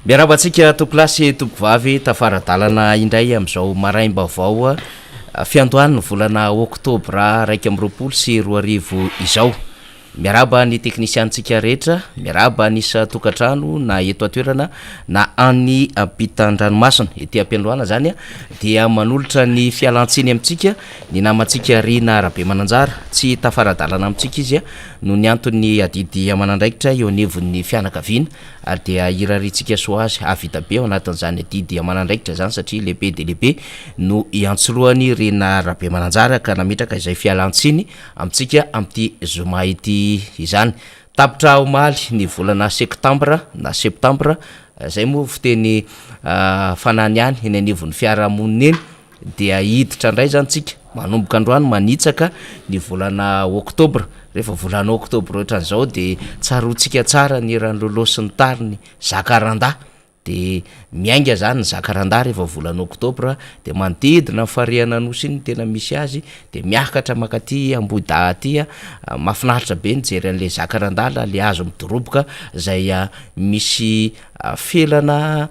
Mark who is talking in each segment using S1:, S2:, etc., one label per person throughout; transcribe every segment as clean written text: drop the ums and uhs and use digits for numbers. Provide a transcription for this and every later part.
S1: Miarahaba antsika tompolahy sy tompovavy tafara-dalana indray amin'izao maraim-baovao fiandohan'ny volana oktobra 2021 izao. Miarahaba ny teknisianintsika rehetra, miarahaba ny isan-tokantrano na eto an-toerana na any ampitan-dranomasina. Ety am-piandohana izany dia manolotra ny fialantsiny amintsika ny namantsika Rina Rabemananjara. Tsy tafara-dalana amintsika izy noho ny anton'ny adidy aman'andraikitra eo anivon'ny fianakaviana ary dia irariantsika soa azy hahavita be ao anatin'izany adidy aman'andraikitra izany satria lehibe dia lehibe no iantsorohan'i Rina Rabemananjara ka nametraka izay fialantsiny amintsika amin'ity zoma ity izany. Tapitra omaly ny volana sektambra na septambra, izay moa fiteny fanany ihany eny anivon'ny fiarahamonina eny, dia hiditra indray izany tsika manomboka androany manitsaka ny volana oktobra. Rehefa volana oktobra ohatran'izao dia tsaroantsika tsara ny hiran'i Lolo sy ny tariny Zakaranda. De miainga zany ny zakaranda rehefa volana oktobra de manodidina ny farihan'Anosy iny no tena misy azy de miakatra mankaty Ambohidahy aty a, mahafinaritra be mijery an'le zakaranda la le hazo midoroboka zay misy felana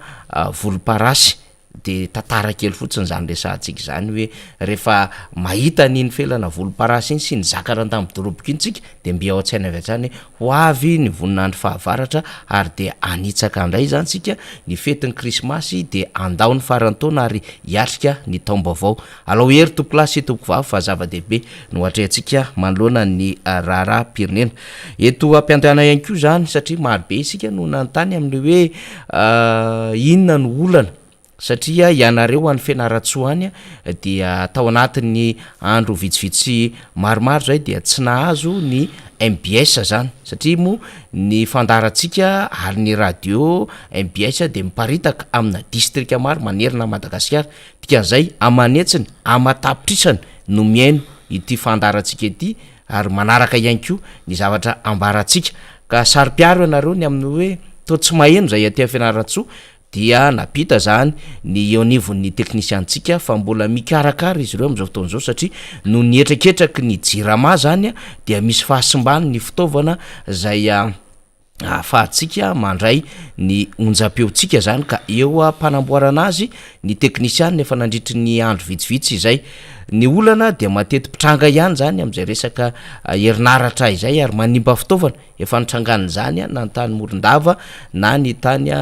S1: volomparasy. De tantara kely fotsiny zany resahantsika zany hoe rehefa mahita an'iny felana volomparasy iny sy ny zakaranda midoroboka iny tsika de mby ao an-tsaina avy hatrany hoe ho avy ny voninandro fahavaratra ary de hanitsaka indray zany tsika ny fetin'ny krismasy de handao ny faran'ny taona ary hiatrika ny taom-baovao. Alao hery tompokolahy sy tompokovavy fa zava-dehibe no atrehantsika manoloana ny raharaham-pirenena. Eto am-piandohana ihany koa izany satria marobe isika no nanontany amin'ny hoe inona no olana satria ianareo any Fianarantsoa any dia tao anatin'ny andro vitsivitsy maromaro izay dia tsy nahazo ny mbs izany satria moa ny fandaharantsika ary ny radio mbs dia miparitaka amina distrika maro manerana an'i Madagasikara. Dikan'izay aman'hetsiny, aman-tapitrisany no mihaino ity fandaharantsika ity ary manaraka ihany koa ny zavatra ambarantsika. Ka saro-piaro ianareo ny amin'ny hoe toa tsy maheno izay aty Fianarantsoa dia nampita izany ny eo anivon'ny teknisianintsika fa mbola mikarakara izy ireo amin'izao fotoana izao satria noho ny hetraketraky ny jirama izany dia misy fahasimbany ny fitaovana izay ahafahantsika mandray ny onjam-peontsika izany ka eo am-panamboarana azy ny teknisianina efa nandritry ny andro vitsivitsy izay. Ny olana dia mateti-pitranga ihany izany amin'izay resaka herinaratra izay ary manimba fitaovana. Efa nitrangan'izany na ny tany Morondava na ny tany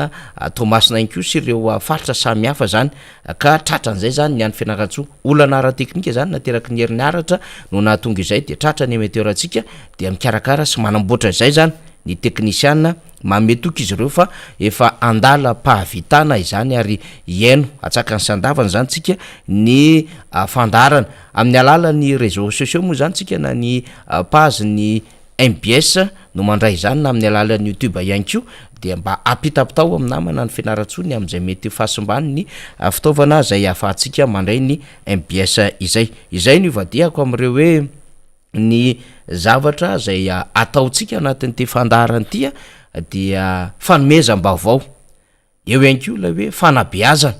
S1: Toamasina ihany koa sy ireo faritra samihafa izany ka tratran'izay izany ny any Fianarantsoa. Olana ara-teknika izany nateraky ny herinaratra no nahatonga izay dia tratra ny émetteur-ntsika dia mikarakara sy manamboatra izay izany ny teknisiana, manome toky izy ireo fa efa andalam-pahavitana izany ary hihaino atsakany sy andavany izany tsika ny fandaharana amin'ny alalan'ny réseaux sociaux moa izany tsika na ny page ny mbs no mandray izany na amin'ny alalan'ny youtube ihany koa dia mba ampitapitao amin'ny namana ny Fianarantsoa ny amin'izay mety ho fahasimban'ny fitaovana izay ahafahantsika mandray ny mbs izay. Izay no ivadihako amin'ireo hoe ny zavatra izay ataontsika anatin'ity fandaharana ity dia fanomezam-baovao. Eo ihany koa ilay hoe fanabeazana,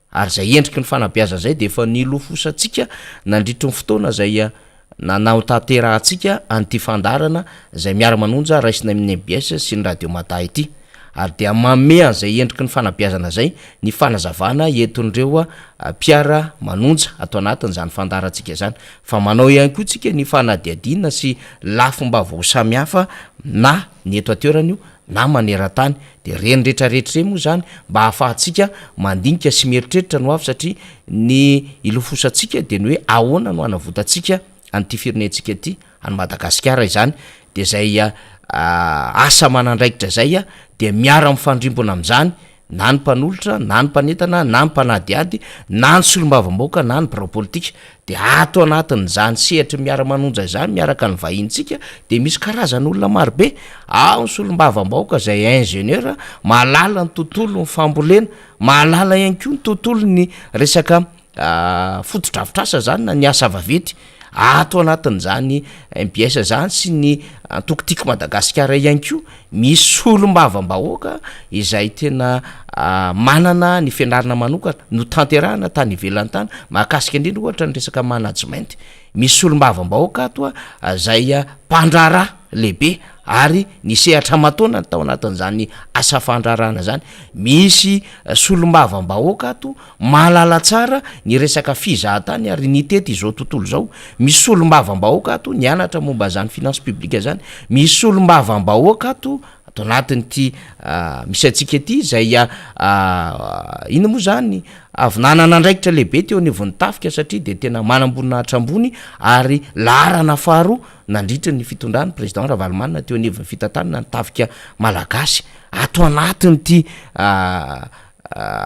S1: ary izay endriky ny fanabeazana izay dia efa nilofosantsika nandritry ny fotoana izay nanatanterahantsika an'ity fandaharana izay miara-manonja raisina amin'ny mbs sy ny Radio Mada ity. Ary dia manome an'izay endriky ny fanabeazana izay ny fanazavana entin'ireo mpiara-manonja ato anatin'izany fandaharantsika izany. Fa manao ihany koa tsika ny fanadihadiana sy lafim-baovao samihafa na ny eto an-toerana io na maneran-tany. Dia ireny rehetrarehetra ireny moa izany mba ahafahantsika mandinika sy mieritreritra ny ho avy satria ny ilofosantsika dia ny hoe ahoana no hanavotantsika an'ity firenentsika ity, an'i Madagasikara izany. Dia izay asa aman'andraikitra izay dia miara-mifandrimbona amin'izany na ny mpanolotra, na ny mpanentana, na ny mpanadihady, na ny solombavambahoaka, na ny birao politika. Dia ato anatin'izany sehatry ny miara-manonja izany miaraka ny vahinintsika dia misy karazan'olona marobe, ao ny solombavambahoaka izay ingénieur mahalala ny tontolon'ny fambolena, mahalala ihany koa ny tontolon'ny resaka fotodrafitrasa izany na ny asa vaventy, ato anatin'izany mbs zany sy ny antoko Tiako Madagasikara ihany koa misy solombavambahoaka izay tena manana ny fianarana manokana notanterahana tany ivelany tany mahakasika indrindra ohatra ny resaka management, misy solombavambahoaka ato zay mpandraharaha lehibe. ary nisehatra aman-taonany tao anatin'izany asa fandraharahana izany. Misy solombavambahoaka ato mahalala tsara ny resaka fizahantany ary nitety izao tontolo izao. Misy solombavambahoaka ato nianatra momba izany finance publique izany. Misy solombavambahoaka ato ato anatin'ity misy antsika ity izay inona moa izany avy nanana andraikitra lehibe teo anivon'ny tafika satria dia tena manamboninahitra ambony ary laharana faharoa nandritra ny fitondran'ny président Ravalomanana teo anivon'ny fitantanana ny tafika malagasy. Ato anatin'ity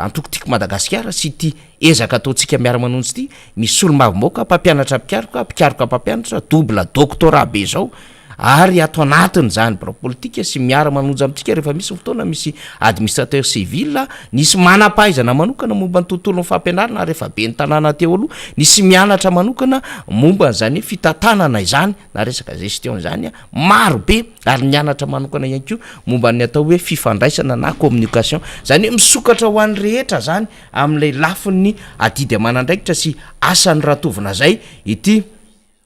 S1: antoko Tiako Madagasikara sy ity ezaka ataontsika miara-manonja ity, misy solombavambahoaka, mpampianatra mpikaroka, mpikaroka mpampianatra, double doctorat be izao, ary ato anatin'izany birao politika sy miara-manonja amintsika rehefa misy ny fotoana, misy administrateur civil, nisy manam-pahaizana manokana momba ny tontolon'ny fampianarana ary efa ben'ny tanàna teo aloha, nisy mianatra manokana momba an'izany hoe fitantanana izany na resaka gestion izany, maro be ary nianatra manokana ihany koa momba ny atao hoe fifandraisana na communication, izany hoe misokatra ho an'ny rehetra izany amin'ilay lafiny adidy aman'andraikitra sy asa noratovina izay ity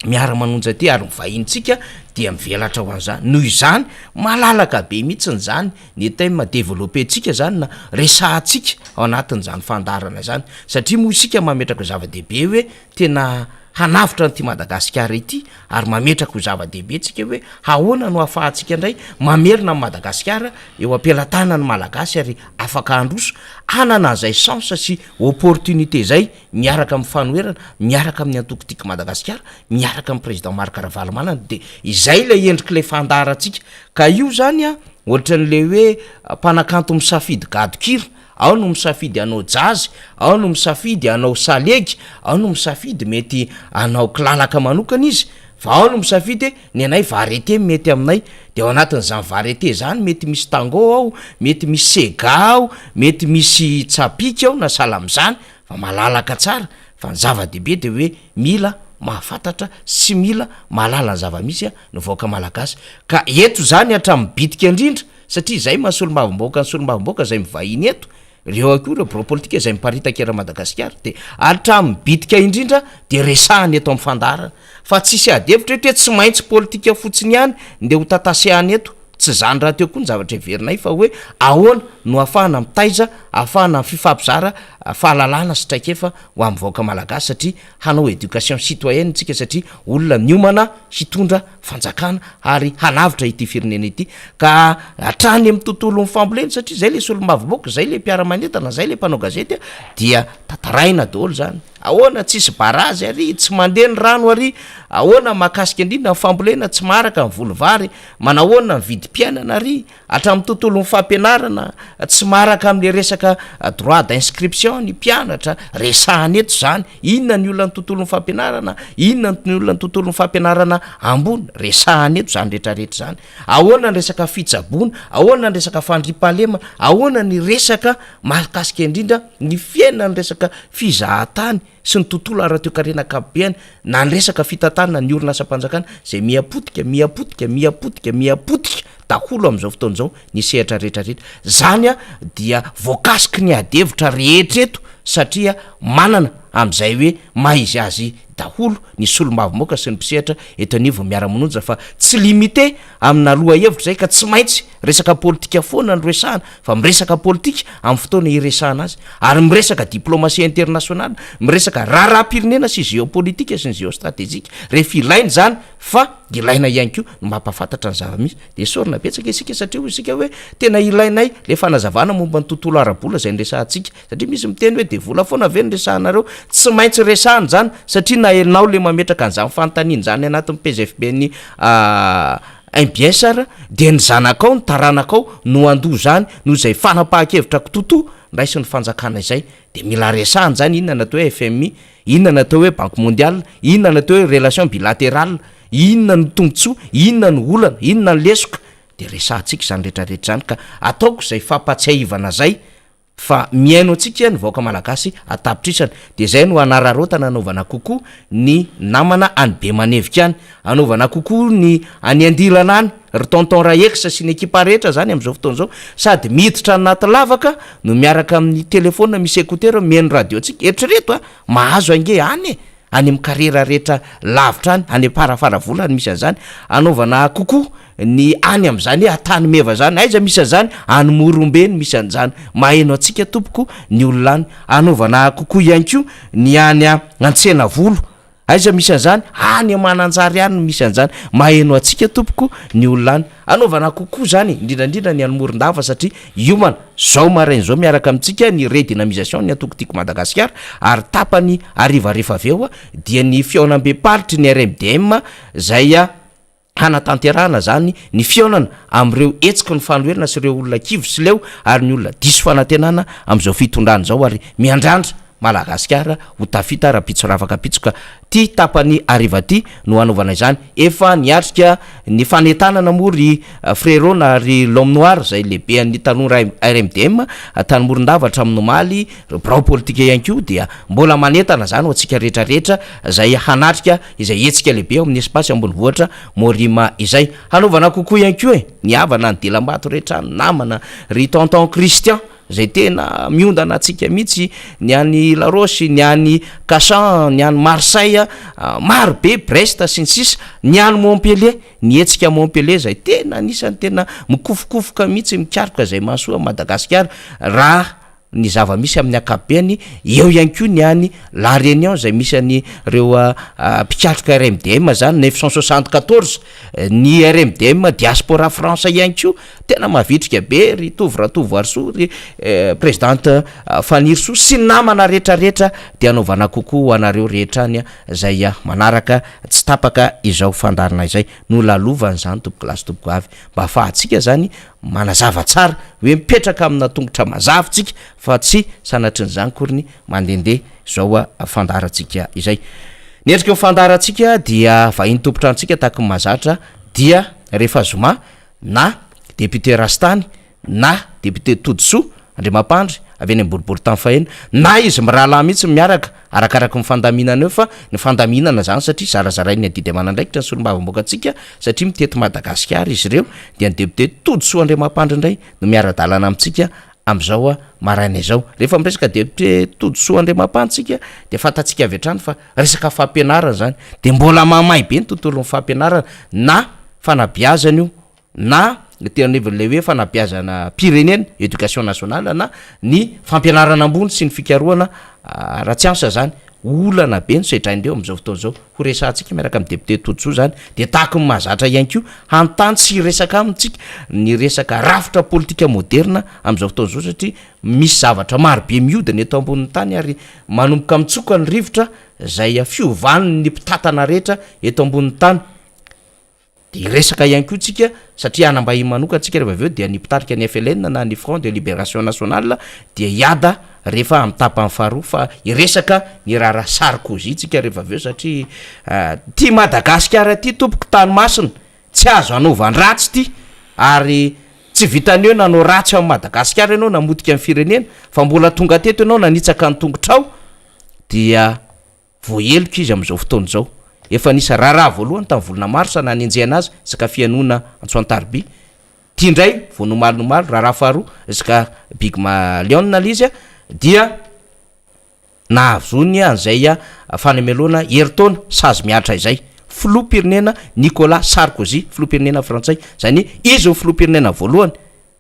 S1: miara-manonja ity ary ny vahinintsika dia mivelatra ho an'izany, noho izany malalaka be mihitsiny izany ny thème developper-ntsika izany na resahantsika ao anatin'izany fandaharana izany satria moa isika mametraka zava-dehibe hoe tena hanavotra an'ity Madagasikara ity ary mametraka ho zava-dehibe tsika hoe ahoana no ahafahantsika indray mamerina an'i Madagasikara eo am-pelatanan'ny Malagasy ary afaka handroso, hanana an'izay chance sy opportunité izay miaraka amin'ny fanoherana, miaraka amin'ny antoko Tiako Madagasikara, miaraka amin'ny président Marc Ravalomanana dia izay ilay endrik'ilay fandaharantsika ka io zany an ohatran'ilay hoe mpanakanto misafidy gadon-kira. Ao no misafidy hanao jazz, ao no misafidy hanao salegy, ao no misafidy mety hanao kilalaka manokana izy, fa ao no misafidy hoe ny anay variété mety aminay, de ao anatin'izany variété zany mety misy tango ao, mety misy sega ao, mety misy tsapiky ao na sahala am'zany, fa malalaka tsara, fa ny zava-dehibe de hoe mila mahafantatra sy mila mahalala ny zava-misy ny vahoaka malagasy, ka eto zany hatramin'ny bitika indrindra Satria izay maha solombavambahoaka ny solombavambahoaka izay mivahiny eto, ireo ihany koa ireo birao politika izay miparitaka eran'i Madagasikara dia hatramin'ny bitika indrindra dia resahana eto amin'ny fandaharana fa tsisy ady hevitra eto hoe tsy maintsy politika fotsiny ihany ndeha ho tatasehana eto, tsy izany rahateo koa ny zavatra heverinay fa hoe ahoana no ahafahana mitaiza, ahafahana mififampizara fahalalana sy traikefa ho an'ny vahoaka malagasy satria hanao éducation citoyenne tsika satria olona miomana hitondra fanjakana ary hanavotra ity firenena ity ka hatrany amin'ny tontolon'ny fambolena satria zay le solombavambahoaka zay le mpiara-manentana zay le mpanao gazety dia tantaraina daholo zany ahoana tsisy barazy ary tsy mandeha ny rano ary ahoana mahakasika indrindra ny fambolena tsy maharaka ny voly vary manahoana ny vidim-piainana ary Hatramin'ny tontolon'ny fampianarana, tsy maharaka amin'ilay resaka droit d'inscription ny mpianatra, resahana eto izany, inona ny olan'ny tontolon'ny fampianarana, inona ny olan'ny tontolon'ny fampianarana ambony, resahana eto izany rehetrarehetra izany. Ahoana ny resaka fitsaboana, ahoana ny resaka fandriampahalemana, ahoana ny resaka mahakasika indrindra ny fiainan'ny resaka fizahantany sy ny tontolo ara-toekarena ankapobeny na ny resaka fitantanana ny orinasam-panjakana izay miha potika, miha potika, miha potika, miha potika daholo amin'izao fotoana izao ny sehatra rehetra rehetra. Izany dia voakasiky ny ady hevitra rehetra eto satria manana amin'izay hoe maha izy azy daholo ny solombavambahoaka sy ny mpisehatra eto anivon'ny miara-mononja fa tsy limité amina lohahevitra izay ka tsy maintsy resaka politika foana no resahana fa miresaka politika amin'ny fotoana iresahana azy ary miresaka diplomatie internationale, miresaka raharaham-pirenena sy géopolitique sy ny géostratégique rehefa ilaina izany fa ilaina ihany koa ny mampahafantatra ny zava-misy. Dia esorina betsaka isika satria hoy isika hoe tena ilainay ilay fanazavana momba ny tontolo ara-bola izay niresahantsika satria misy miteny hoe dia vola foana ve no resahanareo? Tsy maintsy resahana izany satria na ianao ilay mametraka an'izany fanontaniana izany anatin'ny PGFB-n'ny MBS ary dia ny zanakao, ny taranakao no handoa izany noho izay fanapahan-kevitra kitotoa raisin'ny fanjakana izay. Dia mila resahana izany inona ny atao hoe FMI, inona ny atao hoe Banque mondiale, inona ny atao hoe relation bilaterale, inona no tombontsoa, inona no olana, inona ny lesoka. Dia resahantsika izany rehetrarehetra izany ka ataoko izay fampatsiahivana izay Fa mihaino antsika ny vahoaka malagasy an-tapitrisany. Dia izay no hanararaotana hanaovana kokoa ny namana any Bemanevika any. Hanaovana kokoa ny any Andilana any, ry tonton Raex sy ny ekipa rehetra izany amin'izao fotoana izao. Sady miditra anaty lavaka no miaraka amin'ny telephone misy écouteur mihaino radio antsika. Eritrereto a! Mahazo ange any e! Any amin'ny karera rehetra lavitra any, any Amparafaravola no misy an'izany. Anaovana kokoa ny any amin'izany hoe Antanimeva izany. Aiza misy an'izany? Any Morombe no misy an'izany. Maheno antsika tompoko ny olona any. Anaovana kokoa ihany koa ny any Antsenavolo. Aiza misy an'izany? Any Mananjary any no misy an'izany. Maheno antsika tompoko ny olona any. Anaovana kokoa izany, indrindra indrindra ny any Morondava satria hiomana izao maraina izao miaraka amintsika ny redynamisation ny antoko Tiako Madagasikara ary tapany hariva rehefa avy eo dia ny fihaonambem-paritry ny RMDM izay hanatanterahana izany ny fihaonana amin'ireo hetsiky ny fanoherana sy ireo olona kivy sy leo ary ny olona diso fanantenana amin'izao fitondrana izao ary miandrandra Madagasikara ho tafita rahampitso rafakampitso ka ty tapany hariva ty no hanaovana izany. Efa niatrika ny fanentanana moa ry Frérot na ry L'homme noir izay lehibean'ny tanora RMDM tany Morondava hatramin'ny omaly, ireo birao politika ihany koa dia mbola manentana izany ho antsika rehetra rehetra izay hanatrika izay hetsika lehibe ao amin'ny espace ambonivohitra Morima izay. Hanaovana kokoa ihany koa e, ny havana, ny dilam-bato rehetra, ny namana, ry Tonton Christian. Izay tena miondana antsika mihitsy, ny any La Roche, ny any Cachan, ny any Marseille, maro be, Brest sy ny sisa, ny any Montpellier, ny hetsika Montpellier izay tena anisan'ny tena mikofokofoka mihitsy mikaroka izay mahasoa an'i Madagasikara raha ny zava-misy amin'ny ankapobeny, eo ihany koa ny any La Réunion izay misy an'ireo mpikatroka RMDM izany, 974, ny RMDM diaspora France ihany koa. Tena mavitrika be ry Tovo Ratovoarisoa, ry Presidente Fanirisoa sy ny namana rehetra rehetra dia anaovana kokoa ho anareo rehetra any izay manaraka tsy tapaka izao fandaharana izay. Nolalovana izany tompoko lahy sy tompoko vavy mba afahantsika izany manazava tsara hoe mipetraka amina tongotra mazava tsika fa tsy sanatrin'izany akory ny mandehandeha izao fandaharantsika izay. Ny endriky ny fandaharantsika dia vahiny tompon-tranontsika tahaky ny mahazatra dia rehefa zoma na député Rastany na député Todisoa Andriamampandry avy any Amboriboritany faheno na izy mirahalahy mihitsy miaraka arakaraky ny fandaminana eo fa ny fandaminana zany satria zarazarain'ny adidy aman'andraikitra ny solombavambahoakantsika satria mitety Madagasikara izy ireo dia ny député Todisoa Andriamampandry indray no miara-dalana amintsika amin'izao maraina izao. Rehefa miresaka député Todisoa Andriamampandry tsika dia fantatsika avy hatrany fa resaka fampianarana izany dia mbola mamay be ny tontolon'ny fampianarana na fanabeazana io na teo anivon'ilay hoe fanabeazana pirenena, éducation nationale, na ny fampianarana ambony sy ny fikarohana ara-tsiansa izany. Olana be no sedrain'ireo amin'izao fotoana izao. Ho resahantsika miaraka amin'ny député Todisoa izany dia tahaky ny mahazatra ihany koa hanontany sy hiresaka amintsika ny resaka rafitra politika moderina amin'izao fotoana izao satria misy zavatra maro be mihodina eto ambonin'ny tany ary manomboka mitsoka ny rivotra izay fiovan'ny mpitantana rehetra eto ambonin'ny tany. Dia hiresaka ihany koa tsika, satria hanam-bahiny manokana tsika rehefa avy eo, dia ny mpitarika ny FLN na ny Front de Liberation Nationale dia hiada rehefa amin'ny tapany faharoa, fa hiresaka ny raharaha Sarkozy tsika rehefa avy eo satria ity Madagasikara ity tompoko tany masina, tsy azo anaovan-dratsy ity, ary tsy vitan'ny hoe nanao ratsy ao Madagasikara ianao namotika ny firenena, fa mbola tonga teto ianao nanitsaka ny tongotrao, dia. Voaheloka izy amin'izao fotoana izao. Efa nisy raharaha voalohany tamin'ny volana marsa nanenjehana azy resaka fihainoana antso an-tariby. Ity indray vao nomalinomaly, raharaha faharoa resaka Big Malion ilay izy dia nahazoany an'izay fanamelohana herintaona sazy mihatra izay. Filoham-pirenena Nicolas Sarkozy, filoham-pirenena frantsay, izany hoe izy no filoham-pirenena voalohany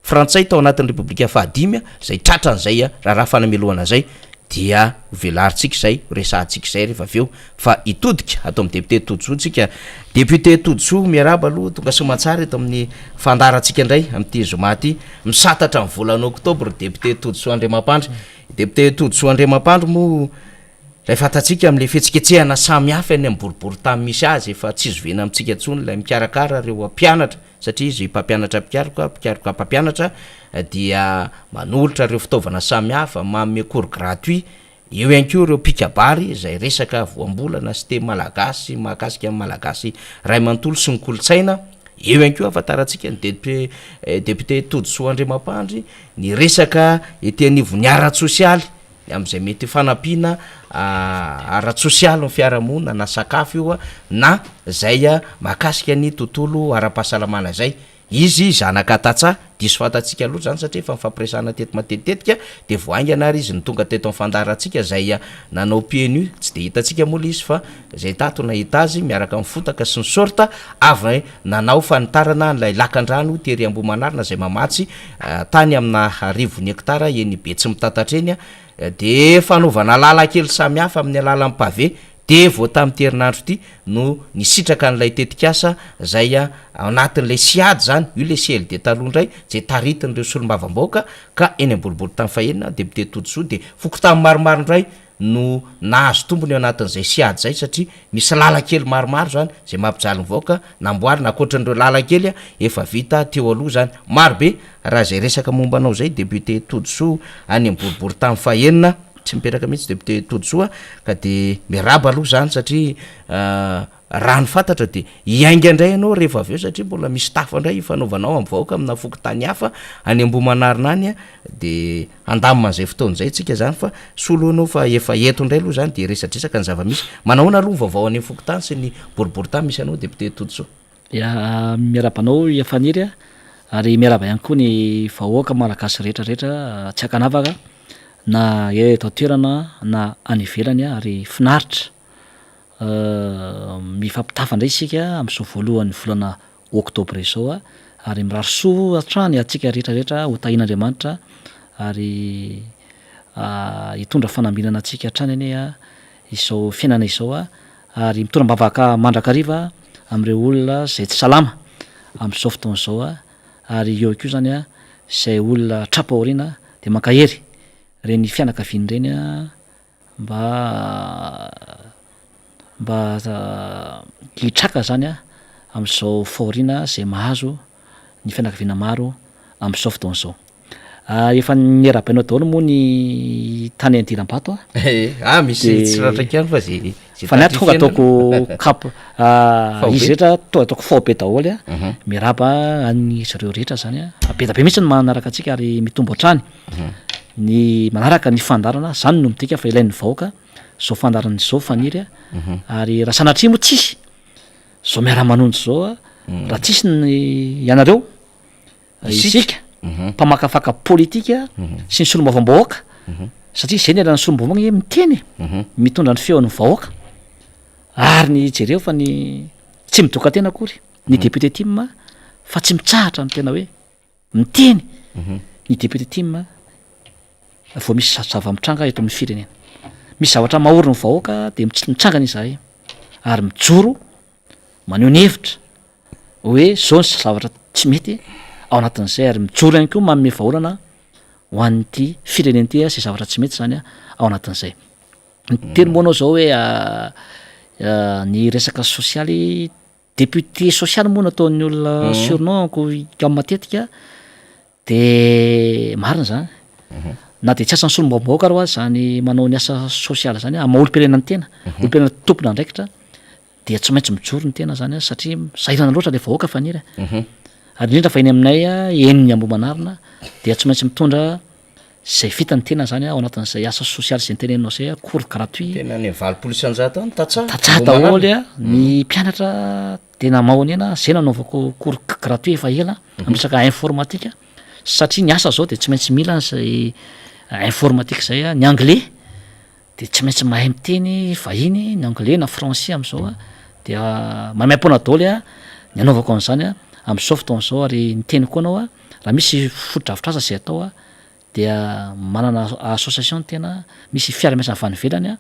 S1: Frantsay tao anatin'ny Repoblika fahadimy izay tratran'izay raharaha fanamelohana izay dia ho velarintsika izay, ho resahantsika izay rehefa avy eo fa hitodika ato amin'ny député Todisoa tsika. Député Todisoa, miarahaba aloha, tonga soamantsara eto amin'ny fandaharantsika indray amin'ity zoma ity. Misantatra ny volana oktobra ry député Todisoa Andriamampandry. Député Todisoa Andriamampandry moa ilay fantatsika amin'ilay fihetsiketsehana samihafa eny amin'ny boriborintany misy azy, efa tsy zoviana amintsika intsony ilay mikarakara ireo mpianatra satria izy mpampianatra mpikaroka, mpikaroka mpampianatra dia manolotra ireo fitaovana samihafa, manome cours gratuit, eo ihany koa ireo mpikabary izay resaka voambolana sy teny malagasy mahakasika ny malagasy ray manontolo sy ny kolontsaina, eo ihany koa ahafantarantsika ny député député Todisoa Andriamampandry ny resaka ety anivon'ny ara-tsosialy. Ny amin'izay mety ho fanampiana ara-tsosialy ny fiarahamonina na sakafo io na izay mahakasika ny tontolo ara-pahasalamana izay. Izy zanaka tantsaha, diso fantatsika loatra izany satria efa nifampiresahana teto matetitetika dia vao haingana ary izy no tonga teto amin'ny fandaharantsika izay nanao pieds nus. Tsy dia hitantsika moa ilay izy fa izay tato nahita azy miaraka amin'ny fotaka sy ny sorta avy nanao fanitarana an'ilay lakandrano tery Ambohimanarina izay mamatsy tany amina arivony hektara eny Betsimitatatra eny dia fanaovana lalan-kely samihafa amin'ny alalan'ny pavé dia vao tamin'ity herinandro ity no nisitraka an'ilay tetikasa izay ao anatin'ilay SIAD izany, io ilay CLD taloha indray izay taritin'ireo solombavambahoaka ka eny Amboriboritany fahenina, député Todisoa dia fokontany maromaro indray no nahazo tombony ao anatin'izay SIAD izay satria misy lalan-kely maromaro izany izay mampijaly ny vahoaka namboarina ankoatran'ireo lalan-kely efa vita teo aloha izany. Maro be raha izay resaka momba anao izay député Todisoa any amin'ny boriboritany fahenina, tsy mipetraka mihitsy député Todisoa ka dia miarahaba aloha izany satria Raha ny fantatra dia hiainga indray ianao rehefa avy eo satria mbola misy tafa indray hifanaovanao amin'ny vahoaka amina fokontany hafa any Ambohimanarina any dia handamina an'izay fotoana izay tsika izany fa soa aloha ianao fa efa eto indray aloha izany dia resadresaka ny zava-misy. Manahoana aloha ny vaovao any amin'ny fokontany sy ny boriborintany misy anao député Todisoa?
S2: Ya, miarahaba anao i Faniry a, ary miarahaba ihany koa ny vahoaka malagasy rehetra rehetra tsy ankanavaka na eto an-toerana na any ivelany ary finaritra Mifampitafa indray isika amin'izao voalohan'ny volana oktobra izao ary mirary soa hatrany antsika rehetra rehetra ho tahian'Andriamanitra ary hitondra fanambinana antsika hatrany anie izao fiainana izao ary mitondra am-bavaka mandrakariva amin'ireo olona izay tsy salama amin'izao fotoana izao ary eo koa izany izay olona tra-pahoriana dia mankahery ireny fianakaviana ireny Mba mba hitraka zany a am'zao fahoriana zay mahazo ny fianakaviana maro am'zao fotoana zao. Efa niarahabainao daholo moa ny tany Andilambato a.
S1: Ah misy tsy ratra ihany fa ze ze
S2: Fa ny ahy tonga ataoko cap izy rehetra tonga ataoko faobe daholo a, miarahaba an'izy ireo rehetra zany a, be dia be mihitsy ny manaraka antsika ary mitombo hatrany. Ny manaraka ny fandaharana, zany no midika fa ilain'ny vahoaka zao fandaharana izao Faniry a, ary raha sanatria moa tsisy zao miara-manonja zao a, raha tsisy ny ianareo, isika mpamakafaka politika sy ny solombavambahoaka, satria zay ny elan'ny solombavambahoaka anie miteny e, mitondra ny feon'ny vahoaka, ary ny jereo fa ny tsy midoka tena akory ny député tim fa tsy mitsahatra ny tena hoe Miteny ny député tim vao misy zava-mitranga eto amin'ny firenena. Misy zavatra mahory ny vahoaka dia mitsangana izahay ary mijoro maneho ny hevitra hoe zao ny zavatra tsy mety ao anatin'izay ary mijoro ihany koa manome vahaolana ho an'ity firenena ity izay zavatra tsy mety zany ao anatin'izay. Niteny moa anao zao hoe ny resaka sosialy Député sosialy moa no ataon'ny olona surnom ko am matetika de marina zany, na de tsy asan'ny solombavambahoaka ary hoa zany manao ny asa sosialy zany amin'ny maha olom-pirenena ny tena, olom-pirenena tompon'andraikitra dia tsy maintsy mijoro ny tena zany satria sahirana loatra le vahoaka Faniry a, ary indrindra fa eny aminay eny Ambohimanarina dia tsy maintsy mitondra Zay vita ny tena zany ao anatin'izay asa sosialy zay noteneninao zay a, cours gratuit.
S1: Tena any 80% any tantsaha.
S2: Tantsaha daholo a, ny mpianatra tena mahonena, zay nanaovako cours gratuit efa ela amin'ny resaka informatique satria ny asa zao de tsy maintsy mila an'izay informatique zay a, ny anglais de tsy maintsy mahay miteny vahiny ny anglais na français am'zao a, dia maimaimpoana daholo a ny anaovako an'zany a am'zao fotoana zao ary niteny koa anao a raha misy fotodrafitrasa zay atao a dia manana association ny tena, misy fiara-miasa avy any ivelany a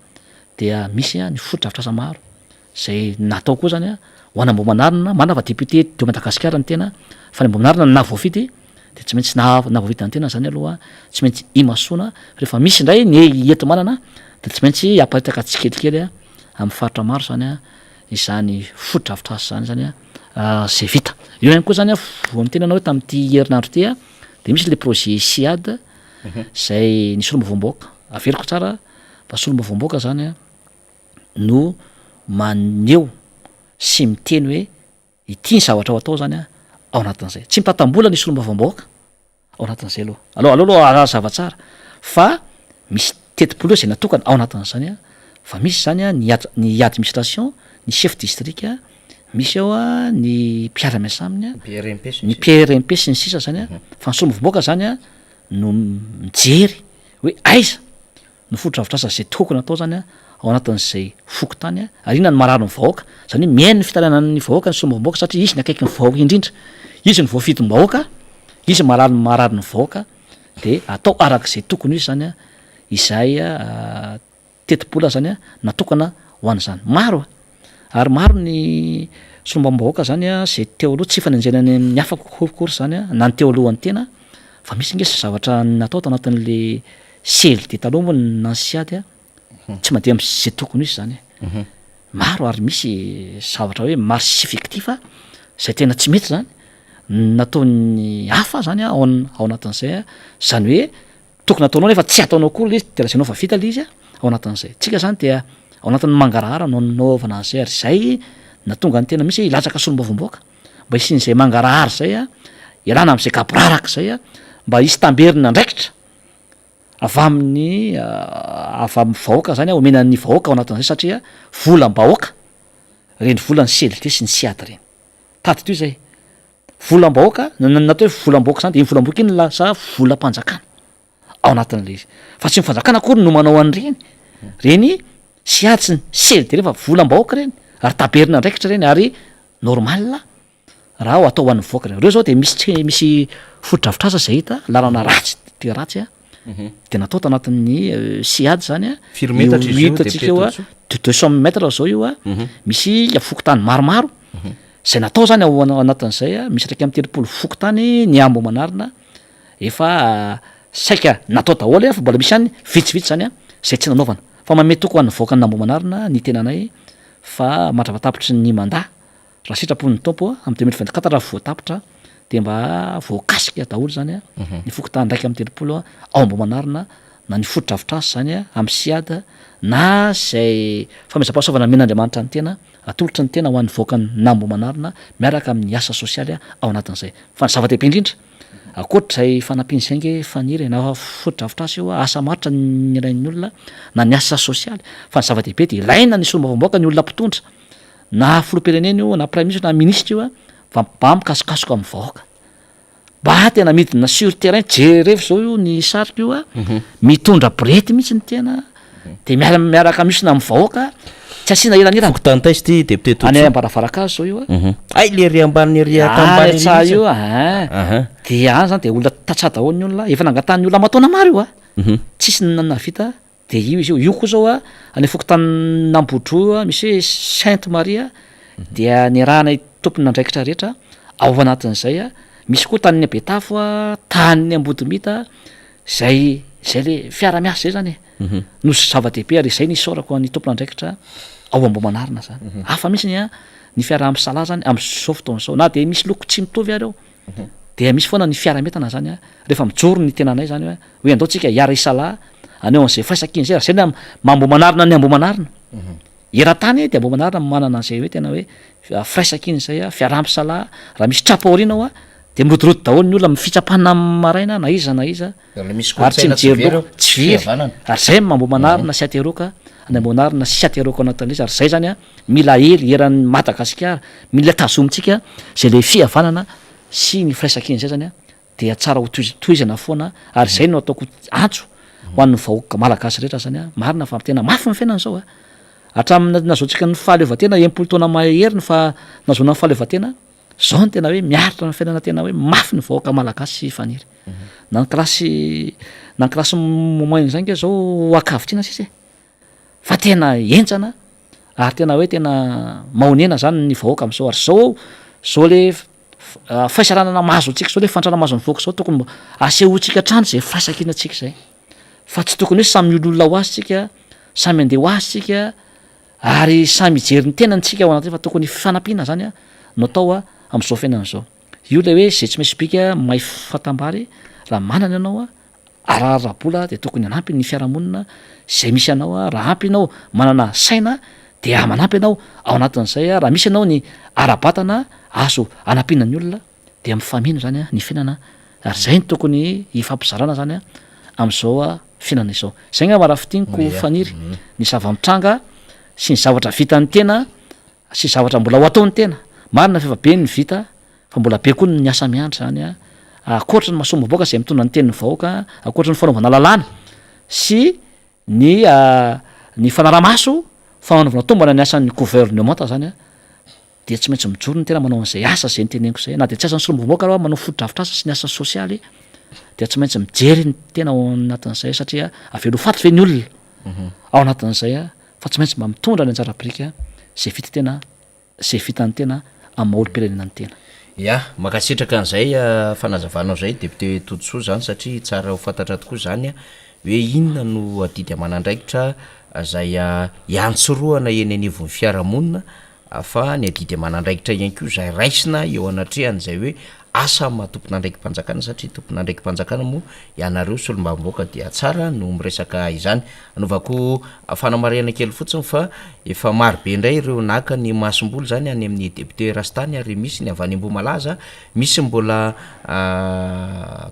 S2: dia misy a ny fotodrafitrasa maro zay natao koa zany a ho an'Ambohimanarina, marina fa député de Madagasikara ny tena fa ny Ambohimanarina no nahavoafidy de tsy maintsy naha- nahavoafidy ny tena zany aloha tsy maintsy imasoana rehefa misy indray ny enti-manana de tsy maintsy aparitaka tsikelikely a amin'ny faritra maro zany a izany fotodrafitrasa zany zany a zay vita. Eo ihany koa zany a vao niteny anao hoe tamin'ity herinandro ity a de misy le projet SIAD zay ny solombavambahoaka, averiko tsara fa solombavambahoaka zany a no maneho sy miteny hoe ity ny zavatra ho atao zany a ao anatin'izay. Tsy mitantam-bola ny solombavambahoaka ao anatin'izay aloha, aleo aleo aloha hazava tsara fa misy tetibola izay natokana ao anatin'izany a, fa misy zany a ny ad- ny administration, ny chef district, misy ao a ny mpiara-miasa aminy a,
S1: PRMP sy
S2: ny
S1: ny sisa.
S2: PRMP sy ny sisa zany a, fa ny solombavambahoaka zany a no mijery hoe aiza no fotodrafitrasa izay tokony atao zany a. ao anatin'izay fokontany ary inona ny marary ny vahoaka, izany hoe mihaino ny fitarainan'ny vahoaka ny solombavambahoaka satria izy ny akaiky ny vahoaka indrindra, izy no voafidim-bahoaka, izy mahalala ny marary ny vahoaka de atao arak'izay tokony ho izy zany izay tetibola zany natokana ho an'izany. Maro a! Ary maro ny solombavambahoaka zany zay teo aloha, tsy ifanenjehana ny amin'ny hafa akory zany na ny teo alohan'ny tena fa misy nge zavatra natao tao anatin'le CLD taloha moa na ny SIAD a, tsy mandeha am'zay tokony ho izy zany e. Maro ary misy zavatra hoe marche fictif zay tena tsy mety zany nataon'ny hafa zany ao ao anatin'izay a, zany hoe tokony ataonao nefa tsy ataonao akory le izy de lazainao fa vita le izy a ao anatin'izay. Tsika zany dia ao anatin'ny mangarahara no anaovana an'izay ary zay nahatonga ny tena mihitsy hoe hilatsaka solombavambahoaka mba hisian'izay mangarahara zay a, hialana am'zay gaboraraka zay a, mba hisy tamberin'andraikitra avy amin'ny avy amin'ny vahoaka zany a, omena ny vahoaka ao anatin'izay satria volam-bahoaka reny volan'ny CLD sy ny SIAD reny. Tadidio zay. Volam-bahoaka, ny natao hoe volam-bahoaka zany de iny volam-bahoaka iny lasa volam-panjakana ao anatin'le izy. Fa tsy ny fanjakana akory no manao an'ireny, reny SIAD sy ny CLD reny fa volam-bahoaka reny ary taberin'andraikitra reny ary normal raha ho atao ho an'ny vahoaka reny. Reo zao de misy tsy misy fotodrafitrasa zay hita, lalana ratsy de ratsy a, de natao tanatin'ny SIAD zany a,
S1: Firy metatra izy io
S2: hitantsika eo a,
S1: député
S2: de 200 mètres zao io a, misy fokontany maromaro zay natao zany ao anatin'izay a, misy 31 fokontany ny Ambohimanarina efa saika natao daholo a, fa mbola misy ihany vitsivitsy zany a zay tsy nanaovana, fa manome toky ho an'ny vahoakan'Ambohimanarina ny tenanay fa mandra-pahatapitry ny mandat Raha sitrapon'ny Tompo amin'ny 2024 raha voatapitra dia mba voakasika daholo zany a ny fokontany 31 ao Ambohimanarina na ny fotodrafitrasa zany a amin'ny SIAD na zay fanomezam-pahasoavana nomen'Andriamanitra ny tena atolotry ny tena ho an'ny vahoakan'Ambohimanarina miaraka amin'ny asa sosialy ao anatin'izay. Fa ny zava-dehibe indrindra ankoatra izay fanampiana izay ange faniry e na fotodrafitrasa io asa maharitra ny ilain'ny olona na ny asa sosialy fa ny zava-dehibe dia ilaina ny solombavambahoaka ny olona mpitondra Na filoham-pirenena io na praiminisitra na minisitra io a, fa mba mikasokasoka amin'ny vahoaka. Mba tena midina sur terrain, jerevo zao io ny sariko io a, mitondra borety mihitsy ny tena, de miara miaraka misona amin'ny vahoaka, tsy asiana elanelana.
S1: Fokontany taiza ity député Todisoa?
S2: Any Ambaravarankazo zao io a.
S1: Hay le ery ambany ery
S2: Any an-tsaha io a, ein. De any zany de olona tantsaha daholo ny olona, efa nangatahan'ny olona aman-taona maro io a, tsisy nahavita De io izy io, io koa zao a any fokontanin'Ambodroa misy hoe Sainte Marie dia niarahanay tompon'andraikitra rehetra ao anatin'izay a, misy koa tany Betafo a, tany Ambodimita, zay zay le fiara-miasa zay zany e no zava-dehibe ary izay no isaorako an'ny tompon'andraikitra ao Ambohimanarina zany, hafa mihitsy a ny fiaraha-misalahy zany am'zao fotoana zao na de misy loko tsy mitovy ary eo dia misy foana ny fiaraha-mientana zany a, rehefa mijoro ny tenanay zany hoe hoe andao tsika hiara-hisalahy haneho an'izay firaisankina izay ary zay ny maha Ambohimanarina ny Ambohimanarina. Eran-tany dia Ambohimanarina manana an'izay hoe tena hoe firaisankina izay a, fiaraha-misalahy, raha misy tra-pahoriana ao a de mirodorodo daholo ny olona amin'ny fitsapana maraina na iza na iza ary tsy mijery loko, tsy very, ary zay ny maha Ambohimanarina sy Ateroka any Ambohimanarina sy Ateroka ao anatin'ilay izy ary zay zany a Mila hery eran'i Madagasikara, mila tazomintsika zay le fihavanana sy ny firaisankina zay zany dia tsara ho tohizana foana ary zay no ataoko antso ho an'ny vahoaka malagasy rehetra zany a, marina fa tena mafy ny fiainana zao a, hatramin'ny nahazoantsika ny fahaleovantena 60 taona mahery ny fa nahazoana ny fahaleovantena, zao no tena hoe miaritra ny fiainana tena hoe mafy ny vahoaka malagasy Faniry, na ny kilasy na ny kilasy moyenne zay nge zao ho ankavitsiana sisa e. Fa tena henjana ary tena hoe tena mahonena zany ny vahoaka am'zao ary zao zao le faisaranana mahazo antsika zao le fahantrana mahazo ny vahoaka zao tokony mba asehoantsika hatrany zay firaisankinantsika zay fa tsy tokony hoe samy ololona ho azy tsika, samy andeha ho azy tsika ary samy hijery ny tenany tsika ao anatin'izay fa tokony fifanampiana zany a no atao a am'zao fiainana zao. Io le hoe zay tsy maintsy bika mahay fatam-bary raha manana ianao a Raha ara-bola dia tokony hanampy ny fiarahamonina izay misy anao, raha ampy ianao manana saina dia manampy ianao ao anatin'izay, raha misy ianao ny ara-batana azo anampiana ny olona dia mifameno zany ny fiainana ary izay no tokony hifampizarana zany amin'izao fiainana izao. Izay angamba raha fintiniko Faniry ny zava-mitranga sy ny zavatra vitan'ny tena sy zavatra mbola ho ataon'ny tena. Marina fa efa be ny vita fa mbola be koa ny asa miandry zany a, ankoatry ny masoam-bahoaka izay mitondra ny tenin'ny vahoaka, ankoatry ny fanaovana lalàna sy ny. Ny fanaraha-maso, fanaovana tombana ny asan'ny governemanta zany a, dia tsy maintsy mijoro ny tena manao an'izay asa izay noteneniko izay, na dia tsy asan'ny solombavambahoaka ary aho manao fotodrafitrasa sy ny asa sosialy dia tsy maintsy mijery ny tena ao anatin'izay satria avela ho faty ve ny olona ao anatin'izay fa tsy maintsy mba mitondra ny anjara biriky izay vita tena izay vitan'ny tena amin'ny maha olom-pirenena ny tena.
S1: Ya, mankasitraka an'izay fanazavanao izay député Todisoa zany satria tsara ho fantatra tokoa izany hoe inona no adidy aman'andraikitra izay iantsorohana eny anivon'ny fiarahamonina fa ny adidy aman'andraikitra ihany koa izay raisina eo anatrehan'izay hoe asa maha tompon'andraiki-panjakana satria tompon'andraiki-panjakana moa ianareo solombavambahoaka dia tsara no miresaka izany. Anaovako fanamarihana kely fotsiny fa efa maro be indray ireo naka ny masomboly izany any amin'ny député Rastany ary misy ny avy any Ambohimalaza, misy mbola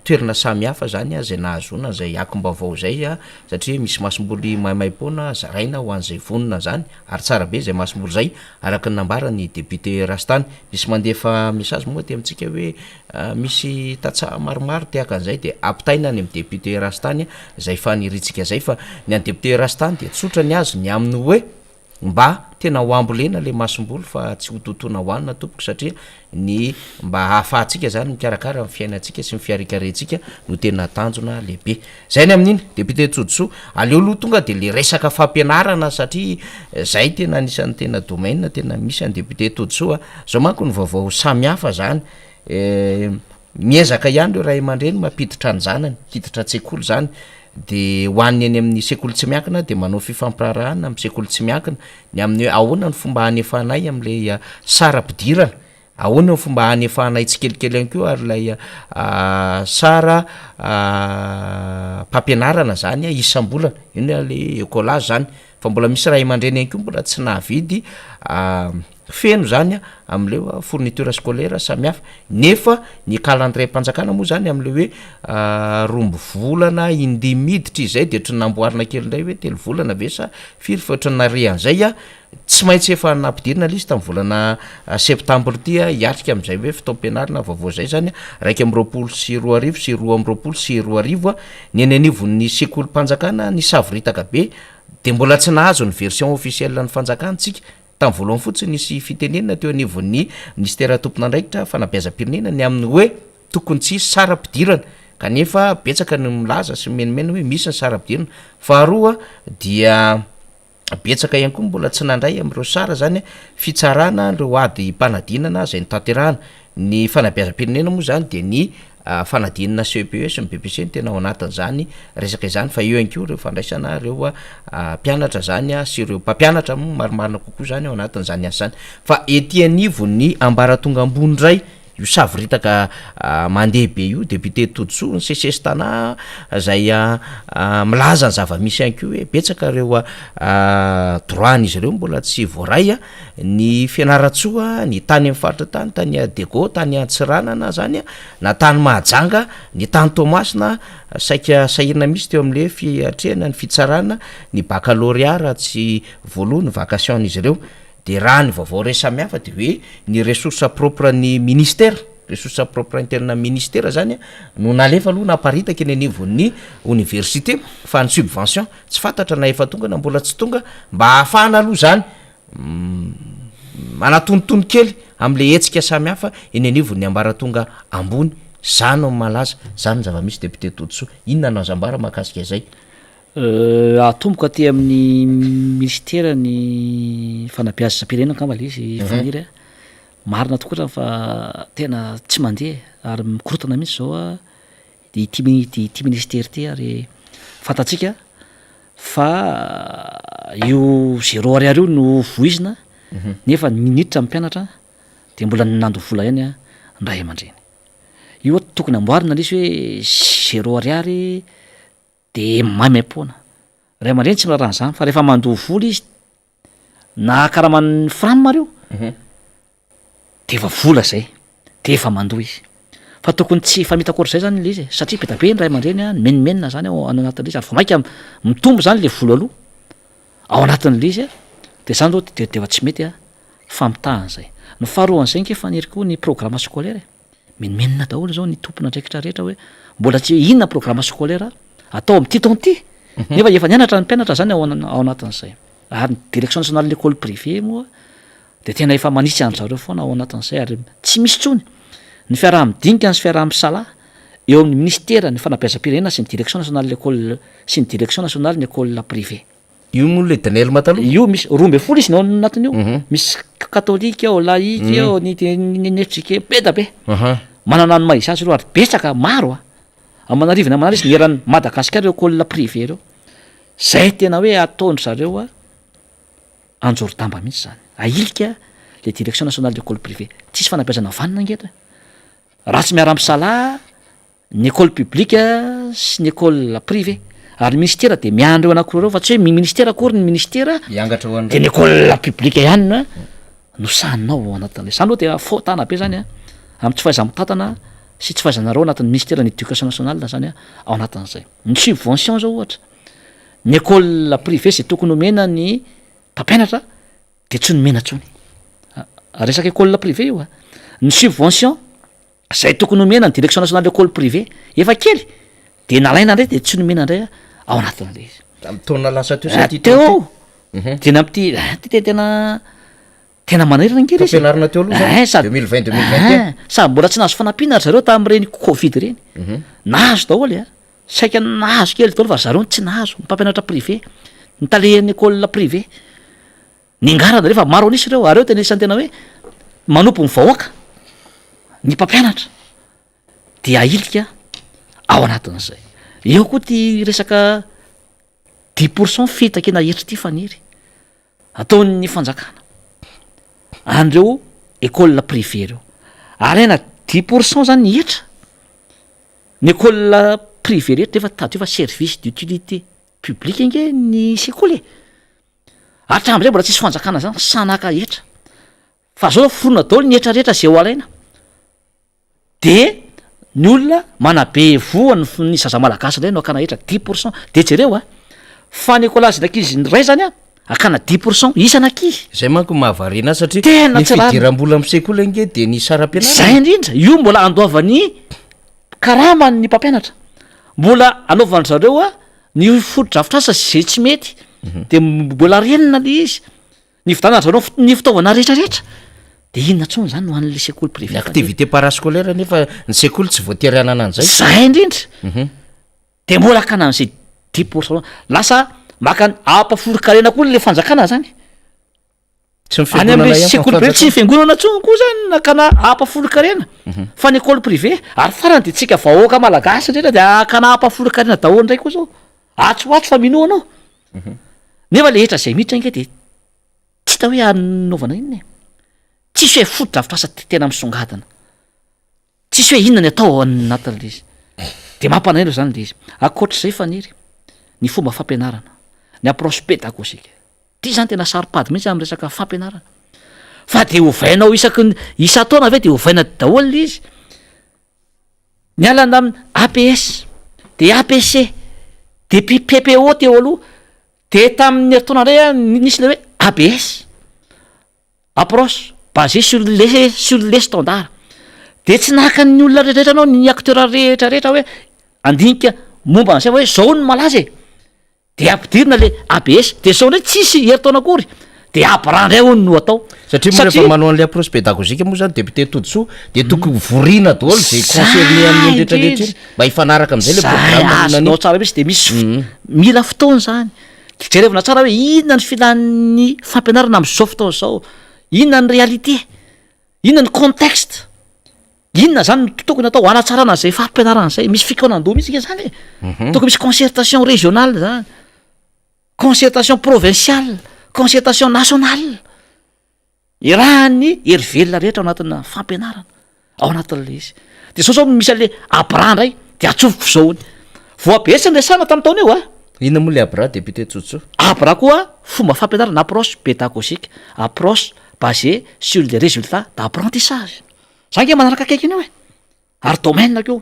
S1: toerana samihafa izany izay nahazoana izay akom-baovao izay satria misy masomboly maimaimpoana zaraina ho an'izay vonona izany. Ary tsara be izay masomboly izay araka ny nambaran'ny député Rastany. Misy mandefa message moa aty amintsika hoe misy tantsaha maromaro te haka an'izay dia ampitaina any amin'ny député Rastany izay faniriantsika izay fa ny an'ny député Rastany dia tsotra ny azy ny amin'ny hoe mba tena ho ambolena le masomboly fa tsy ho totoina hohanina tompoko satria ny mba hahafahantsika zany mikarakara ny fiainantsika sy ny fiarikarentsika no tena tanjona lehibe. Zay ny amin'iny, député Todisoa, aleo aloha tonga de le resaka fampianarana satria zay tena anisan'ny tena domaine tena misy an'i député Todisoa a, zao manko ny vaovao samihafa zany, miezaka ihany reo ray aman-dreny mampiditra ny zanany hiditra an-tsekoly zany, de ho an'ny eny amin'ny sekoly tsy miankina de manao fifampiraharahana amin'ny sekoly tsy miankina, ny amin'ny hoe ahoana ny fomba hanefanay amin'ilay saram-pidirana, ahoana ny fomba hanefanay tsikelikely ihany koa ary ilay sara mpampianarana zany isam-bolana, io ny le écolage zany, fa mbola misy ray aman-dreny ihany koa mbola tsy nahavidy feno zany am'le fourniture scolaire samihafa, nefa ny calendrier-mpanjakana moa zany am'le hoe 12 volana indimy miditra izay de ohatran'ny namboarina kely indray hoe telo volana ve sa firy fa ohatran'ny nare an'izay a, tsy maintsy efa nampidirina le izy tamin'ny volana septambra ity a, hiatrika amin'izay hoe fotoam-pianarana vaovao zay zany 2021 sy 2022 a, ny eny anivon'ny sekolim-panjakana nisavoritaka be de mbola tsy nahazo ny version officielle ny fanjakana tsika. Tamin'ny voalohany fotsiny nisy fitenenana teo anivon'ny minisitera tompon'andraikitra fanabeazam-pirenena ny amin'ny hoe tokony tsy hisy saram-pidirana kanefa betsaka ny milaza sy mimenomenona hoe misy ny saram-pidirana. Faharoa dia betsaka ihany koa mbola tsy nandray amin'ireo sara zany fitsarana ireo adim-panadinana izay notanterahana. Ny fanabeazam-pirenena moa zany dia ny fanadinana CEPE sy ny BEPC no tena ao anatin'izany resaka izany fa eo ihany koa ireo fandraisana ireo mpianatra zany sy ireo mpampianatra moa marimarina kokoa zany ao anatin'izany asa izany fa ety anivon'ny ambaratonga ambony indray io savoritaka mandeha be io député Todisoa ny CCS Tana zay milaza ny zava-misy ihany koa hoe betsaka ireo droit an'izy ireo mbola tsy voaray Ny Fianarantsoa, ny tany amin'ny faritra tany, tany Diego, tany Antsiranana zany na tany Mahajanga, ny tany Toamasina, saika sahirana mihitsy teo amin'le fiatrehana ny fitsarana ny baccalauréat raha tsy voaloa ny vacation-n'izy ireo. De raha ny vaovao re samihafa de hoe ny ressource propre ny ministère, ressource propre interne ministère zany no nalefa aloha naparitaka eny anivon'ny oniversite fa ny subvention tsy fantatra na efa tonga na mbola tsy tonga mba hahafahana aloha zany manatonitony kely am'le hetsika samihafa eny anivon'ny ambaratonga ambony, za no malaza, zany ny zava-misy député Todisoa, inona no azo ambara mahakasika izay?
S2: Atomboka aty amin'ny minisitera ny fanabeazam-pirenena angamba le izy Faniry a, marina tokoa zany fa tena tsy mandeha ary mikorontana mihitsy zao a ity ity minisitera ity ary fantatsika fa io zéro ariary io no voizina nefa niditra ny mpianatra de mbola nandoa vola ihany ny ray aman-dreny. Io tokony amboarina le izy hoe zéro ariary de maimaimpoana. Ray aman-dreny tsy miraharaha an'izany fa rehefa mandoa vola izy na karaman'ny fram ary io de efa vola zay de efa mandoa izy fa tokony tsy hifamita akory zay zany le izy e satria be da be ny ray aman-dreny a nimenomenona zany ao anatin'le izy ary vao mainka mitombo zany le vola aloa ao anatin'le izy a de zany zao de de efa tsy mety a famitahana zay. Ny faharoa an'izay nge faniry koa ny programme scolaire e, menomenona daholo zao ny tompon'andraikitra rehetra hoe mbola tsy inona programme scolaire atao amin'ity taona ity. Nefa efa nianatra ny mpianatra zany ao ao anatin'izay. Ary ny direction nationale l'école privée moa de tena efa manitsy an-dry zareo foana ao anatin'izay ary tsy misy intsony ny fiaraha-midinika sy fiaraha-misalahy eo amin'ny minisiteran'ny fanabeazam-pirenena sy ny direction nationale l'école sy ny direction nationale ny école privée.
S1: Io moa le Daniel Mataloha?
S2: Io misy 12 izy ny ao anatin'io. Misy katolika ao, laïque ao, ny ny FJKM, be da be. Manana ny maha izy azy ireo ary betsaka, maro a! Aman'arivony aman'alina izy ny eran'i Madagasikara ireo école privée ireo. Zay tena hoe ataon-dry zareo anjoron-damba mihitsy zany. Ahilika le direction nationale de école privée. Tsisy fanabeazana vanona ange eto e. Raha tsy miara-misalahy ny école publique sy ny école privée. Ary ny ministera de miandry eo anankiroa ireo fa tsy hoe ny ministera akory ny ministera
S1: Hiangatra ho an'ireo.
S2: de ny école publique ihany no no sahaninao ao anatin'ilay. Zany aloha de fahotana be zany a, amin'ny tsy fahaiza-mitantana sy tsy fahaizanareo anatin'ny ministeran'ny éducation nationale zany a ao anatin'izay. Ny subvention zao ohatra, ny école privée zay tokony omena ny mpampianatra de tsy nomena intsony. Resaka école privée io a. Ny subvention zay tokony omena ny direction nationale école privée efa kely de nalaina ndray de tsy nomena ndray ao anatin'le izy.
S1: Tamin'ny taona lasa teo sa ty
S2: Teo de nampity ty te tena tena manahirana ange
S1: resy. Fampianarana teo aloha zany,
S2: Eh, sady
S1: 2020, 2021.
S2: Eh, sady mbola tsy nahazo fanampiana ry zareo tamin'ireny covid ireny. Nahazo daholo a, saika nahazo kely daholo fa zareo no tsy nahazo, ny mpampianatra privé, ny talehan'ny école privé. Niangarana rehefa maro an'isa ireo ary eo tena isan'ny tena hoe manompo ny vahoaka ny mpampianatra de ahilika ao anatin'izay. Eo koa ty resaka dix pour cent fitakiana hetra ity Faniry ataon'ny fanjakana an'ireo école privée ireo. Alaina dix pour cent zany ny hetra ny école privée rehetra nefa tadidio fa service d'utilité publique ange ny sekoly e. Hatramin'izay mbola tsisy fanjakana zany sahy naka hetra fa zao foronina daholo ny hetra rehetra zay ho alaina de ny olona manabe voa ny ny zaza malagasy indray no akana hetra dix pour cent de jereo a fa ny écolage ny ankizy ny ray zany a akana dix pour cent isan'ankizy.
S1: Zay manko mahavariana ahy satria
S2: Tena
S1: ny
S2: tsy rariny.
S1: fidiram-bola amin'ny sekoly ange de ny saram-pianarana.
S2: Zay indrindra, io mbola andoavan'ny karaman'ny mpampianatra, mbola anaovan-dry zareo a Ny fotodrafitrasa zay tsy mety de mbola renina le izy, ny fividianana zareo ny fitaovana rehetrarehetra de inona intsony zany no an'le sekoly privé.
S1: Ny activité parascolaire nefa ny sekoly tsy voatery hanana an'izay.
S2: Zay indrindra, de mbola hakana an'izay dix pour cent, lasa maka ny ampahafolon-karena koa le fanjakana zany.
S1: Tsy ny
S2: Any
S1: fiangonana
S2: amle
S1: ihany fa ny
S2: sekoly privé tsy ny
S1: fanjakana.
S2: fiangonana tsony koa zany nakana ampahafolon-karena fa ny école privé ary farany de tsika vahoaka malagasy rehetra de akana ampahafolon-karena daholo ndray koa zao atsy ho atsy fa minoa anao nefa le hetra zay miditra ange de tsy hita hoe anaovana inona e, tsisy hoe fotodrafitrasa tena misongadina. Tsisy hoe inona ny atao ao anatin'le izy. De mampalahelo zany le izy. Ankoatr'izay Faniry, ny fomba fampianarana, ny approche pédagogique. Ty zany tena saro-pady mihitsy amin'ny resaka fampianarana. Fa de ovainao isaky ny isan-taona ve de ovaina daholo le izy? Niala tamin'ny APS, de APC, de PPO teo aloha, de tamin'ny herintaona indray an nisy le hoe ABS. Approche basée sur les sur les standards de tsy naka ny olona rehetrarehetra anao ny acteur rehetrarehetra hoe andinika momba an'izay fa hoe zao no malaza e, de ampidirina le ABS de zao ndray tsisy herintaona akory de ABRA ndray hono no atao.
S1: Satria moa rehefa manao an'le approche pédagogique moa zany député Todisoa de tokony vorina daholo zay concerné amin'iny rehetrarehetra iny mba hifanaraka am'zay le
S2: Zay
S1: programme
S2: azonao tsara mihitsy de misy mila fotoana zany. Jerevina tsara hoe inona ny filan'ny fampianarana amin'izao fotoana izao, inona ny réalité, inona ny contexte, inona zany no tokony atao hanatsarana an'izay fampianarana izay, misy fikaonandoha mihitsy nge zany e, tokony misy concertation régionale zany, concertation provinciale, concertation nationale. Iarahan'ny hery velona rehetra ao anatina fampianarana, ao anatin'ilay izy. De zao zao misy an'le ABRA ndray de atsofoko zao ony. Voabe tsy niresahana tamin'ny taona io a.
S1: Inona moa le ABRA député Tsotso?
S2: ABRA koa fomba fampianarana, approche pédagogique, approche basée sur les résultats d'apprentissage. Za nge manaraka akaiky an'io e, ary domaine-ko io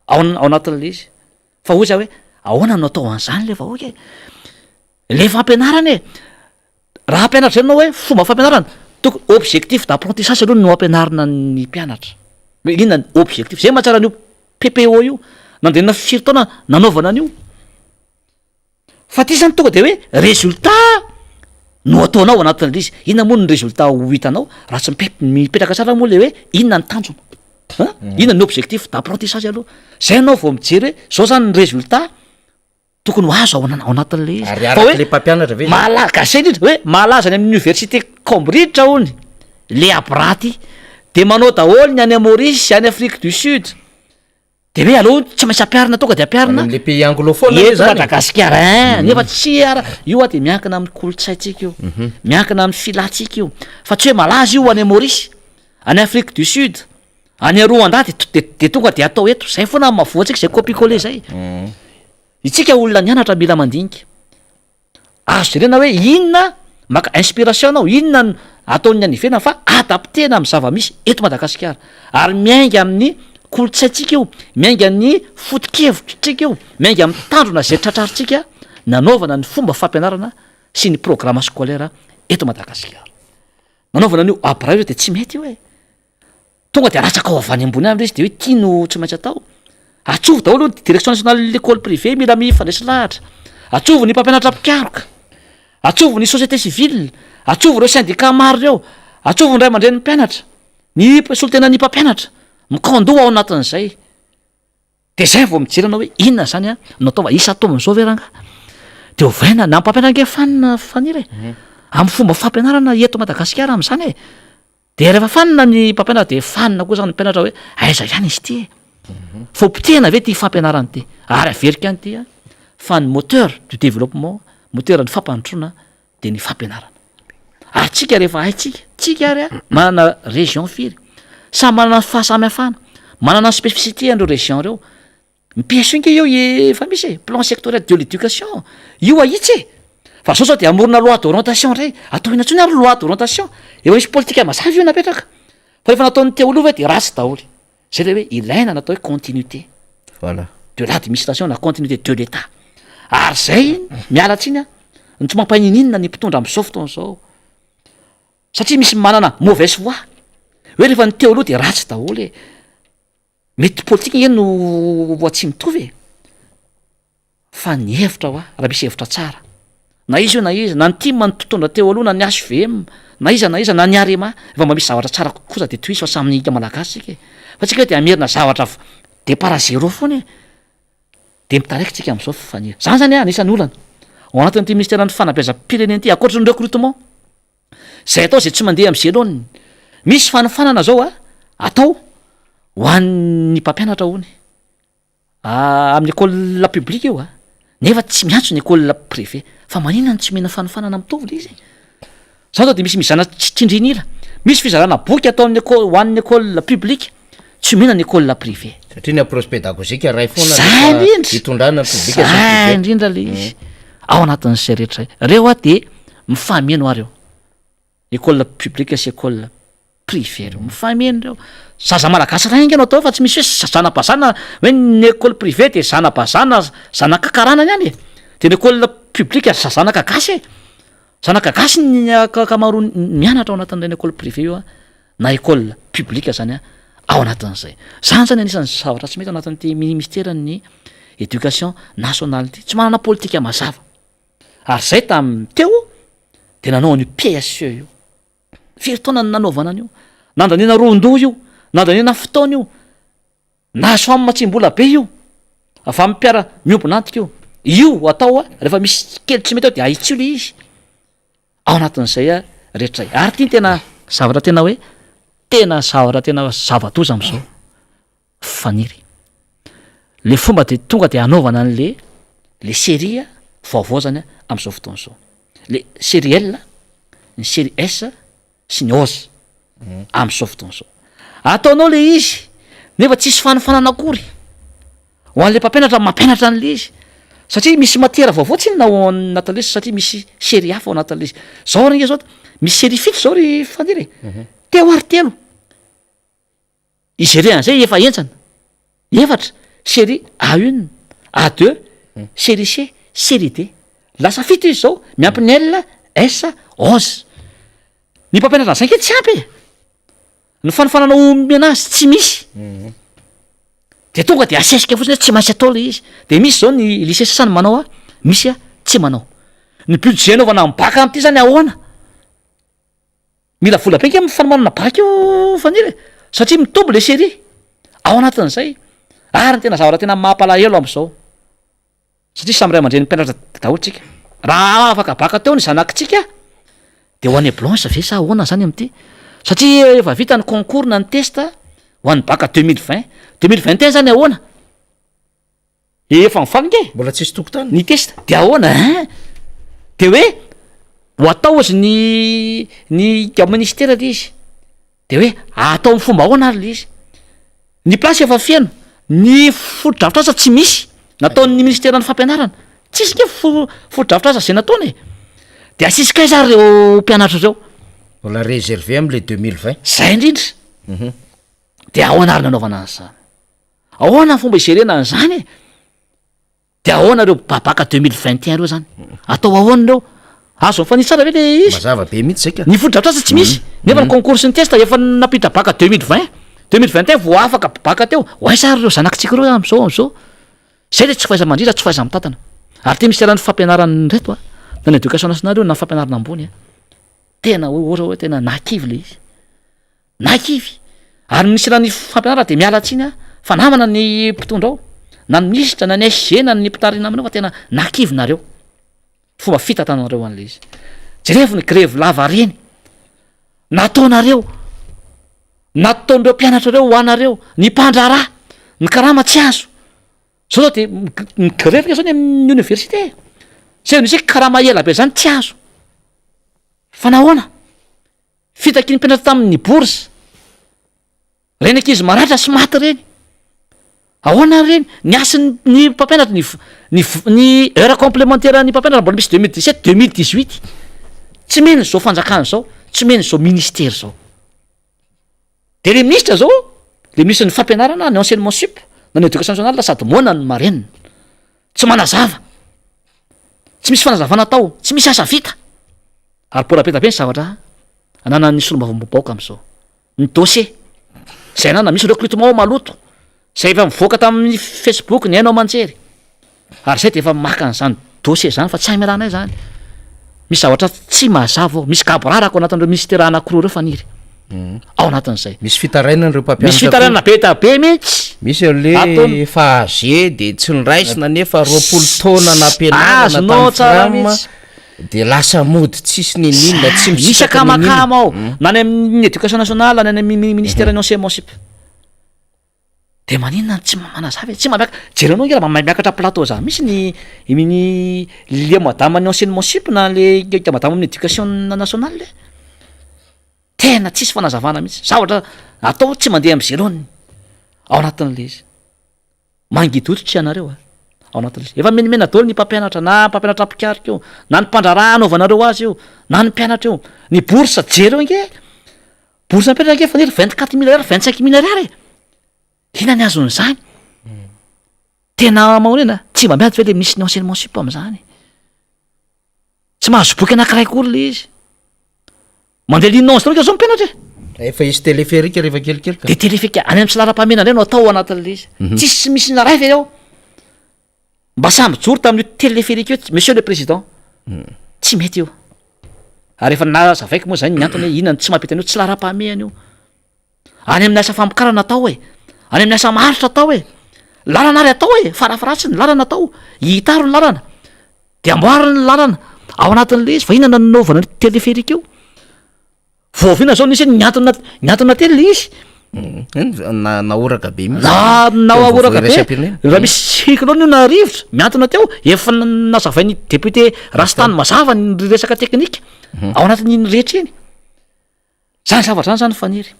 S2: ao ao anatin'ilay izy. Fa hoy za hoe ahoana no atao an'izany le vahoaka e? Le fampianarana e! Raha hampianatra zay ianao hoe fomba fampianarana, tokony objectif d'apprentissage aloha no ampianarina ny mpianatra, hoe inona ny objectif, zay mahatsara an'io PPO io, nandeha firy taona nanaovana an'io. Fa ty zany tonga de hoe résultat no ataonao anatin'le izy. Inona moa ny résultat ho hitanao raha tsy mipe- mipetraka tsara moa le hoe inona ny tanjona an? Inona ny objectif d'apprentissage aloha? Zay ianao vao mijery hoe zao zany ny résultat tokony ho azo ao ana- ao anatin'le izy.
S1: Ary
S2: Fa
S1: araka
S2: hoe
S1: le mpampianatra ve zay?
S2: Mahala- gasy indrindra hoe malaza any amin'ny université Cambridge hony le Abra ty, de manao daholo ny any Maurice, any Afrique du Sud. De hoe aleo tsy maintsy ampiharina tonga de ampiharina.
S1: Any am'le pays anglophone anie
S2: Eto
S1: zany e.
S2: Madagasikara ein, nefa tsy ara, io a de miankina amin'ny kolontsaintsika io, miankina amin'ny filantsika io, fa tsy hoe malaza io any Maurice, any Afrique du Sud, any Rwanda de to- de de tonga de atao eto, zay foana no mahavoa antsika zay copie coller zay. Itsika olona nianatra mila mandinika. Azo jerena hoe inona, maka inspiration anao, inona no ataon'ny any ivelany fa adapter-na amin'ny zava-misy eto Madagasikara. Ary miainga amin'ny kolontsaintsika io, miainga amin'ny foto-kevitritsika io, miainga amin'ny tanjona izay tratrarintsika nanaovana ny fomba fampianarana sy ny programa scolaire eto Madagasikara. Nanaovana an'io ABRA io dia tsy mety io e. Tonga de alatsaka ao avy any ambony any le izy de hoe ty no tsy maintsy atao. Atsovy daholo ny direction nationale l'école privée mila mifandresy lahatra. Atsovy ny mpampianatra mpikaroka. Atsovy ny société civile. Atsovy ireo syndicat maro ireo. Atsovy ny ray aman-drenin'ny mpianatra. Ny solontenan'ny mpampianatra. Mikaondoha ao anatin'izay. De zay vao mijery anao hoe inona zany a no atao fa isan-taona zao ve rangah de ovaina na mpampianatra ange fanina Faniry e, amin'ny fomba fampianarana eto Madagasikara am'zany e, de rehefa fanina ny mpampianatra de fanina koa zany ny mpianatra hoe aiza ihany izy ty e, fa ho potehina ve ty fampianarana ty? Ary averiko ihany ty a fa ny moteur du développement, moteur ny fampandrosoana de ny fampianarana. Ary tsika rehefa haintsika, tsika ary a manana région firy, samy manana ny fahasamihafana, manana ny spécificité an'ireo région reo, ny PSE nge eo efa misy e, plan sectoriel de l'éducation, io ahitsy e, fa zao zao de hamorona loi d'orientation ndray, atao inona tsony ary loi d'orientation, efa misy politika mazava io napetraka, fa efa nataon'ny teo aloha ve de ratsy daholo. Zay le hoe ilaina ny atao hoe continuité.
S1: Voilà.
S2: De l'administration na continuité de l'Etat. Ary zay, miala tsiny an, no tsy mampanininona ny mpitondra am'zao fotoana zao. Satria misy manana mauvaise foi, hoe rehefa ny teo aloha de ratsy daholo e. Mety politika nge no tsy mitovy e. Fa ny hevitra hoa, raha misy hevitra tsara, na iza io na iza, na ny tim ny mpitondra teo aloha na ny HVM, na iza na iza, na ny Arema, efa mba misy zavatra tsara kosa de tohizo fa samy malagasy tsika e! Fa tsika hoe de hamerina zavatra départ à zéro foana e! De mitaraiky tsika am'zao fifania. Zany zany anisan'ny olana ao anatin'ity ministeran'ny fanabeazam-pirenena ity, ankoatry ny recrutement zay atao zay tsy mandeha am'zay laoniny. Misy fanofanana zao a atao ho an'ny mpampianatra hony. Amin'ny école publique io a, nefa tsy miantso ny école privée, fa maninona no tsy omena fanofanana mitovy le izy e? Zao zao de misy mizana tsindrin'ila, misy fizarana boky ataon'ny école ho an'ny école publique, tsy omena ny école privée.
S1: Satria ny approche pédagogique iray foana
S2: Zay
S1: rehefa
S2: indrindra,
S1: hitondrana ny public sy ny
S2: zay
S1: privé.
S2: indrindra le izy, ao anatin'izay rehetra zay, reo a de mifameno ary eo. École publique sy école privée reo mifameno reo, zaza malagasy ray ange no atao fa tsy misy hoe zana-bazaha na hoe ny école privée de zana-bazaha na zanaka karana ny any e, de ny école publique zanaka gasy e, zanaka gasy ny ankamaroany mianatra ao anatin'ireny école privée io a na école publique zany a ao anatin'izay, zany zany anisan'ny zavatra tsy mety ao anatin'ity ministeran'ny éducation nationale ty, tsy manana politika mazava. Ary zay tamin'ny teo de nanao an'io PSE io. Firy taona no nanaovana an'io? Nandaniana ron-doha io, nandaniana fotoana io, nahazo famatsiam-bola be io, avy amin'ny mpiara-miombon'antoka io. Io atao a, rehefa misy kely tsy mety ao de ahitsio le izy. Ao anatin'izay a rehetra izay. Ary ity no tena zavatra tena hoe tena zavatra tena zava-doza am'zao. Faniry. Le fomba de tonga de anaovana an'le le série vaovao zany am'zao fotoana zao. Le série L, ny série S sy ny Oz am'zao fotoana zao. Ataonao le izy nefa tsisy fanofanana akory ho an'le mpampianatra mampianatra an'le izy satria misy matière vaovao tsinona ao anatin'le izy satria misy série hafa ao anatin'le izy. Zao ary nge zao misy série fito zao ry Faniry e, teo ary telo. Izy ireo an'izay efa henjana, efatra, série A une, A deux, série C, série D. Lasa fito izy zao, miampy ny L, S, onze. Ny mpampianatra an'izay ange tsy ampy e! Ny fanofanana omena azy tsy misy. De tonga de asesika fotsiny hoe tsy maintsy atao le izy. De misy zao ny lycée sasany manao a, misy a. Tsy manao. Ny budget anaovana ny bac amin'ity zany ahoana? Mila vola be nge amin'ny fanomanana bac io Faniry e, satria mitombo le série ao anatin'izay. Ary ny tena zavatra tena mampalahelo amin'izao, satria samy ray aman-dreny mpianatra daholo tsika, raha afaka bac teo ny zanakitsika de ho année blanche ve sa ahoana zany amin'ity? Satria efa vita ny concours na ny test ho an'ny bac 2020, 2021 zany ahoana? Efa mivaly nge!
S1: Mbola tsisy tokotany.
S2: Ny test de ahoana hein? De hoe ho atao ozy ny ny ao ministera le izy, de hoe atao amin'ny fomba ahoana ary le izy? Ny place efa feno, ny fotodrafitrasa tsy misy nataon'ny ministeran'ny fampianarana, tsisy nge fo- fotodrafitrasa zay nataony e! De asisika aiza ary reo mpianatra reo?
S1: Mbola réservé am'le 2020.
S2: Zay indrindra! De ahoana ary nanaovana an'zany? Ahoana ny fomba hijerena an'izany e? De ahoana ireo babaka 2021 ireo zany? Atao ahoana ireo? Azo mifanitsy tsara ve le izy?
S1: Mazava be mihitsy zay ka.
S2: Ny fotodrafitrasa tsy misy, nefa ny concours sy ny test efa nampiditra baka 2020, 2021 vao afaka baka teo. Ho aiza ary ireo zanakitsika ireo am'zao am'zao? Zay le tsy fahaiza-mandrindra, tsy fahaiza-mitantana. Ary ty minisiteran'ny fampianarana ireto a, na ny éducation nationale io na ny fampianarana ambony a, tena hoe ohatra hoe tena nahakivy le izy. Na kivy ary ny minisiteran'ny fampianarana dia miala tsiny aho fa namana ny mpitondra ao, na ny minisitra na ny SG na ny mpitarina aminao fa tena na kivy nareo fomba fitantananareo an'ilay izy. Jerevo ny grevy lava reny nataonareo, nataon'ireo mpianatra ireo ho anareo, ny mpandraharaha, ny karama tsy azo. Zao zao de mi-grevy nge zao ny amin'ny université e, zay misy hoe karama ela be zany tsy azo, fa nahoana? Fitaky ny mpianatra tamin'ny bourse. Ireny ankizy maratra sy maty ireny. Ahoana ary ireny? Ny hasin'ny ny mpampianatra, ny ny ny heure complémentaire ny mpampianatra mbola misy 2017, 2018. Tsy mino izao fanjakana izao, tsy mino izao ministera izao. De le ministra zao, le ministre ny fampianarana, ny enseignement sup, na ny éducation nationale sady moana no marenina. Tsy manazava. Tsy misy fanazavana atao, tsy misy asa vita. Ary mbola be dia be ny zavatra ananan'ny solombavambahoaka amin'izao. Ny dossier izay ananana, misy recrutement ao maloto, izay efa mivoaka tamin'ny facebook, ny haino aman-jery. Ary izay dia efa maka an'izany dossier izany fa tsy hamelanay izany. Misy zavatra tsy mazava ao, misy gaboraraka ao anatin'ireo minisitera anankiroa ireo Faniry. Ao anatin'izay.
S1: Misy fitarainana ireo mpampianatra
S2: Misy fitarainana be da be mihitsy.
S1: Misy an'le
S2: Ataony-
S1: efa âgé de tsy noraisina nefa 20 taona nampianarana
S2: Azonao
S1: tamin'ny
S2: tsara
S1: fram
S2: mihitsy.
S1: de lasa mody tsisy n'inon'inona, tsy
S2: Misy
S1: misitraka n'inon'inona.
S2: akamakama ao, na any amin'ny éducation nationale, na any amin'ny ministère ny enseignement sup. De maninona no tsy manazava e? Tsy mba miak- jerenao ange raha mba miakatra plateau zany mihitsy ny ny le madama ny enseignement sup na le madama amin'ny éducation nationale e. Tena tsisy fanazavana mihitsy, zavatra atao tsy mandeha am'zay laoniny ao anatin'le izy. Mangidy hoditra ianareo a, ao anatin'le izy. Efa menimena daholo ny mpampianatra na mpampianatra mpikaroka io, na ny mpandraharaha anaovanareo azy io, na ny mpianatra io. Ny bourse jereo ange, bourse mpianatra ange faniry 24 mille ariary, 25 mille ariary e. Inona ny azon'izany? Tena mahonena, tsy mba miady ve le ministre ny enseignement sup am'zany? Tsy mahazo boky anankiray akory le izy. Mandeha ligne 11 daholo zao ny mpianatra e.
S1: Efa hisy téléphérique rehefa kelikely ka.
S2: De téléphérique any amin'ny tsy laharam-pahamehana indray no atao ao anatin'le izy. Tsisy misy naray ve eo? Mba samy mijoro tamin'io téléphérique io, monsieur le président. Tsy mety io. Ary efa nazavaiko moa zany ny antony hoe inona no tsy mampety an'io, tsy laharam-pahamehana io. Any amin'ny asa famokarana atao e, any amin'ny asa maharitra atao e, lalana ary atao e, farafaharatsiny lalana atao, hitaro ny lalana, de amboarina ny lalana ao anatin'le izy, fa inona no nanaovana an'io téléphérique io? Vao oviana zao nisy hoe niantona, niantona teny le izy?
S1: Na nahoraka be mihitsy.
S2: Na nahoraka be,
S1: Iraisam-pirenena.
S2: raha misy cyclone io na rivotra miantona teo, efa nazavain'ny député Rastany mazava ny resaka teknika ao anatin'iny rehetra iny. Zany zavatra zany zany Faniry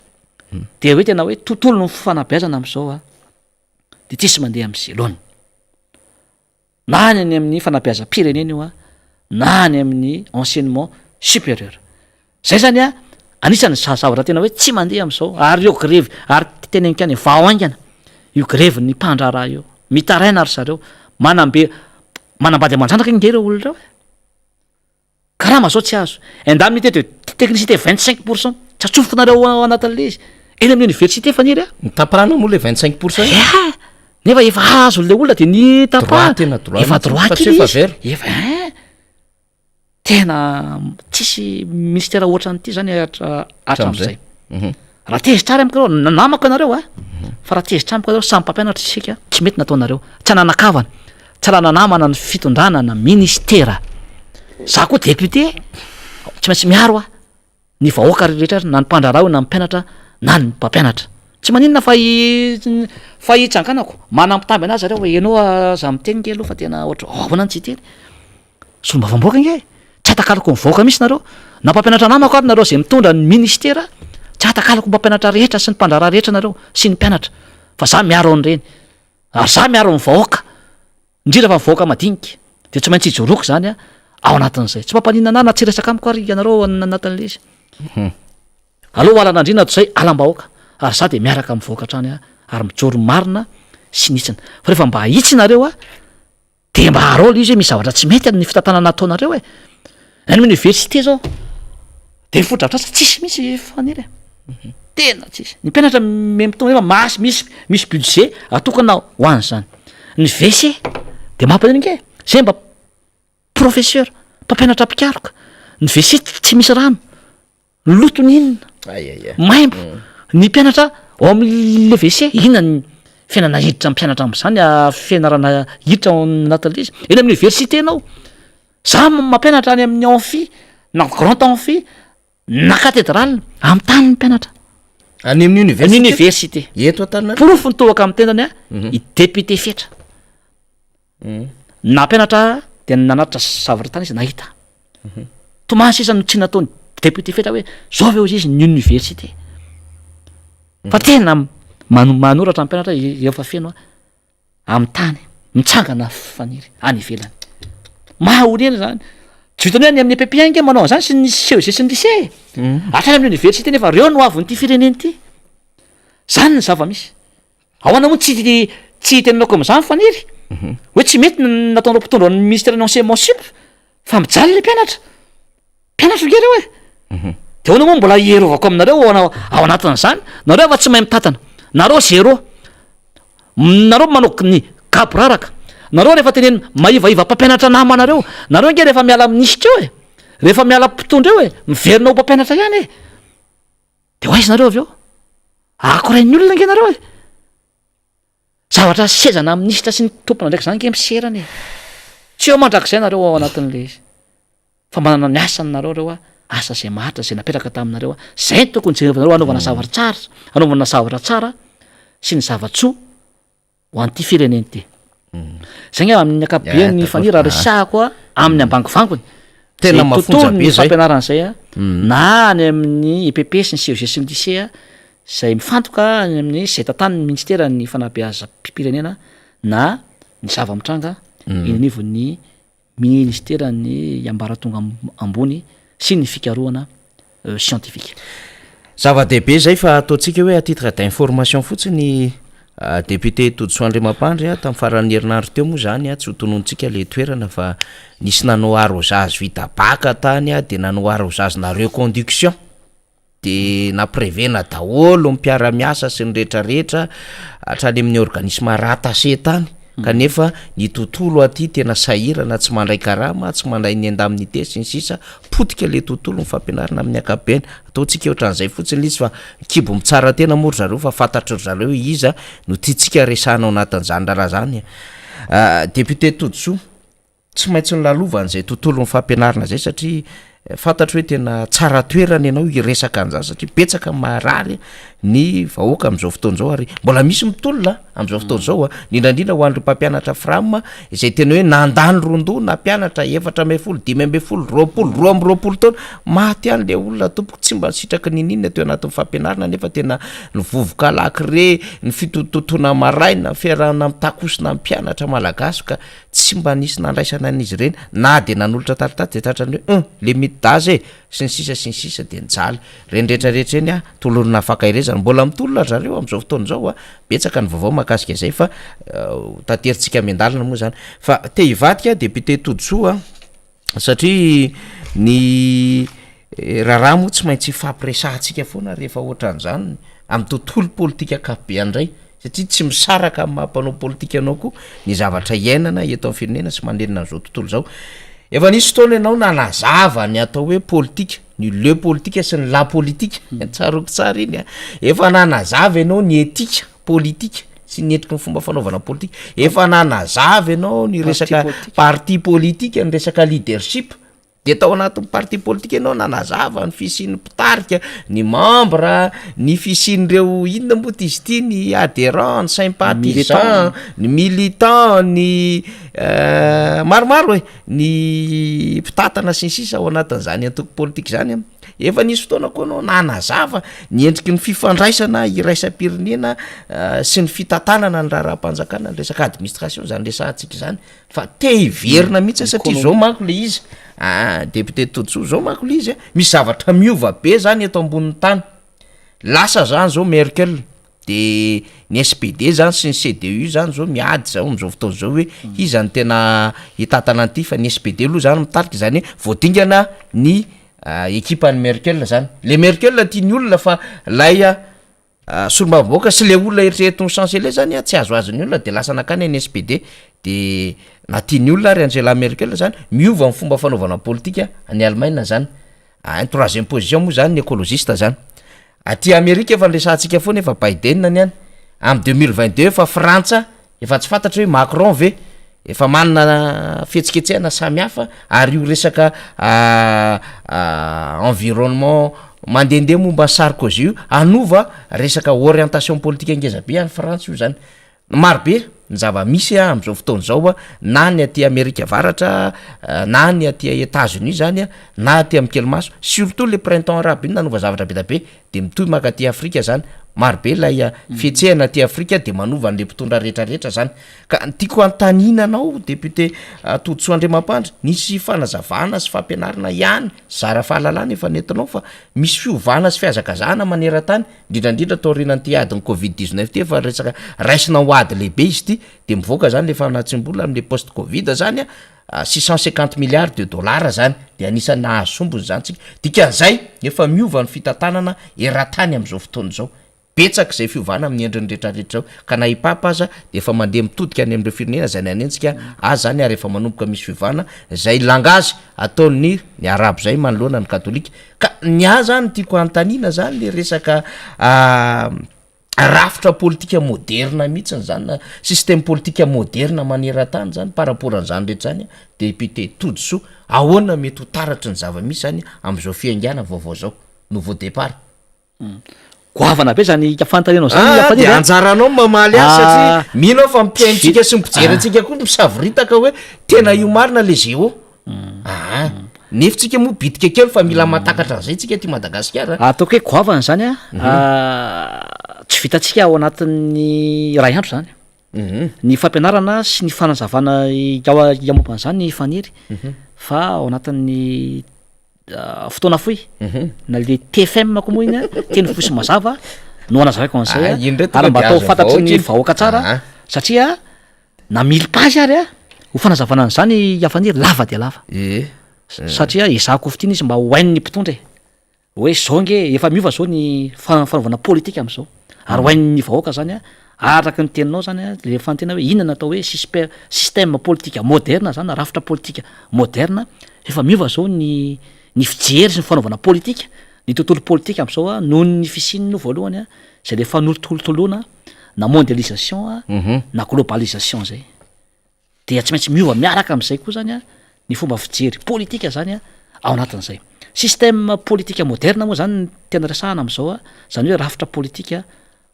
S2: de hoe tena hoe tontolon'ny fanabeazana am'zao a de tsisy mandeha am'zay laoniny, na ny any amin'ny fanabeazam-pirenena io a na any amin'ny enseignement supérieur, zay zany a anisan'ny zavatra tena hoe tsy mandeha am'zao ary eo grevy ary teneniko ihany vao haingana io grevin'ny mpandraharaha io, mitaraina ry zareo, manambe manambady aman-janaka ange ireo olona ireo e. Karama zao tsy azo. Indemnité de technicité 25 pourcent tsy atsofokinareo ao anatin'le izy. Eny amin'ny université Faniry a.
S1: Ny tapahana moa le 25 pourcent
S2: io? Ya! Nefa efa azon'le olona de ny tapahana.
S1: Droit tena droit
S2: Efa
S1: mihitsy,
S2: droit
S1: fa tsy
S2: kely
S1: efa
S2: izy.
S1: very.
S2: Efa hein. Tena tsisy ministera ohatran'ity zany hatra- hatramin'izay. Raha tezitra ary amiko nareo, namako ianareo a, fa raha tezitra amiko nareo samy mpampianatra isika, tsy mety nataonareo, tsy anana-kavana, tsy anana-namana ny fitondrana na ministera. Za koa député, tsy maintsy miaro aho ny vahoaka rehetra na ny mpandraharaha io na ny mpianatra na ny mpampianatra. Tsy maninona fa i fa itsanganako, manambitamby anazy zareo hoe ianao aza miteny nge aloha fa tena ohatra ahoana no tsy hiteny. Solombavambahoaka ange e! Tsy atakaloko ny vahoaka mihitsy nareo, na mpampianatra namako ary nareo izay mitondra ny ministera, tsy atakaloko ny mpampianatra rehetra sy ny mpandraharaha rehetra nareo sy ny mpianatra fa za miaro an'ireny ary za miaro ny vahoaka, indrindra fa ny vahoaka madinika de tsy maintsy ijoroako zany a ao anatin'izay, tsy mampaninona anah na tsy hiresaka amiko ary ianareo ao anatin'le izy. Aleo alan'andriana toy izay alam-bahoaka ary za de miaraka amin'ny vahoaka hatrany ary mijoro marina sy ny hitsiny fa rehefa mba ahitsy nareo a De mba arao le izy hoe misy zavatra tsy mety amin'ny fitantanana ataonareo e! Any amin'ny université zao de ny fotodrafitrasa tsisy mihitsy Faniry e! Tena tsisy. Ny mpianatra mitohy nefa masy misy misy budget atokana ho an'izany. Ny WC de mampalahelo ange, zay mba professeur, mpampianatra mpikaroka, ny WC tsy misy rano. Loto ny inona? Maimbo. Ny mpianatra ao amin'ny le WC, inona ny fiainana hiditra mpianatra amin'izany, fianarana hiditra ao anatin'ilay izy? Eny amin'ny université ianao, za mampianatra any amin'ny amphi, na grand amphi, na cathédrale, amin'ny tany ny mpianatra.
S1: Any amin'ny université?
S2: Ny université.
S1: Eto Antananarivo?
S2: Porofo ny tohaka amin'ny tenany i député Fetra. Nampianatra dia nanatitra zavatra tany izy nahita. Tomany sisa no tsy nataony député Fetra hoe zao ve hozy izy ny université. Fa tena manoratra mpianatra efa feno a amin'ny tany mitsangana faniry any ivelany. Mahonena zany. Tsy vitan'ny hoe any amin'ny EPP ange manao an'izany sy ny CEG sy ny lycée e. Hatrany amin'ny université nefa reo no avin'ity firenena ity. Zany ny zava-misy. Ahoana moa tsy tsy hitenenako amin'izany Faniry? Hoe tsy mety ny nataon'ireo mpitondra ny ministeran'ny enseignement sup fa mijaly le mpianatra. Mpianatra ange ireo e. De ahoana moa mbola hierovako aminareo ao ana- ao anatin'izany? Nareo efa tsy mahay mitantana. Nareo zéro. Nareo manao ny gaboraraka. Nareo rehefa tenenina maivaiva mpampianatra namanareo. Nareo ange rehefa miala minisitra eo e, rehefa miala mpitondra eo e, miverina ho mpampianatra ihany e. De ho aiza nareo avy eo? Akorain'ny olona ange nareo e! Zavatra sezana minisitra sy ny tompon'andraikitra zany ange miserana e! Tsy eo mandrakizay nareo ao anatin'le izy. Fa manana ny asany nareo reo a, asa zay maharitra zay napetraka taminareo a, zay no tokony jerevanareo hanaovana zavatra tsara, hanaovana zavatra tsara sy ny zava-tsoa. ho an'ity firenena ity. Zay nga amin'ny ankapobeny ny faniry raha resahako a amin'ny ambangovangony.
S1: Tena
S2: Zay
S1: mafonja
S2: tontolo
S1: be
S2: ny
S1: zay.
S2: fampianarana zay a, na any amin'ny EPP sy ny CEG sy ny lycée a, zay mifantoka any amin'ny zay tantanin'ny ministeran'ny fanabeazam-pirenena na ny zava-mitranga eny anivon'ny Minisiteran'ny ambaratonga ambony sy ny fikarohana siantifika.
S1: Zava-dehibe izay fa ataontsika hoe à titre d'information fotsiny député Todisoa Andriamampandry a, tamin'ny faran'ny herinandro teo moa izany a, tsy ho tononontsika ilay toerana fa nisy nanao arrosage vita bacc tany dia nanao arrosage na reconduction. de nampirevena daholo ny mpiara-miasa sy ny rehetrarehetra hatrany amin'ny organisme rattaché tany kanefa ny tontolo aty tena sahirana tsy mandray karama tsy mandray ny indemnité sy ny sisa potika le tontolo ny fampianarana amin'ny ankapobeny ataontsika ohatran'izay fotsiny le izy fa kibo mitsara tena moa ry zareo fa fantatry ry zareo hoe iza no tiantsika resahana ao anatin'izany raharaha zany député Todisoa Tsy maintsy nolalovana izay tontolon'ny fampianarana izay satria fantatro hoe tena tsara toerana ianao hiresaka an'izany satria betsaka ny maharary ny vahoaka amin'izao fotoana izao ary mbola misy mitolona amin'izao fotoana izao a, indrindra indrindra ho an'ireo mpampianatra fram izay tena hoe nandany ron-doha nampianatra 14, 15, 20, 22 taona, maty any le olona tompoko tsy mba nisitraka n'inon'inona teo anatin'ny fampianarana nefa tena ny vovoka lakile, ny fitotototoana maraina, ny fiarahana mitakosina amin'ny mpianatra malagasy ka Tsy mba nisy nandraisana an'izy ireny na dia nanolotra taratasy dia tratran'ny hoe hum le midi-daza e! sy ny sisa sy ny sisa dia nijaly. Ireny rehetra rehetra ireny a, tolorana fankaherezana. Mbola mitolona ry zareo amin'izao fotoana izao a, betsaka ny vaovao mahakasika izay fa ho taterintsika miandalana moa izany. Fa te hivadika député Todisoa a, satria ny raharaha moa tsy maintsy ifampiresahantsika foana rehefa ohatran'izany amin'ny tontolo politika ankapobeany indray. Satria tsy misaraka amin'ny maha mpanao politika anao koa ny zavatra iainana eto amin'ny firenena sy manerana an'izao tontolo izao. Efa nisy fotoana ianao nanazava ny atao hoe politika, ny le politika sy ny la politika, tsaroako tsara iny a. Efa nanazava ianao ny etika politika sy ny endriky ny fomba fanaovana politika, efa nanazava ianao ny resaka parti politika, ny resaka leadership. De tao anatin'ny parti politika ianao nanazava ny fisian'ny mpitarika, ny membre, ny fisian'ireo inona moa ty izy ity, ny adherent, ny sympathisant, ny militant, ny maromaro e, ny mpitantana sy ny sisa ao anatin'izany antoko politika izany an. Efa nisy fotoana koa anao nanazava ny endriky ny fifandraisana iraisam-pirenena sy ny fitantanana ny raharaham-panjakana, ny resaka administration zany resahantsika izany. Fa te hiverina mihitsy aho satria zao manko le izy aa député Todisoa zao manko le izy a, misy zavatra miova be zany eto ambonin'ny tany, lasa zany zao Merkel de ny SPD zany sy ny CDU zany zao miady zao am'zao fotoana zao hoe iza no tena hitantana an'ity fa ny SPD aloha zany mitarika zany hoe vao dingana ny ekipan'i Merkel zany, le Merkel tian'ny olona fa lay Solombavambahoaka sy le olona eritreretin'ny ho chancelier zany an, tsy azoazon'ny olona de lasa nankany ny SPD de na tian'ny olona ary Angela Merkel zany, miova ny fomba fanaovana politika any Allemagne zany, en troisième position moa zany ny ecologiste zany, aty Amerika efa niresahantsika foana efa Biden ny any, amy 2022 efa Frantsa Efa tsy fantatra hoe Macron ve efa manana fihetsiketsehana samihafa ary io resaka environnement mandehandeha momba an'i Sarkozy io hanova resaka orientation politique ngeza be any Frantsa io zany. Maro be ny zava-misy amin'izao fotoana izao na ny aty Amerika Avaratra na ny aty Etats-Unis zany na aty amin'ny kely maso surtout le printemps arabe iny nanova zavatra be dia be. de mitohy mankaty Afrika zany, maro be ilay fihetsehana aty Afrika de manova an'le mpitondra rehetra rehetra zany, ka ny tiako hanontaniana anao député Todisoa Andriamampandry, nisy fanazavana sy fampianarana ihany zara fahalalana efa nentinao fa misy fiovana sy fihazakazahana maneran-tany, indrindra indrindra taorianan'ity adin'ny covid 19 ity efa resaka raisina ho ady lehibe izy ity, de mivoaka zany le fanatsim-bola am'le post covid zany an, 650 milliards de dollars zany de anisan'ny nahazo sombiny zany tsika, dikan'izay efa miova ny fitantanana eran-tany am'zao fotoana izao, betsaka izay fiovana amin'ny endriny rehetrarehetra zao, ka na i Papa aza de efa mandeha mitodika any amin'ireo firenena izay nanenjika azy zany ary efa manomboka misy fiovana zay langage ataon'ny ny arabo zay manoloana ny katolika, ka ny ahy zany tiako hanontaniana zany le resaka rafitra politika moderna mihitsiny zany na système politika moderna maneran-tany zany par rapport an'izany rehetra zany député Todisoa, ahoana mety ho taratry ny zava-misy zany am'zao fiaingàna vaovao zao, nouveau départ?
S2: Goavana be zany fanontanianao zany
S1: Ah, de anjaranao ny mamaly azy satria mino aho fa mpihaino tsika sy mpijery antsika koa misavoritaka hoe tena io marina le géo. Aa, nefa tsika moa bitika kely fa mila mahatakatra an'izay tsika aty Madagasikara.
S2: Ataoko hoe goavana zany a, tsy vitantsika ao anatin'ny iray andro zany. Ny fampianarana sy ny fanazavana ao momba an'izany Faniry fa ao anatin'ny fotoana fohy na le TFM ko moa iny a, teny fohy sy mazava no anazavaiko an'izay a, ary mba atao fantatry ny vahoaka tsara satria Na mille pages ary a, ho fanazavana an'izany i Hafaniry lava dia lava.
S1: Ee.
S2: Satria ezahako hofintinina izy mba ho hain'ny mpitondra e. Hoe zao nge, efa miova zao ny fanaovana politika am'zao. Ary ho hain'ny vahoaka zany a, araka ny teninao zany a, le fanontaniana hoe inona no atao hoe sispe- système politika moderne zany na rafitra politika moderne, efa miova zao ny ny fijery sy ny fanaovana politika, ny tontolo politika am'zao a, noho ny fisian'ny voalohany a, zay le fanolotolotoloana na mondialisation na globalisation zay dia tsy maintsy miova miaraka am'zay koa zany a ny fomba fijery politika zany a ao anatin'izay. Système politika moderne moa zany ny tena resahana am'zao a, zany hoe rafitra politika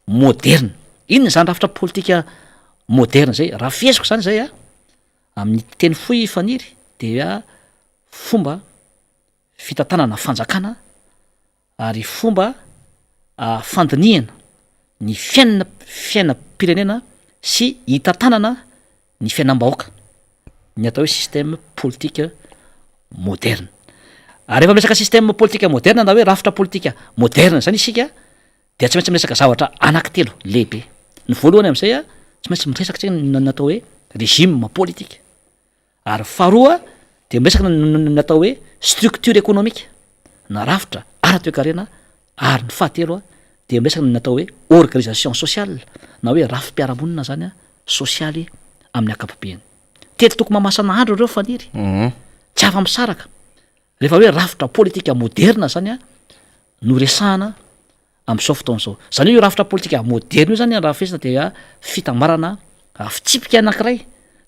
S2: moderna. Inona zany rafitra politika moderna zay? Raha feheziko zany zay a amin'ny teny fohy Faniry dia fomba fitantanana fanjakana ary fomba fandinihana ny fiainana fiainam-pirenena sy hitantanana ny fiainam-bahoaka, ny atao hoe système politique moderne. Ary rehefa miresaka système politique moderne na hoe rafitra politika moderne zany isika dia tsy maintsy miresaka zavatra anankitelo lehibe. Ny voalohany am'zay a, tsy maintsy miresaka tsika ny atao hoe régime politique. Ary faharoa dia miresaka ny atao hoe structure économique na rafitra ara-toekarena ary ny fahatelo dia miresaka ny atao hoe organisation sociale na hoe rafi-piarahamonina zany sosialy amin'ny ankapobeny. Telo toko mahamasina andro ireo Faniry. Tsy afa-misaraka. Rehefa hoe rafitra politika moderina zany a no resahana amin'izao fotoana izao. Zany hoe io rafitra politika moderina io zany raha fehezina dia fitambarana fitsipika anankiray,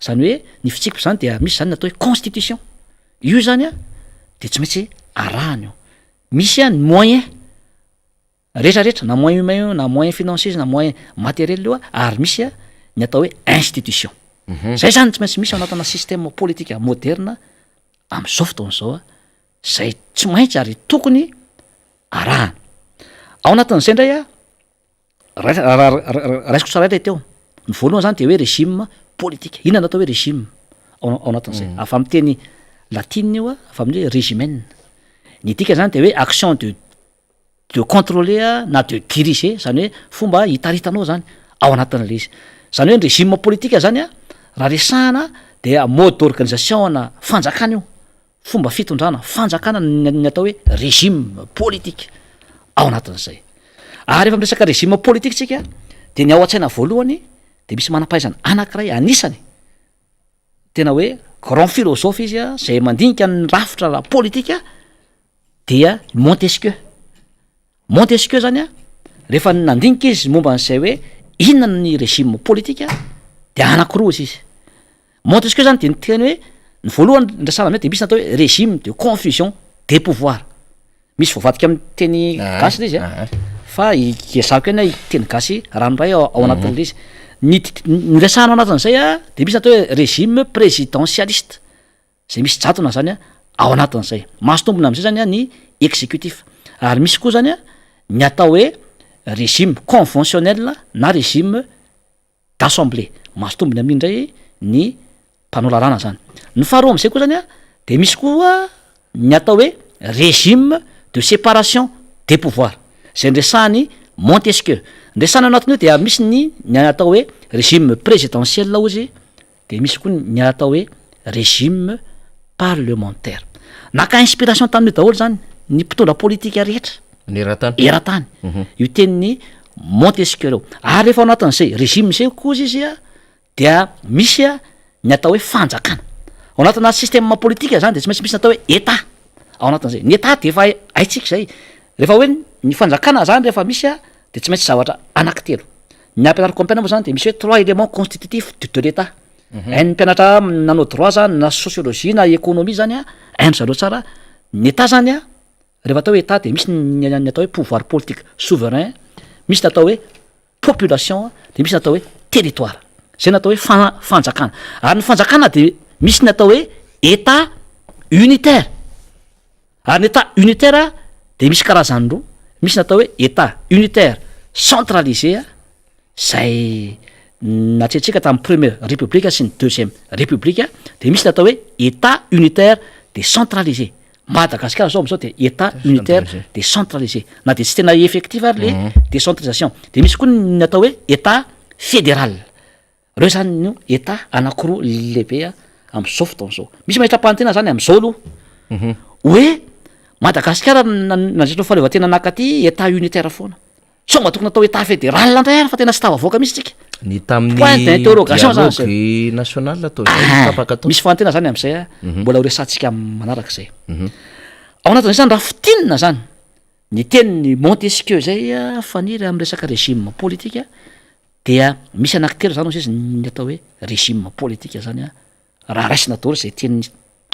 S2: zany hoe ny fitsipika zany dia misy zany ny atao hoe constitution, io zany a de tsy maintsy arahana io, misy a ny moyen retraretra na moyen humain io na moyen financier izy na moyen materiel io a ary misy a ny atao hoe institution, zay zany tsy maintsy misy ao anatina système politika moderina am'zao fotoana zao a, zay tsy maintsy ary tokony arahana. Ao anatin'izay ndray a, raisiko tsara ilay teo, ny voalohany zany de hoe régime politique, inona no atao hoe régime ao ao anatin'izay? Avy amin'ny teny latina io a, avy amin'ny hoe regimen, ny dikany zany de hoe action de de contrôler a na de diriger, zany hoe fomba hitaritanao zany ao anatin'le izy, zany hoe ny régime politique zany a raha resahana de mode d'organisation ana fanjakana io, fomba fitondrana fanjakana ny atao hoe régime politique ao anatin'izay. Ary rehefa miresaka régime politique tsika de ny ao an-tsaina voalohany de misy manam-pahaizana anankiray anisany tena hoe grand philosophe izy a, zay mandinika ny rafitra raha politika dia Montesquieu. Montesquieu zany a, rehefa nandinika izy momba an'izay hoe inona ny régime politique de anankiroa izy izy. Montesquieu zany de niteny hoe ny voalohany nresahana amizay de misy natao hoe régime de confusion des pouvoirs, misy voavadika amy teny gasy le izy a, fa iezahako ihany a teny gasy ranoray ao ao anatin'le izy. Ny ny resahana ao anatin'izay a de misy natao hoe régime présidentialiste, zay misy jadona zany a ao anatin'izay, mahazo tombony am'zay zany a ny exécutif, ary misy koa zany a ny atao hoe régime conventionnel na régime d'assemblée, mahazo tombony amin'iny ndray ny mpanao lalàna zany. Ny faharoa am'zay koa zany a de misy koa ny atao hoe régime de séparation des pouvoirs, zay nresahany Montesquieu, nresahany anatin'io dia misy ny ny atao hoe régime présidentiel ozy, de misy koa ny atao hoe régime parlementaire. Naka inspiration tamin'io daholo zany ny mpitondra politika rehetra
S1: ny eran-tany
S2: eran-tany io tenin'ny Montesquieu reo. Ary rehefa ao anatin'izay régime zay koa izy izy a dia misy a ny atao hoe fanjakana ao anatina système politique zany, de tsy maintsy misy ny atao hoe état ao anatin'izay. Ny état de efa haitsika zay, rehefa hoe ny fanjakana zany rehefa misy a de tsy maintsy zavatra anankitelo. Ny ampianariko ampiana moa zany de misy hoe trois éléments constitutifs de l'état. Hain'ny mpianatra nanao droit zany na sociologie na économie zany a, haindry zareo tsara ny état zany a. Rehefa atao hoe état de misy ny atao hoe pouvoir politique souverain, misy ny atao hoe population, de misy ny atao hoe territoire, zay ny atao hoe fanjakana. Ary ny fanjakana de misy ny atao hoe état unitaire, ary ny état unitaire de misy karazany roa: misy ny atao hoe état unitaire centralisé a, zay natrehintsika tamin'ny première république sy ny deuxième république, de misy ny atao hoe état unitaire décentralisé. Madagasikara zao am'zao de état unitaire décentralisé, na de tsy tena effectif ary le décentralisation. De misy koa ny atao hoe état fédéral. Reo zany no état anankiroa lehibe a am'zao fotoana zao. Misy mahitra-pahantena zany am'zao aloha hoe Madagasikara nandritra ny fahaleovantena nakaty état unitaire foana, sao mba tokony atao état fédéral ndray ary fa tena tsy tafavoaka mihitsy tsika.
S1: Ny tamin'ny
S2: Point d'interrogation zany zay.
S1: dialogue national atao zay tapaka atao.
S2: Misy fahantena zany am'izay a, mbola ho resantsika manarak'izay. Ao anatin'izay zany, raha fintinina zany ny tenin'ny Montesquieu zay a, faniry amy resaka régime politique, dia misy anankitelo zany ozy izy ny atao hoe régime politique zany a. Raha raisina daholo zay teniny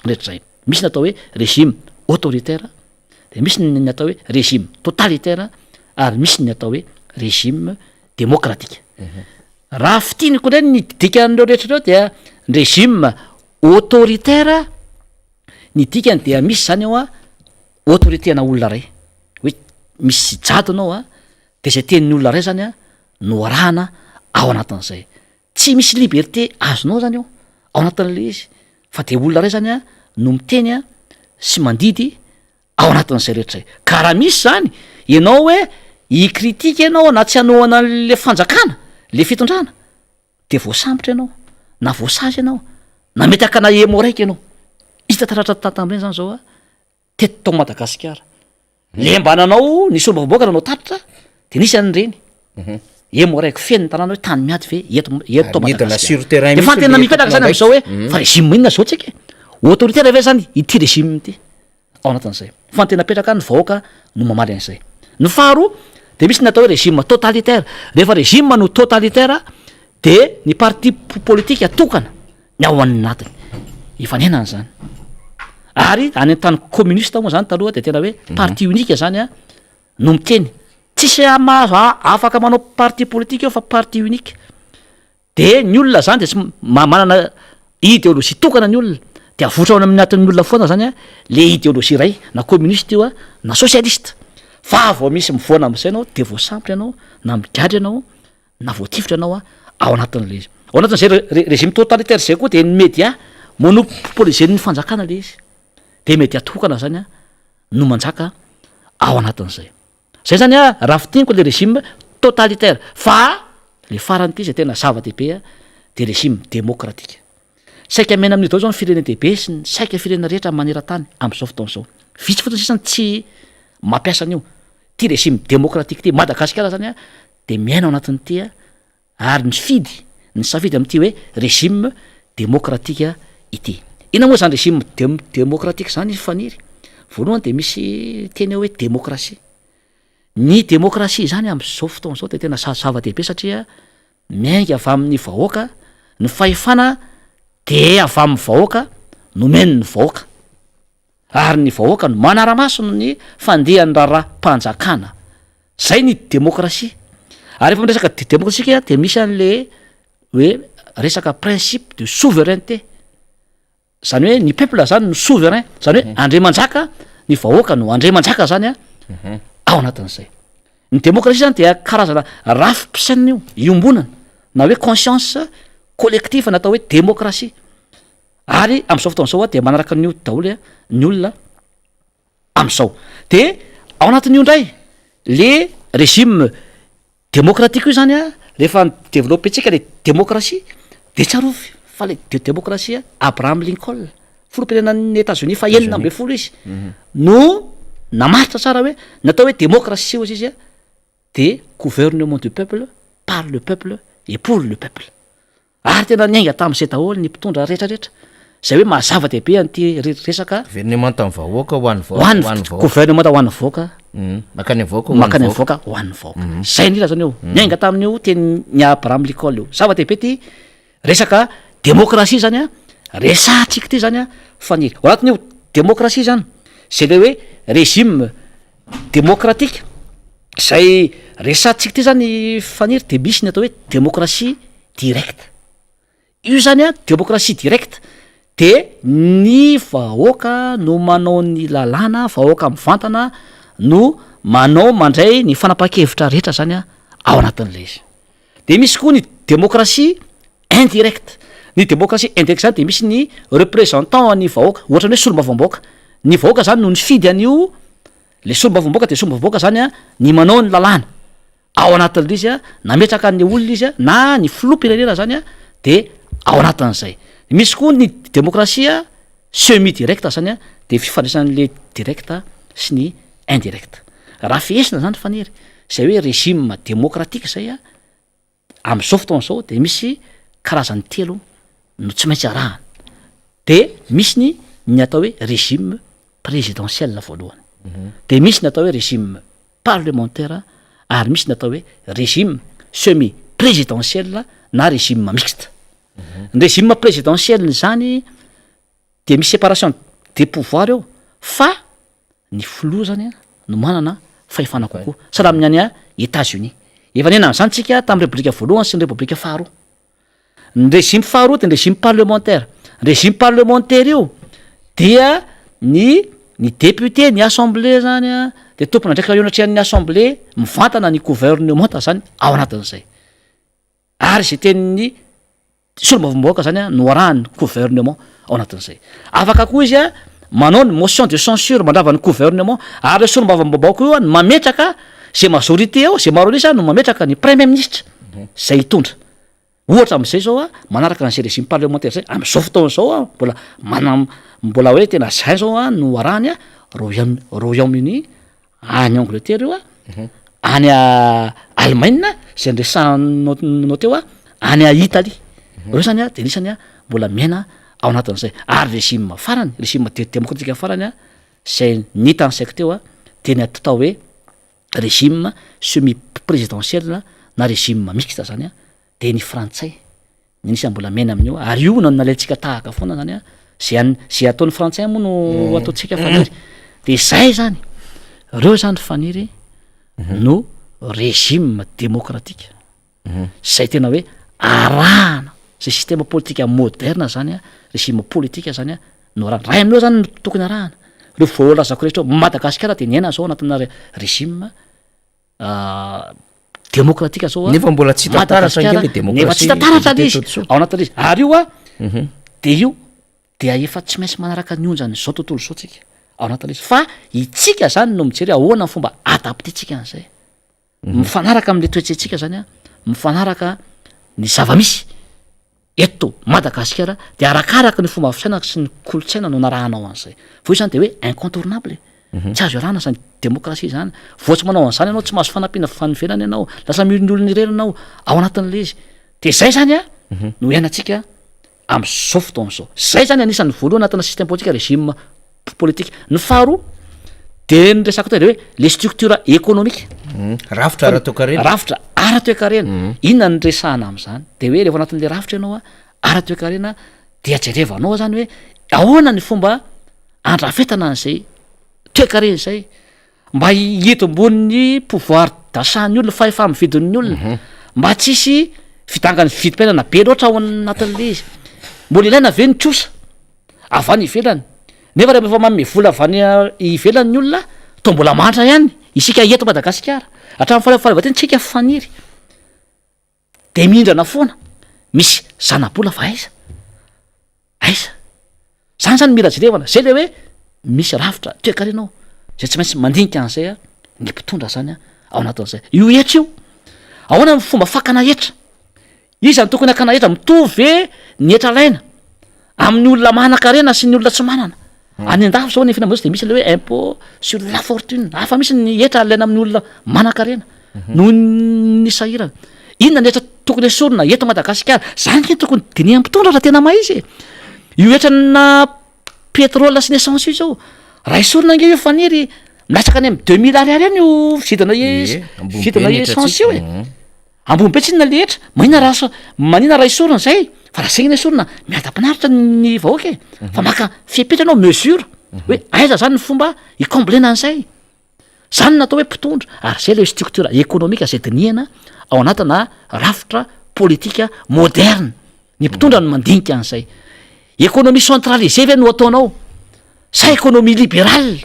S2: rehetra zay, misy ny atao hoe régime autoritaire, de misy ny atao hoe régime totalitaire, ary misy ny atao hoe régime démocratique. Raha fintiniko ndray ny dikan'ireo rehetra reo, dia ny régime autoritaire, ny dikany dia misy zany ao a autorité ana olona ray, hoe misy jadona ao a, de zay tenin'ny olona ray zany a no arahana ao anatin'izay, tsy misy liberté azonao zany eo ao anatin'le izy, fa de olona ray zany a no miteny a sy mandidy ao anatin'izay rehetra zay. Ka raha misy zany ianao hoe i-critique ianao na tsy hanohana an'le fanjakana, le fitondrana, de voasambotra ianao na voasazy ianao na mety akana emo raiky ianao. Hita taratra tatam'ireny zany zao a teto tao Madagasikara, le mba nanao ny solombavambahoaka nanao tatitra de nisy an'ireny emo raiky feno ny tanàna hoe tany miady ve eto eto tao
S1: Midina
S2: Madagasikara.
S1: sur terrain
S2: De fa
S1: mihitsy
S2: tena
S1: le
S2: mipetraka zany am'izao hoe
S1: tompon'andraikitra.
S2: fa régime inona zao tsika e? Autoritaire ve zany ity régime ity ao anatin'izay? Fa ny tena apetraka ny vahoaka no mamaly an'izay. Ny faharoa de misy ny atao hoe régime totalitaire. Rehefa régime no totalitaire de ny parti politique tokana ny ao anatiny. Efa niainana zany. Ary any an-tany communiste moa zany taloha de tena hoe parti unique zany a no miteny. Tsisy mahazo afaka manao parti politique eo fa parti unique. De ny olona zany de tsy manana idéologie tokana ny olona, de avoitra ao amin'ny anatin'ny olona foana zany a le idéologie iray, na communiste io a na socialiste. Fa vao misy mivoana am'zay anao de voasambotra ianao na migadra ianao na voatifitra ianao a ao anatin'le izy. Ao anatin'zay régime totalitaire zay koa de ny média monopoliser-n'ny fanjakana le izy, de média tokana zany a no manjaka ao anatin'zay. Zay zany a raha fintiniko le régime totalitaire. Fa le farany ty zay tena zava-dehibe a de régime démocratique. Saika miaina amin'io daholo zao ny firenen-dehibe sy ny saika firenena rehetra maneran-tany am'zao fotoana zao. Vitsy fotsiny sisa ny tsy mampiasa an'io. Ty régime démocratique ty Madagasikara zany a de miaina ao anatin'ity a ary nifidy nisafidy am'ty hoe régime démocratique ity. Inona moa zany régime démocratique zany Faniry? Voalohany de misy teny ao hoe démocratie. Ny démocratie zany am'zao fotoana zao de tena zava-dehibe satria miainga avy amin'ny vahoaka ny fahefana, de avy amin'ny vahoaka nomen'ny vahoaka, ary ny vahoaka no manara-maso ny fandehan'ny raharaha-mpanjakana. Zay ny démocratie. Ary rehefa miresaka démocratie de misy an'le hoe resaka principe de souveraineté, zany hoe ny peuple zany no souverain, zany hoe andriamanjaka ny vahoaka no andriamanjaka zany a ao anatin'izay. Ny démocratie zany dia karazana rafi-pisainana io iombonana na hoe conscience collective natao hoe démocratie. Ary am'izao fotoana zao a de manaraka an'io daholo a ny olona am'izao. De ao anatin'io ndray le régime démocratique io zany a, rehefa développer-tsika le démocratie de tsarovy fa le démocratie, Abraham Lincoln, filoham-pirenenan'ny États-Unis fa 16 izy, no namaritra tsara hoe natao hoe démocratie ozy izy a de gouvernement du peuple, par le peuple et pour le peuple. Ary tena niainga tam'izay daholo ny mpitondra rehetrarehetra zay hoe mahazava-dehibe an'ity resaka
S1: gouvernement ny vahoaka ho an'ny
S2: ho an'ny
S1: vahoaka.
S2: Gouvernement ho an'ny vahoaka.
S1: Makany vahoaka.
S2: Makany amin'ny vahoaka, ho an'ny vahoaka. Zay indrindra zany io niainga tamin'io teny ny Abraham Lincoln io. Zava-dehibe ty resaka démocratie zany a resahantsika ty zany a Faniry. Ao anatin'io démocratie zany zay le hoe régime démocratique zay resahantsika ty zany Faniry, de misy ny atao hoe démocratie directe io zany a. Démocratie directe de ny vahoaka no manao ny lalàna, vahoaka mivantana no manao mandray ny fanapahan-kevitra rehetra zany a ao anatin'le izy. De misy koa ny démocratie indirecte. Ny démocratie indirecte zany de misy ny représentant ny vahoaka, ohatra ny hoe solombavambahoaka. Ny vahoaka zany no nifidy an'io le solombavambahoaka, de solombavambahoaka zany a ny manao ny lalàna ao anatin'le izy a, nametraka ny olona izy a na ny filoham-pirenena zany a de ao anatin'izay. Misy koa ny démocratie semi directe zany a, de fifandraisan'le directe sy ny indirecte. Raha fehesina zany Faniry zay hoe régime démocratique zay a am'izao fotoana zao, de misy karazany telo no tsy maintsy arahana. De misy ny atao hoe régime présidentiel voalohany, de misy ny atao hoe régime parlementaire, ary misy ny atao hoe régime semi présidentiel na régime mixte. Ny régime présidentiel zany de misy séparation des pouvoirs eo, fa ny filoha zany a no manana fahefana kokoa, sahala amin'ny any a États-Unis. Efa niaina an'izany tsika tamin'ny république voalohany sy ny république faharoa. Ny régime faharoa de ny régime parlementaire. Ny régime parlementaire io dia ny député ny assemblée zany a de tompona ndraiky eo anatrehan'ny assemblée mivantana ny gouvernement zany ao anatin'izay, ary zay tenin'ny solombavambahoaka zany a no arahany gouvernement ao anatin'izay. Afaka koa izy a manao ny motion de censure mandrava ny gouvernement, ary le solombavambahoaka io a no mametraka zay majorité ao, zay maro anisa no mametraka ny premier ministre zay hitondra. Ohatra am'izay zao a manaraka an'zay régime parlementaire zay am'izao fotoana zao a mbola mana mbola hoe tena zay zao a no arahany a Royaume-Uni, any Angleterre io a, any a Allemagne zay nresahanao teo a, any a Italie reo zany a de anisany a mbola miaina. ao anatin'izay. Ary régime farany, régime démocratique farany a, zay nitanisaiko teo a, de ny atao hoe régime semi présidentiel na régime mixte zany a, de ny frantsay ny anisan'ny mbola miaina amin'io, ary io no nalaintsika tahaka foana zany a, zay an- zay ataon'ny frantsay moa no ataontsika Faniry, de zay zany, reo zany Faniry no régime démocratique zay tena hoe arahana, zay système politique moderne zany a, régime politique zany a no arahana. Ray amin'ireo zany no tokony arahana, reo voalazako rehetra reo. Madagasikara de niaina zao anatina régime démocratique zao a.
S1: Nefa mbola tsy hita taratra
S2: Madagasikara
S1: ange le
S2: nefa tsy hita
S1: démocratie
S2: taratra le izy
S1: teto.
S2: ao anatin'le izy, ary io a de io dia efa tsy maintsy manaraka ny onjany zao tontolo zao tsika ao anatin'le izy, fa itsika zany no mijery ahoana ny fomba adaptetsika an'izay mifanaraka am'le toetsaintsika zany a, mifanaraka ny zava-misy eto Madagasikara, de arakaraka ny fomba fisainana sy ny kolotsaina no narahanao an'izay. Fa io zany de hoe incontournable, tsy azo iarahana zany démocratie zany. Vao tsy manao an'izany ianao, tsy mahazo fanampiana fa nivelany ianao, lasa miolony olona irery ianao ao anatin'le izy. De zay zany a no iainantsika am'zao fotoana zao. Zay zany anisan'ny voalohany anatina système politique, régime politique. Ny faharoa de ny resako teo de hoe les structures économiques.
S1: Rafitra ara-toekarena.
S2: Rafitra ara-toekarena. Inona ny resahana am'zany? De hoe rehefa anatin'le rafitra ianao a ara-toekarena, dia jerevanao zany hoe ahoana ny fomba andrafetana an'izay toekarena zay mba hitomboan'ny pouvoir d'achat-ny olona, fahefa mividin'ny olona, mba tsisy fidangan'ny vidim-piainana be loatra ao anatin'le izy. Mbola ilaina ve ny trosa avy any ivelany, nefa rehefa manome vola avy any ivelany ny olona, to mbola mahantra ihany isika eto Madagasikara hatramin'ny fahaleovantena tsika Faniry, de mihindrana foana, misy zanabola fa aiza aiza zany? Zany mila jerevana zay le hoe misy rafitra toekarena ao zay tsy maintsy mandinika an'izay a ny mpitondra zany a ao anatin'izay. Io hetra io, ahoana ny fomba fakana hetra? Iza ny tokony hakana hetra? Mitovy ve ny hetra alaina amin'ny olona manan-karena sy ny olona tsy manana? Any an-dafy zao ny fiainam-bahoaka de misy le hoe impôt sur la fortune, hafa misy ny hetra alaina amin'ny olona manan-karena noho ny sahirana. Inona ny hetra tokony esorina eto Madagasikara zany? Ke tokony dinihan'ny mpitondra raha tena mahay izy e. Io hetra na pétrole sy ny essence io zao, raha esorina ange io Faniry, milatsaka any amy 2000 ariary any io vidina
S1: Ie, ambony be
S2: vidina
S1: ny
S2: essence
S1: hetratsika.
S2: io e. Ambony be tsinona le hetra. Manina raha manina raha esorina zay? Fa raha zegny ny esorina, miadam-pinaritra ny vahoaka e. Fa maka fepetra anao, mesure hoe aiza zany ny fomba icomblena an'izay. Zany natao hoe mpitondra, ary zay le structure économique zay dinihana ao anatina rafitra politika moderne. Ny mpitondra no mandinika an'izay. Économie centralisée ve no ataonao sa économie libérale?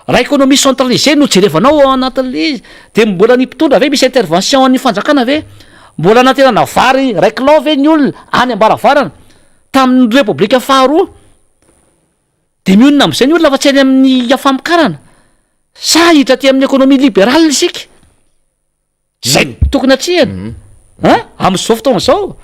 S2: Raha économie centralisée no jerevanao ao anatin'le izy, de mbola ny mpitondra ve, misy intervention an'ny fanjakana ve? Mbola anatenana vary 1 kilao ve ny olona any ambaravarana tamin'ny repoblika faharoa, de mionona am'izay ny olona fa tsy any amin'ny famokarana? Sa hiditra aty amin'ny économie libérale isika zay tokony atrehana an am'izao fotoana zao?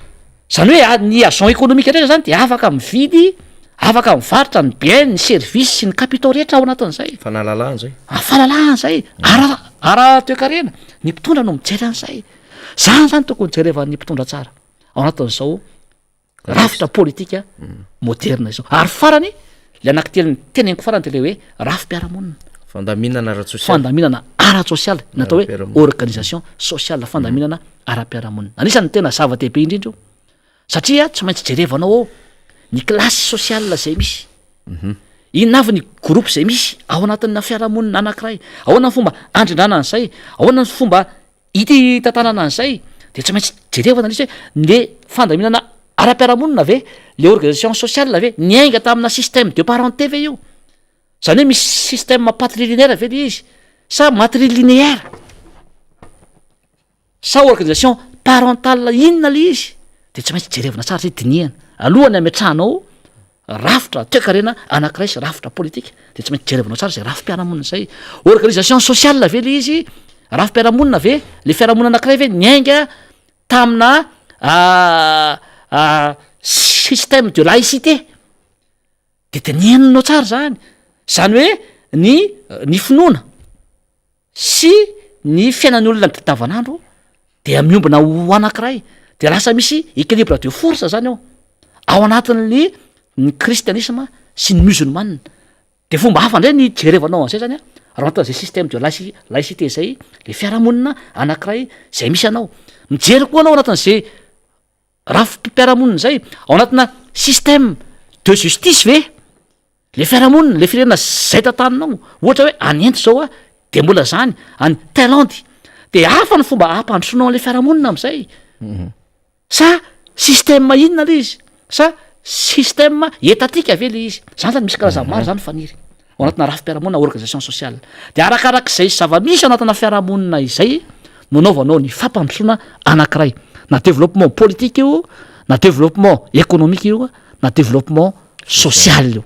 S2: Zany hoe ny agent économique rehetra zany de afaka mividy, afaka mivarotra ny bien, ny service sy ny capitaux rehetra ao anatin'izay.
S1: Fanalalahana zay.
S2: Fahalalahana zay ara toekarena. Ny mpitondra no mijery an'izay zany. Zany tokony jerevan'ny mpitondra tsara ao anatin'izao rafitra politika moderna izao. Ary farany, le anankitelo ny teneniko farany, de le hoe rafi-piarahamonina.
S1: Fandaminana ara-tsosialy.
S2: Fandaminana ara-tsosialy natao hoe
S1: Ara-piarahamonina.
S2: organisation sociale, fandaminana ara-piarahamonina, anisan'ny tena zava-dehibe indrindra io, satria tsy maintsy jerevanao ao ny classe sociale zay misy, inona avy ny groupe zay misy ao anatin'ny fiarahamonina anankiray, ahoana ny fomba andrindrana an'izay, ahoana ny fomba ity tantanana an'izay. De tsy maintsy jerevana nisy hoe le fandaminana ara-piarahamonina ve, le organisation sociale ve niainga tamina système de parenté ve io? Zany hoe misy système patrilinéaire ve le izy sa matrilinéaire sa organisation parentale, inona le izy? De tsy maintsy jerevana tsara zay, dinihana alohany ametrahanao rafitra toekarena anankiray sy rafitra politika. De tsy maintsy jerevanao tsara zay rafi-piarahamonina zay, organisation sociale ve le izy, rafi-piarahamonina ve, le fiarahamonina anankiray ve niainga tamina système de laïcité? De dinihanao tsara zany, zany hoe ny finoana sy ny fiainan'ny olona andavanandro dia miombona ho anankiray, de lasa misy équilibre de force zany ao anatin'ny. ny kristianisma sy ny musulmane. De fomba hafa ndray ny hijerevanao an'izay zany a, raha ao anatin'izay système de laici- laïcité zay le fiarahamonina anakiray zay misy anao. Mijery koa anao anatin'izay rafi-piarahamonina zay, ao anatina système de justice ve le fiarahamonina, le firenena zay tantaninao, ohatra hoe any Inde zao a de mbola zany, any Thaïlande, de hafa ny fomba ampandrosoanao an'le fiarahamonina am'zay. Sa système inona le izy? Sa système étatique ve le izy? Zany zany misy karazany maro zany faniry ao anatina rafi-piarahamonina, organisation sociale. De arakarak'izay zava-misy ao anatina fiarahamonina izay no anaovanao ny fampandrosoana anankiray, na développement politique io, na développement économique io, na développement social io.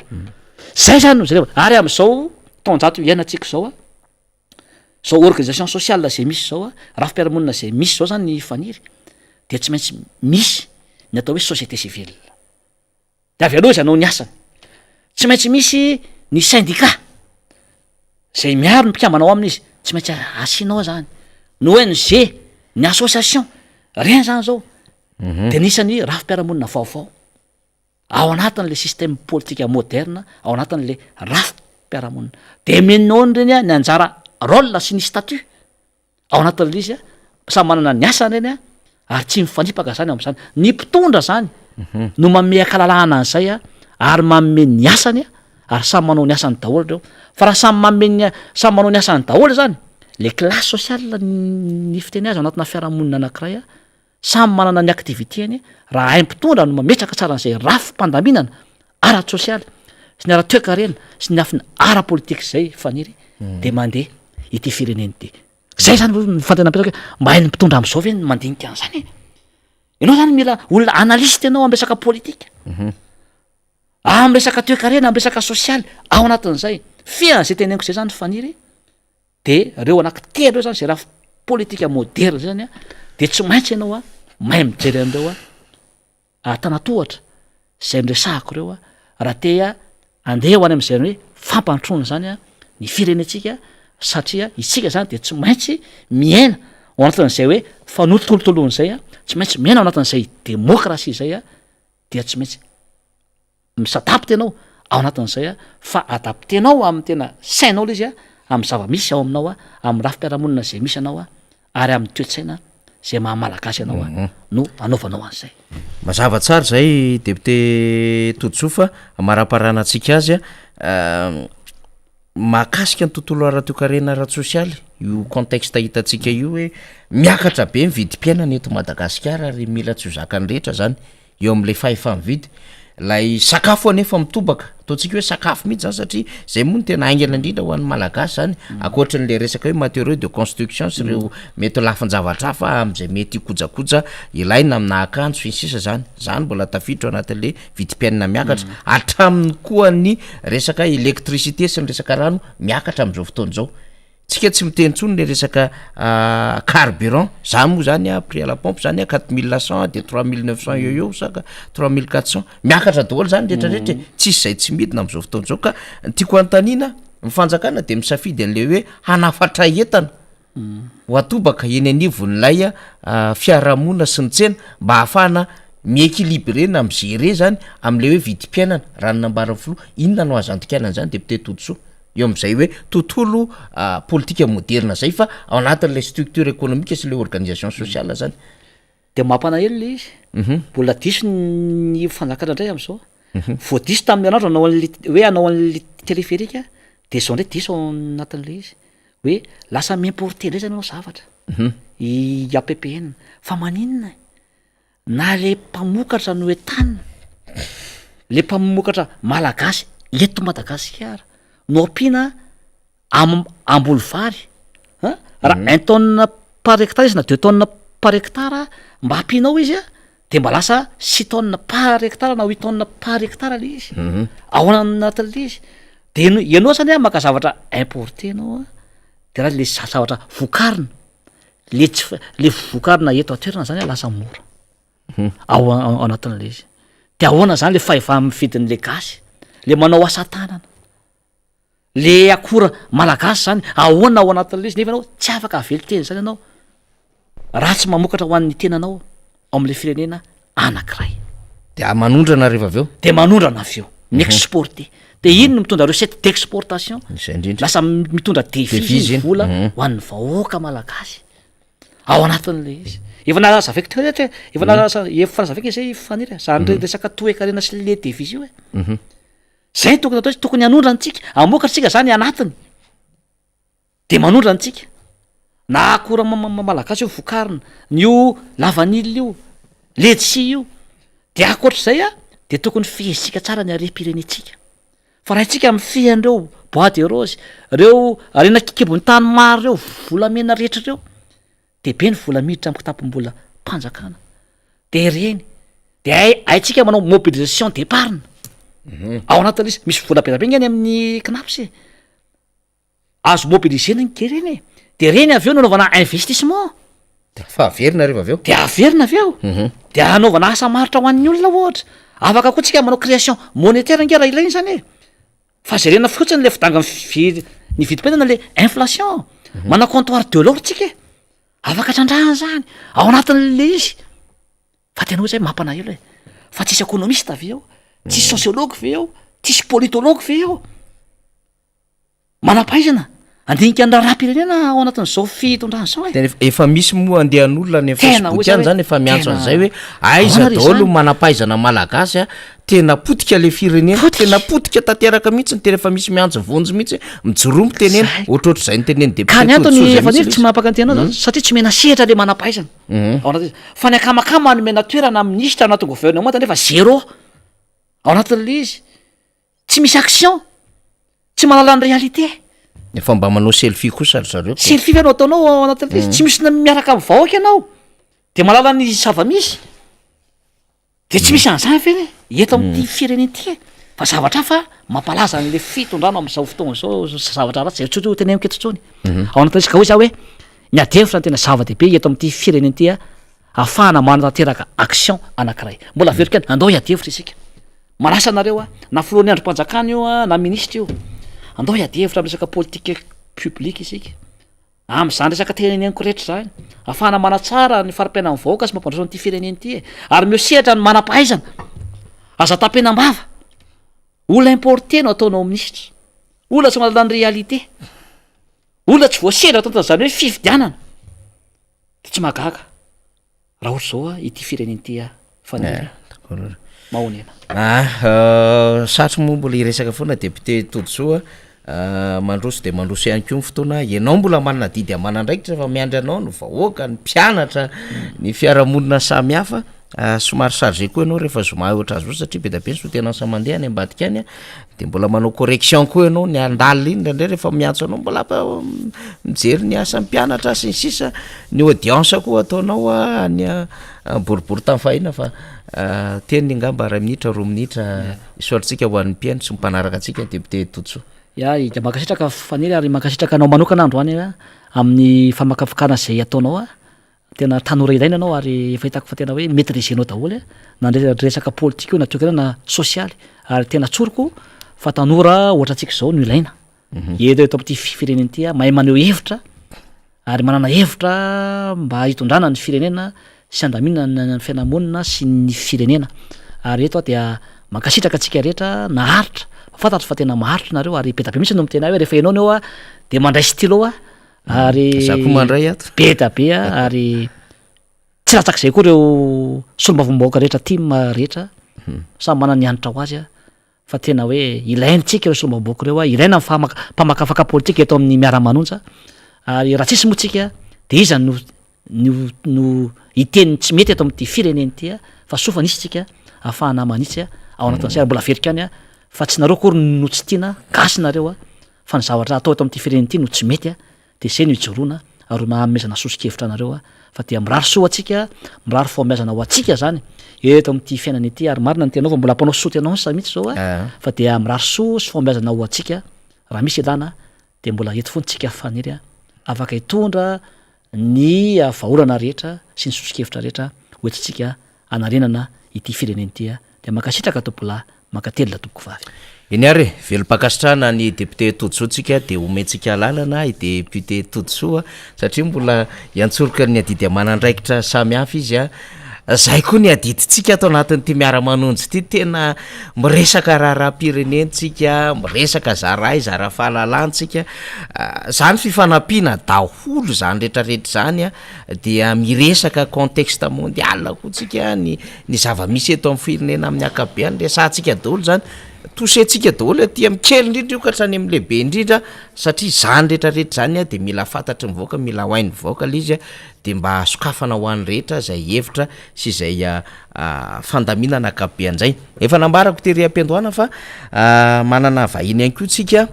S2: Zay zany no jereva. Ary am'izao taonjato iainantsika zao a, zao organisation sociale zay misy zao a, rafi-piarahamonina zay misy zao zany ny faniry, de tsy maintsy misy ny atao hoe société civile, de avy aloha izy hanao ny asany. Tsy maintsy misy ny syndicat zay miaro ny mpikambana ao aminy izy, tsy maintsy asianao zany ny ONG, ny association reny zany zao de anisany rafi-piarahamonina vaovao ao anatin'le système politique moderne, ao anatin'le rafi-piarahamonina. De omenao reny a ny anjara rôle sy ny statut ao anatin'le izy a, samy manana ny asany reny a, ary tsy mifanipaka zany am'zany. Ny mpitondra zany no manome akalalahana an'izay a, ary manome ny asany a, ary samy manao ny asany daholo reo. Fa raha samy manome ny, samy manao ny asany daholo zany le classe sociale ny fiteny azy ao anatina fiarahamonina anankiray a, samy manana ny activité-ny. Raha hay mpitondra no mametraka tsara an'izay rafi-pandaminana ara-tsosialy sy ny ara-toekarena sy ny afiny ara-politika zay faniry, de mandeha ity firenena ity. Zay zany ny fantena apetraka hoe mba hain'ny mpitondra am'izao ve ny mandinika an'izany e? Ianao zany mila olona analyste ianao am resaka politika, am resaka toekarena, am resaka sosialy ao anatin'izay. Fian'zay teneniko zay zany faniry, de reo anaky telo reo zany zay raha politika moderne zay zany a, de tsy maintsy ianao a mahay mijery an'ireo a antanatohatra zay noresahako reo a, raha te andeha ho any am'izay hoe fampandrosoana zany a ny firenentsika, satria isika zany de tsy maintsy miaina ao anatin'izay hoe fanotolotoloan'izay a, tsy maintsy miaina ao anatin'izay demokrasia zay a, dia tsy maintsy mi-s'adapte ianao ao anatin'izay a, fa adaptenao amin'ny tena sainao le izy a, amin'ny zava-misy ao aminao a, amin'ny rafi-piarahamonina zay misy anao a, ary amin'ny toe-tsaina zay maha malagasy anao a no anaovanao an'izay.
S1: Mazava tsara zay, député Todisoa, fa maraparana antsika azy a mahakasika ny tontolo ara-toekarena ara-tsosialy io contexte hitantsika io hoe miakatra be ny vidim-piainana eto Madagasikara, ary mila tsy ho zakany rehetra zany eo am'le fahefa-mividy. Lay sakafo anefa mitobaka, ataontsika hoe sakafo mihitsy zany, satria zay moa no tena haingana indrindra ho an'ny malagasy zany, ankoatran'le resaka hoe matériaux de construction sy reo mety lafin-javatra hafa am'zay mety kojakoja ilaina amina akanjo sy ny sisa zany. Zany mbola tafiditra ao anatin'le vidim-piainana miakatra, hatramin'ny koa ny resaka électricité sy ny resaka rano miakatra am'izao fotoana zao. Tsika tsy miteny intsony le resaka carburant zany moa zany a, prix à la pompe zany a 4100 de 3900 eo eo saka 3400, miakatra daholo zany rehetrarehetra e, tsisy zay tsy midina am'izao fotoana zao. Ka ny tiako anontaniana, ny fanjakana de misafidy an'le hoe hanafatra entana ho atobaka eny anivon'ilay a fiarahamonina sy ny tsena mba ahafahana mi-équilibré na mi-gérer zany am'le hoe vidim-piainana raha ny nambaran'ny filoha. Inona no azo andikanana zany, député Todisoa, eo am'izay hoe tontolo politika moderna zay, fa ao anatin'le structure économique sy le organisation sociale zany?
S2: De mampanahelo le izy, mbola diso ny fanjakana indray am'izao. Voadiso tamin'ny anandro anao an'le hoe anao an'le téléphérique, de zao ndray diso ao anatin'le izy hoe lasa mi-importer ndray zany anao zavatra i APPN. Fa maninona na le mpamokatra no entanina, le mpamokatra malagasy eto Madagasikara no ampiana am amboly vary an, raha un tonne par hectare izy na 2 tonnes par hectare mba ampianao izy a, de mba lasa 6 tonnes par hectare na 8 tonnes par hectare le izy ao anatin'le izy. De ianao zany a maka zavatra importé anao a, de raha le zavatra vokarina le tsy fa le vokarina eto an-toerana zany a lasa mora ao ao anatin'le izy, de ahoana zany le fahefa mividin'le gasy le manao asa tanana, le akora malagasy zany, ahoana ao anatin'le izy, nefa anao tsy afaka avelon-tena zany ianao raha tsy mamokatra ho an'ny tenanao ao am'le firenena anankiray?
S1: De manondrana rehefa avy eo.
S2: De manondrana avy eo, mi-exporter. De iny no mitondra recette d'exportation,
S1: Izay indrindra.
S2: lasa mitondra devise
S1: Devise
S2: ny
S1: iny.
S2: vola ho an'ny vahoaka malagasy ao anatin'le izy. Efa nazavaiko teo reto hoe, efa naza- efa nazavaiko izay Faniry a, zany resaka toekarena sy le devise io e. Zay no tokony atao, tokony hanondrana antsika, hamoaka antsika zany anatiny. De manondrana antsika, na akora malagasy io vokarina, ny io lavanila io, letchi io, de ankoatr'izay a de tokony fehezintsika tsara ny harem-pirenentsika, fa raha isika mifehy an'ireo bois de rose, reo harena an-kibon'ny tany maro reo, volamena rehetra reo, de be ny vola miditra am kitapom-bolam-panjakana, de reny, de hay haintsika manao mobilisation d'épargne, ao anatin'le izy, misy vola be dia be nge any amin'ny cnaps e. Azo mobiliser-na ange reny e! De reny avy eo no anaovana investissement.
S1: De fa averina rehefa avy eo.
S2: De averina avy eo. De anaovana asa maharitra ho an'ny olona ohatra. Afaka koa tsika manao création monétaire ange raha ilaina izany e! Fa jerena fotsiny le fidangan'ny vi- ny vidim-piainana le inflation. Manao comptoir de l'or tsika e! Afaka trandrahana zany ao anatin'le izy. Fa tena hoe zay mampalahelo e! Fa tsisy économiste ve ao? Tsisy sociologue ve ao? Tsisy politologue ve ao? Manam-pahaizana handinika ny raharaham-pirenena ao anatin'izao fitondrana izao e.
S1: Tena efa misy moa andian'olona any
S2: Tena
S1: Facebook
S2: hoy za
S1: any
S2: hoe
S1: zany efa miantso
S2: tena
S1: an'izay hoe aiza
S2: ahoana re
S1: daholo
S2: izany?
S1: ny manam-pahaizana malagasy a, tena potika le firenena,
S2: Potika.
S1: tena potika tanteraka mihitsy, tena efa misy miantso vonjy mihitsy, mijoroa mitenena,
S2: Zay.
S1: ohatrohatr'izay notenenin'ny
S2: Ka
S1: député
S2: ny antony
S1: Todisoa izay
S2: efa
S1: mihitsy
S2: niry tsy
S1: ilay izy.
S2: mampaka ny tenanao zany satria tsy omena sehatra le manam-pahaizana ao anatin'izy. Fa ny akamakama nomena toerana minisitra anatin'ny gouvernemanta nefa zéro ao anatin'le izy. Tsy misy action, tsy mahalala ny réalité.
S1: Efa mba manao selfie kosa ry zareo ko.
S2: Selfie ve no ataonao ao anatin'ilay izy? Tsy misy miaraka amin'ny vahoaka ianao, de mahalala ny zava-misy. De tsy misy an'izany ve re eto amin'ity firenena ity e? Fa zavatra hafa mampalaza an'le fitondrana amin'izao fotoana izao zavatra ratsy zay tsy ho teneniko eto intsony. Ao anatin'ilay izy ka hoy za hoe ny ady hevitra no tena zava-dehibe eto amin'ity firenena ity a, ahafahana manatanteraka action anankiray. Mbola averiko ihany, andao hiady hevitra isika. Manasa anareo aho, na filohan'ny andrim-panjakana io na minisitra io, andao hiady hevitra amin'ny resaka politique publique isika, amin'izany resaka teneniko rehetra izany, ahafahana manatsara ny fari-piainan'ny vahoaka sy mampandroso an'ity firenena ity e, ary omeo sehatra ny manam-pahaizana, aza tapenam-bava, olona importé no ataonao minisitra, olona tsy mahalala ny réalité, olona tsy voasehatra ato anatin'izany hoe fifidianana, de tsy mahagaga. Raha ohatra izao a, ity firenena ity a, Faniry a, mahonena.
S1: Ah, satry moa mbola hiresaka foana député Todisoa a, mandroso dia mandroso ihany koa ny fotoana, ianao mbola manana adidy aman'andraikitra fa miandry anao ny vahoaka, ny mpianatra, ny fiarahamonina samihafa, somary chargé koa ianao rehefa zoma ohatr'azy io satria be dia be ny soutenance mandeha any ambadika any a, De mbola manao correction koa ianao ny handalina iny indraindray rehefa miantso anao mbola mijery ny asan'ny mpianatra sy ny sisa, ny audience koa ataonao any boribory tany fahiny fa teny angamba iray minitra roa minitra isaorantsika ho an'ny mpihaino sy ny mpanaraka antsika député Todisoa.
S2: Ya, dia mankasitraka Faniry ary mankasitraka anao manokana androany amin'ny famakafakana izay ataonao. Tena tanora ilaina ianao ary efa hitako fa tena hoe maitriser-nao daholo na ny resaka politika io na toekarena na sosialy ary tena tsoriko fa tanora ohatrantsika izao no ilaina eto eto amin'ity firenena ity mahay maneho hevitra ary manana hevitra mba hitondrana ny firenena sy handaminana ny fiarahamonina sy ny firenena ary eto aho dia mankasitraka antsika rehetra naharitra fa fantatro fa tena maharitra nareo ary be dia be mihitsy no miteny ahy hoe rehefa ianao no eo aho de mandray stylo aho Ary
S1: Za koa mandray ato.
S2: Be da be a, ary tsy latsak'izay koa ireo solombavambahoaka rehetra tim rehetra, samy manana ny hanitra ho azy a, fa tena hoe ilaintsika ireo solombavambahoaka ireo a, ilaina ny famak- mpamakafaka politika eto amin'ny miara-manonja, ary raha tsisy moa tsika de iza no no no hiteny ny tsy mety eto amin'ity firenena ity a, fa soa fa nisy tsika ahafahana manitsy a, ao anatin'izay ary mbola averiko ihany a, fa tsy nareo akory no tsy tiana, gasy nareo a, fa ny zavatra atao eto amin'ity firenena ity no tsy mety a, dia izay no ijoroana ary no hanomezana soso-kevitra anareo a, fa dia mirary soa ho antsika, mirary fahombiazana ho antsika zany eto amin'ity fiainana ity, ary marina ny teninao fa mbola mpanao soutenance mihitsy zao a, fa dia mirary soa sy fahombiazana ho antsika, raha misy ilana dia mbola eto foana tsika Faniry a, afaka hitondra ny vahaolana rehetra sy ny soso-kevitra rehetra ho entintsika hanarenana ity firenena ity a, dia mankasitraka tompokolahy, mankatelina tompokovavy.
S1: Eny ary e, velom-pankasitrahana ny député Todisoa tsika dia omentsika alalana i député Todisoa satria mbola hiantsoroka ny adidy aman'andraikitra samihafa izy a. Zay koa ny adidintsika ato anatin'ity miara-manonja ity, tena miresaka raharaham-pirenena tsika, miresaka zara zara fahalalana tsika, zany fifanampiana daholo zany retraretra zany a, dia miresaka contexte mondial koa tsika, ny ny zava-misy eto amin'ny firenena amin'ny ankapobeany resahantsika daholo zany, toucher-ntsika daholo aty amin'ny kely indrindra io ka hatrany amin'ny lehibe indrindra satria zany retraretra zany a de mila fantatry ny vahoaka, mila ho hain'ny vahoaka le izy a. dia mba sokafana ho an'ny rehetra izay hevitra sy izay fandaminana ankapobean'izay. Efa nambarako tery am-piandohana fa manana vahiny ihany koa tsika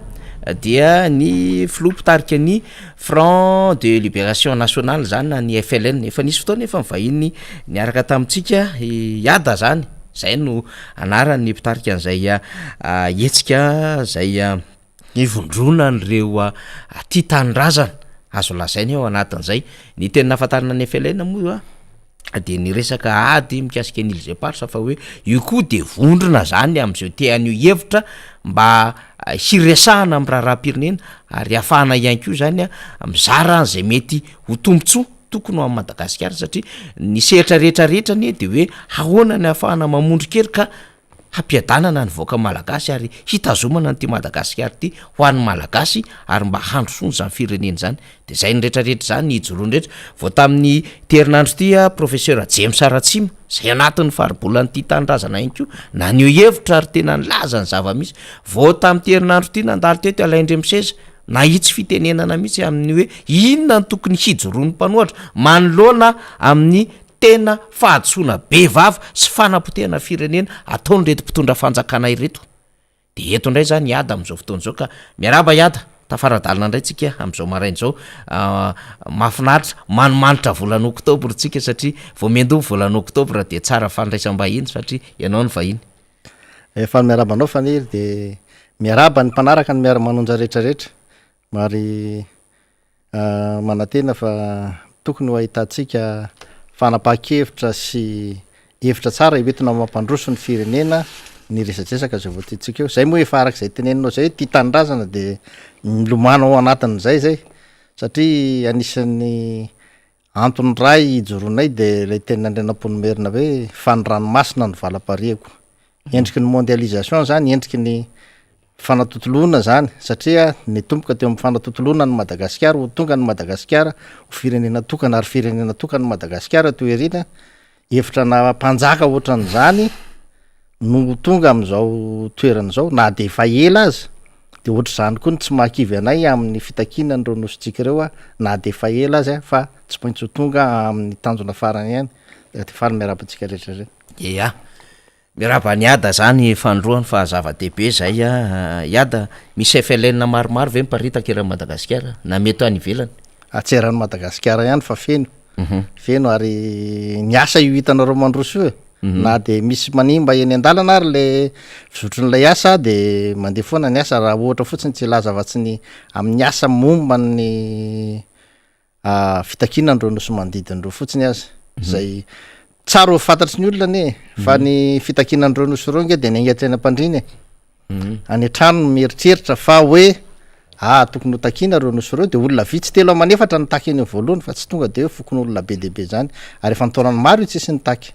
S1: dia ny filoha mpitarika ny Front de Libération Nationale zany na ny FLN. Efa nisy fotoana efa nivahiny niaraka tamintsika i Iada zany, zay no anaran'ny mpitarika an'izay hetsika zay. Ivondronan'ireo tia tanindrazana, azo lazaina eo anatin'izay. Ny tena nahafantarana ny FLN moa dia ny resaka ady mikasika ny îles éparses fa hoe io koa dia vondrona zany amin'izao te haneho hevitra mba hiresahana amin'ny raharaham-pirenena ary ahafahana ihany koa zany mizara an'izay mety ho tombontsoa tokony ho an'i Madagasikara satria ny sehatra rehetra rehetra anie de hoe ahoana ny ahafahana mamondron-kery ka hampiadanana ny vahoaka malagasy ary hitazomana an'ity Madagasikara ity ho an'ny Malagasy ary mba handrosoana izany firenena izany. Dia izay ny rehetra rehetra izany ny hijoroany rehetra. Vao tamin'ny ity herinandro ity aho Professeur James Ratsima izay anatin'ny faribolan'ity tanindrazana ihany koa naneho hevitra ary tena nilaza ny zava-misy. Vao tamin'ity herinandro ity nandalo teto Alain Andriamiseza nahitsy fitenenana mihitsy amin'ny hoe inona no tokony hijoroan'ny mpanohatra manoloana amin'ny Tena fahadisoana be vava sy fanapotehana firenena ataon'ireto mpitondra fanjakana ireto. Dia eto indray izany Iada amin'izao fotoana izao ka miarahaba Iada, tafara-dalana indray tsika amin'izao maraina izao. Mahafinaritra, manimanitra volana oktobra tsika satria vao miandoha ny volana oktobra dia tsara fandraisam-bahiny satria ianao no vahiny.
S3: Efa miarahaba anao Faniry dia miarahaba ny mpanaraka ny miara-manonja rehetra rehetra. Ary manantena fa tokony ho ahitantsika fanapahan-kevitra sy hevitra tsara hoentina mampandroso ny firenena ny resadresaka izay voatenintsika eo. Zay moa efa araka izay teneninao izay hoe tia tanindrazana dia milomano ao anatin'izay zay satria anisan'ny antony iray ijoroanay dia ilay tenin'Andrianampoinimerina hoe fa ny ranomasina no valam-pariako. Endriky ny mondialisation zany, endriky ny fanatontoloana zany satria nitomboka teo amin'ny fanatontoloana an'i Madagasikara ho tonga an'i Madagasikara ho firenena tokana ary firenena tokana i Madagasikara teo aoriana, hevitra na mpanjaka ohatran'izany no ho tonga amin'izao toerana izao na de efa ela aza de ohatr'izany koa ny tsy mahakivy anay amin'ny fitakiana an'ireo nosintsika ireo na de efa ela aza fa tsy maintsy ho tonga amin'ny tanjona farany ihany, de faly miarahaba antsika rehetra rehetra.
S1: Ia. Miarahaba an'i Iada zany fanindroany fa zava-dehibe zay a! Iada, misy FLN maromaro ve miparitaka eran'i Madagasikara na mety any ivelany?
S3: Atsy eran'i Madagasikara ihany fa feno, feno ary ny asa io hitanareo mandroso io e, na de misy manimba eny an-dalana ary le fizotron'ilay asa de mandeha foana ny asa raha ohatra fotsiny tsy hilaza afa-tsy ny amin'ny asa momba ny fitakiana an'ireo nosy manodidina ireo fotsiny aza izay tsara ho fantatry ny olona anie fa ny fitakiana an'ireo nosy ireo nge de niainga hatreny am-pandriana e any an-trano mieritreritra fa hoe ah tokony ho takiana ireo nosy ireo de olona vitsy telo aman'efatra nitaky eny voalohany fa tsy tonga de hoe fokonolona be dia be zany ary efa an-taonany maro io tsisy nitaky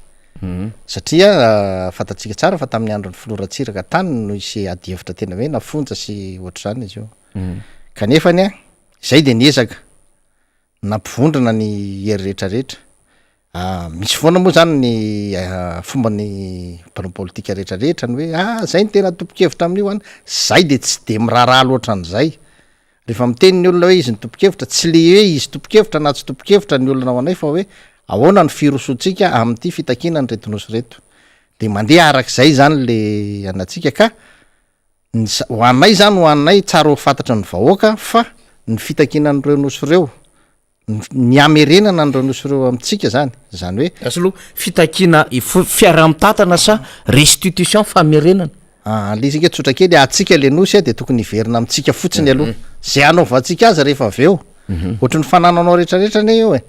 S3: satria fantatsika tsara fa tamin'ny andron'ny filoha Ratsiraka tany no nisy adihevitra tena hoe nafonja sy ohatr'izany izy io kanefany a Izay dia niezaka nampivondrona ny hery rehetra rehetra. Misy foana moa zany ny fomban'ny mpanao politika rehetra rehetra ny hoe ah zay no tena tompon-kevitra amin'io an, zay de tsy de miraharaha loatra an'izay. Rehefa miteny ny olona hoe izy no tompon-kevitra, tsy le hoe izy tompon-kevitra na tsy tompon-kevitra ny olana ho anay fa hoe ahoana no firosoantsika amin'ity fitakiana an'ireto nosy ireto. De mandeha arak'izay zany le anantsika ka Ny za- ho anay zany ho anay tsara ho fantatry ny vahoaka fa ny fitakiana an'ireo nosy ireo, ny f- ny hamerenana an'ireo nosy ireo amintsika zany, zany hoe.
S1: Asa aloha fitakiana if- fiaraha-mitantana sa restitution famerenana?
S3: Aa le izy ange tsotra kely, antsika le nosy a de tokony hiverina amintsika fotsiny aloha, zay hanaovantsika azy rehefa avy eo, ohatry ny fanananao retraretra anie io e,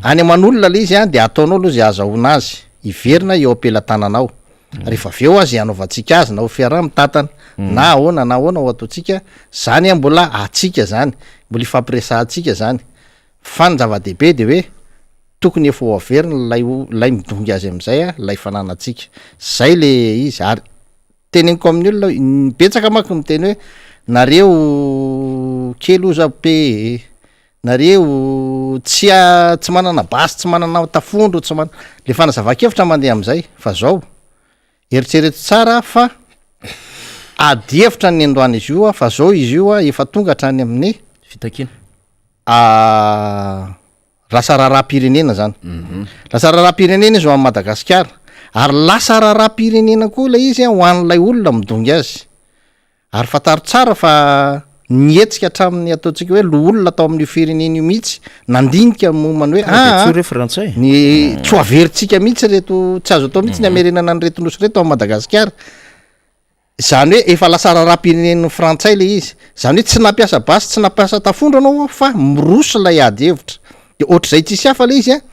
S3: any aman'olona le izy a de ataonao aloha zay ahazahoana azy, hiverina eo am-pelatananao. Rehefa avy eo aza hanaovantsika azy na ho fiaraha-mitantana na ahoana na ahoana ho ataontsika, zany an mbola antsika zany, mbola ifampiresahantsika zany, fa ny zava-dehibe de hoe. tokony efa ho averina ilay ilay midongy azy amin'izay a, ilay fananantsika. Zay le izy ary teneniko amin'ny olona hoe, betsaka manko miteny hoe nareo kely oza pe e, nareo tsy tsy manana basy, tsy manana tafondro, tsy mana-, le fanazavan-kevitra mandeha am'zay fa zao, eritrereto tsara fa ady hevitra ny androany izy io a, fa zao izy io a efa tonga hatrany amin'ny
S1: fitakiana.
S3: Lasa raharaham-pirenena zany. Lasa raharaham-pirenena izy ho an'i Madagasikara ary lasa raharaham-pirenena koa ilay izy ho an'ilay olona midongy azy. Ary fantaro tsara fa nihetsika hatramin'ny ataontsika hoe loholona tao amin'io firenena io mihitsy nandinika momba ny hoe
S1: Tonga dia
S3: aa
S1: tsory hoe frantsay.
S3: ny tsy ho averintsika mihitsy ireto, tsy azo atao mihitsy ny hamerenana an'ireto nosy ireto ao Madagasikara. Izany hoe efa lasa raharaham-pirenen'ny frantsay ilay izy. Izany hoe tsy nampiasa basy, tsy nampiasa tafondro ianao fa miroso ilay ady hevitra. De ohatr'izay tsisy hafa ilay izy an.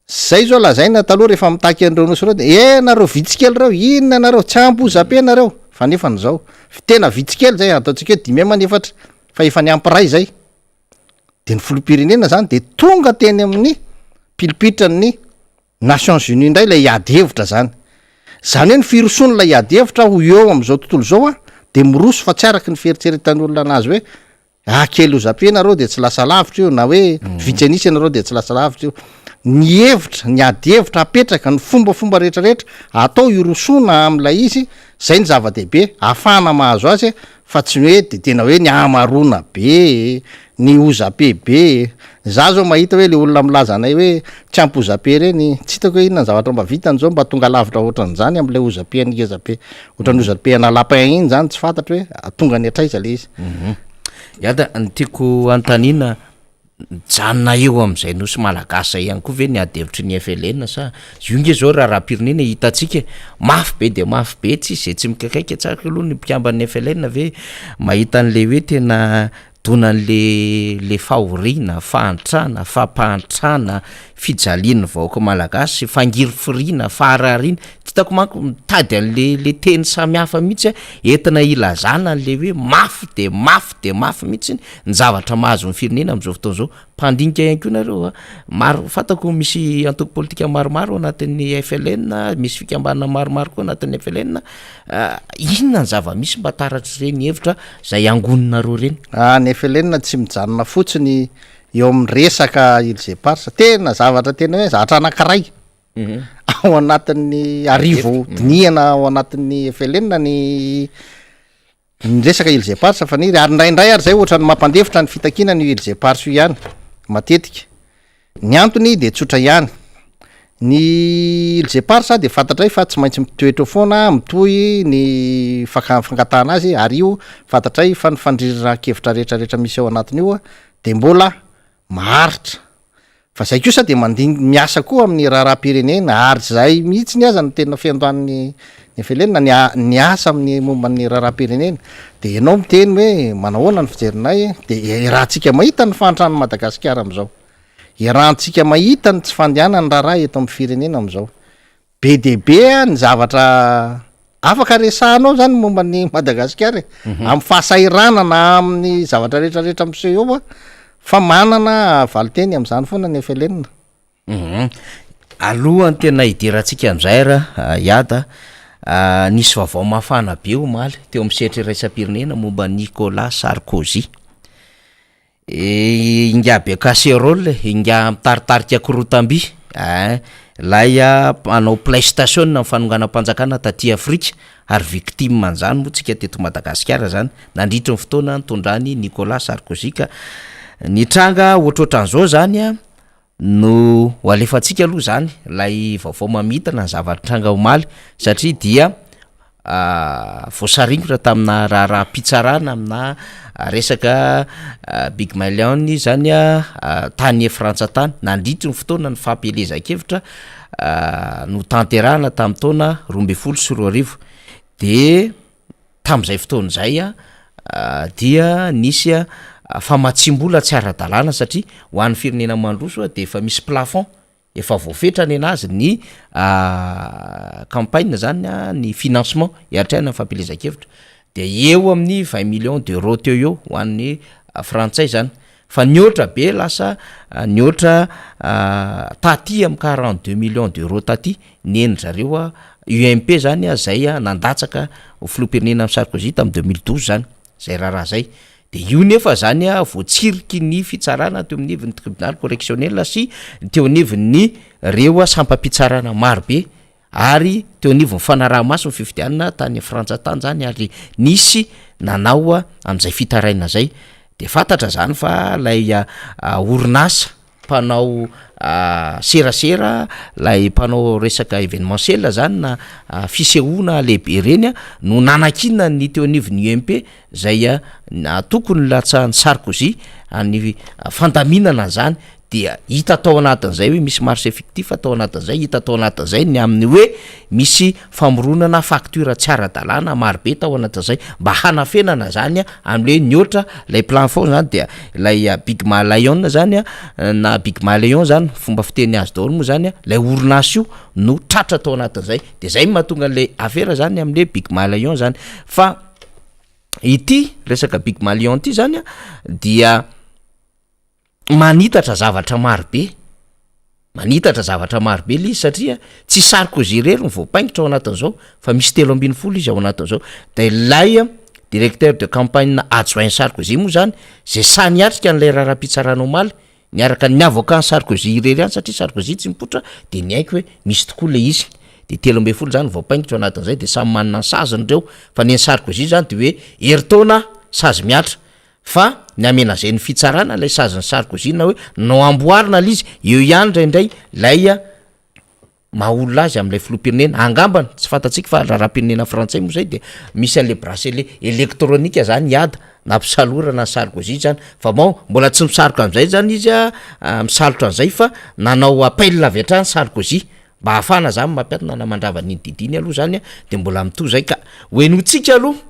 S3: Zay zao lazaina taloha rehefa mitaky an'ireo nosy ireo de eh nareo vitsy kely ireo, inona nareo, tsy ampy hozape nareo. Fa nefa an'izao, tena vitsy kely zay, ataontsika hoe dimy amana efatra, fa efa niampy iray zay. De ny filoham-pirenena zany de tonga teny amin'ny pilipitran'ny Nations Unies indray ilay ady hevitra zany. Zany hoe ny firosoan'ilay ady hevitra ho eo amin'izao tontolo izao an, de miroso fa tsy araky ny fieritreretan'ny olona anazy hoe ah kely hozape nareo de tsy lasa lavitra io na hoe vitsy an'isa ianareo de tsy lasa lavitra io. Ny hevitra, ny ady hevitra apetraka, ny fombafomba rehetrarehetra atao hirosoana amin'ilay izy, zay ny zava-dehibe ahafahana mahazo azy fa tsy ny hoe de tena hoe ny hamaroana be e, ny hozape be e, za zao mahita hoe le olona milaza anay hoe tsy ampy hozape reny, tsy hitako hoe inona ny zavatra mba vitany zao mba tonga lavitra ohatran'izany am'le hozape ngeza be, ohatran'ny hozape ana lapin iny zany tsy fantatro hoe tonga any hatraiza le izy.
S1: Iada, ny tiako anontaniana, Mijanona eo amin'izay nosy malagasy izay ihany koa ve ny ady hevitry ny FLN sa io nge zao raharaham-pirenena hitantsika e, mafy be dia mafy be tsisy izay tsy mikaikaika tsara aloha ny mpikamban'ny FLN ve mahita an'le hoe tena donan'le le fahoriana, fahantrana, fampahantrana, fijalian'ny vahoaka malagasy, fangirifiriana, faharariana, tsy hitako manko mitady an'le le teny samihafa mihitsy entina hilazana an'le hoe mafy dia mafy dia mafy mihitsy ny zavatra mahazo ny firenena amin'izao fotoana izao. Mpandinika ihany koa nareo a, maro fantako misy antoko politika maromaro ao anatin'ny FLN, misy fikambanana maromaro koa anatin'ny FLN, inona ny zava-misy mba taratr'ireny hevitra zay angoninareo ireny?
S3: Ah, ny FLN tsy mijanona fotsiny eo amin'ny resaka Îles Éparses, tena zavatra tena hoe zavatra anankiray ao anatin'ny arivo dinihana ao anatin'ny FLN ny Ny resaka Îles Éparses Faniry, ary indraindray ary zay ohatran'ny mampandefitra ny fitakiana an'io Îles Éparses io ihany matetika. Ny antony dia tsotra ihany, ny Îles Éparses dia fantatray fa tsy maintsy mitoetra eo foana, mitohy ny faka- fangatahana azy ary io fantatray fa ny fandriran-kevitra rehetrarehetra misy ao anatin'io dia mbola maharitra. Fa zay kosa dia mandin- miasa koa amin'ny raharaham-pirenena ary zay mihitsiny aza no tena fiandohan'ny ny FLN, ny a- ny asa amin'ny momba ny raharaham-pirenena. De ianao miteny hoe manahoana ny fijerinay, de iarahantsika mahita ny fahantran'i Madagasikara amin'izao, iarahantsika mahita ny tsy fandehanan'ny raharaha eto amin'ny firenena amin'izao. Be dia be ny zavatra afaka resahanao zany momba ny Madagasikara e, amin'ny fahasahiranana amin'ny zavatra rehetrarehetra miseho eo a, fa manana valinteny amin'izany foana ny FLN.
S1: Alohan'ny tena hidirantsika amin'izay ary Iada, nisy vaovao mafana be omaly teo amin'ny sehatra iraisam-pirenena momba an'i Nicolas Sarkozy. Ingahy be casserole, ingahy mitaritarika korotam-by ein, ilay mpanao playstation ny fanonganam-panjakana taty Afrika ary victime an'izany moa tsika teto Madagasikara zany nandritry ny fotoana nitondran'i Nicolas Sarkozy ka ny tranga ohatrohatran'izao zany an no ho alefantsika aloha zany ilay vaovao mamintina ny zava-nitranga omaly satria dia voasaringotra tamina raharaham-pitsarana amina resaka Big Malion zany tany Frantsa tany nandritry ny fotoana ny fampielezan-kevitra notanterahana tamin'ny taona 2012 de Tamin'izay fotoana izay dia nisy famatsiam-bola tsy ara-dalàna satria ho an'ny firenena mandroso dia efa misy plafond, efa voafetra nenazy ny campagne zany ny financement hiatrehana ny fampielezan-kevitra, dia eo amin'ny vingt millions d'euros teo eo ho an'ny frantsay zany. Fa nihoatra be lasa nihoatra taty amin'ny 42 millions d'euros taty ny zareo a UMP zany a zay a nandatsaka ho filoham-pirenena amin'i Sarkozy tamin'ny 2012 zany zay raharaha zay. De io nefa zany a voatsiriky ny fitsarana teo amin'nivon'ny tribunal correctionnel sy teo anivon'ny reo a sampam-pitsarana marobe ary teo anivon'ny fanaraha-maso ny fifidianana tany Frantsa tany zany, ary nisy nanao a am'izay fitaraina zay. De fantatra zany fa lay orinasa mpanao serasera, lay mpanao resaka événementiel zany na fisehoana lehibe reny a no nanakina ny teo anivon'ny UMP zay a na tokony latsahan'ny Sarkozy any fandaminana zany. Dia hita tao anatin'izay hoe misy marché fictif tao anatin'izay, hita tao anatin'izay ny amin'ny hoe misy famoronana facture tsy ara-dalàna marobe tao anatin'izay mba hanafenana zany a am'le nihoatra lay plafond zany. Dia lay Bygmalion zany a na Bygmalion zany, fomba fiteny azy daholo moa zany a, lay orinasa io no tratra tao anatin'izay. De zay mahatonga an'le affaire zany am'le Bygmalion zany. Fa ity resaka Bygmalion ty zany a dia manitatra zavatra marobe, manitatra zavatra marobe le izy, satria tsy Sarkozy irery ny voapaingitra ao anatin'izao fa misy 13 izy ao anatin'izao. De lay directeur de campagne adjoint Sarkozy moa zany zay sa niatrika an'lay raharaha-pitsarana omaly niaraka ny avocat Sarkozy irery ihany, satria Sarkozy tsy mipoitra, de niaiky hoe misy tokoa le izy. De 13 zany voapaingitra ao anatin'izay, de samy manana ny saziny reo. Fa ny an'i Sarkozy zany de hoe herintaona sazy miatra, fa ny amenazen'ny fitsarana lay saziny Sarkozy na hoe no amboarina la izy eo ihany indraindray lay a maha olona azy am'lay filoham-pirenena angambany tsy fantatsika. Fa raharaham-pirenena frantsay moa zay de misy an'le bracelet électronique zany hiada nampisalorana ny Sarkozy zany. Fa bon, mbola tsy misalotra am'izay zany izy a misalotra an'izay, fa nanao appel avy hatrany Sarkozy mba ahafahana zany mampiatona na mandrava n'iny didiny aloha zany a. De mbola mitohy zay ka hoenotsika aloha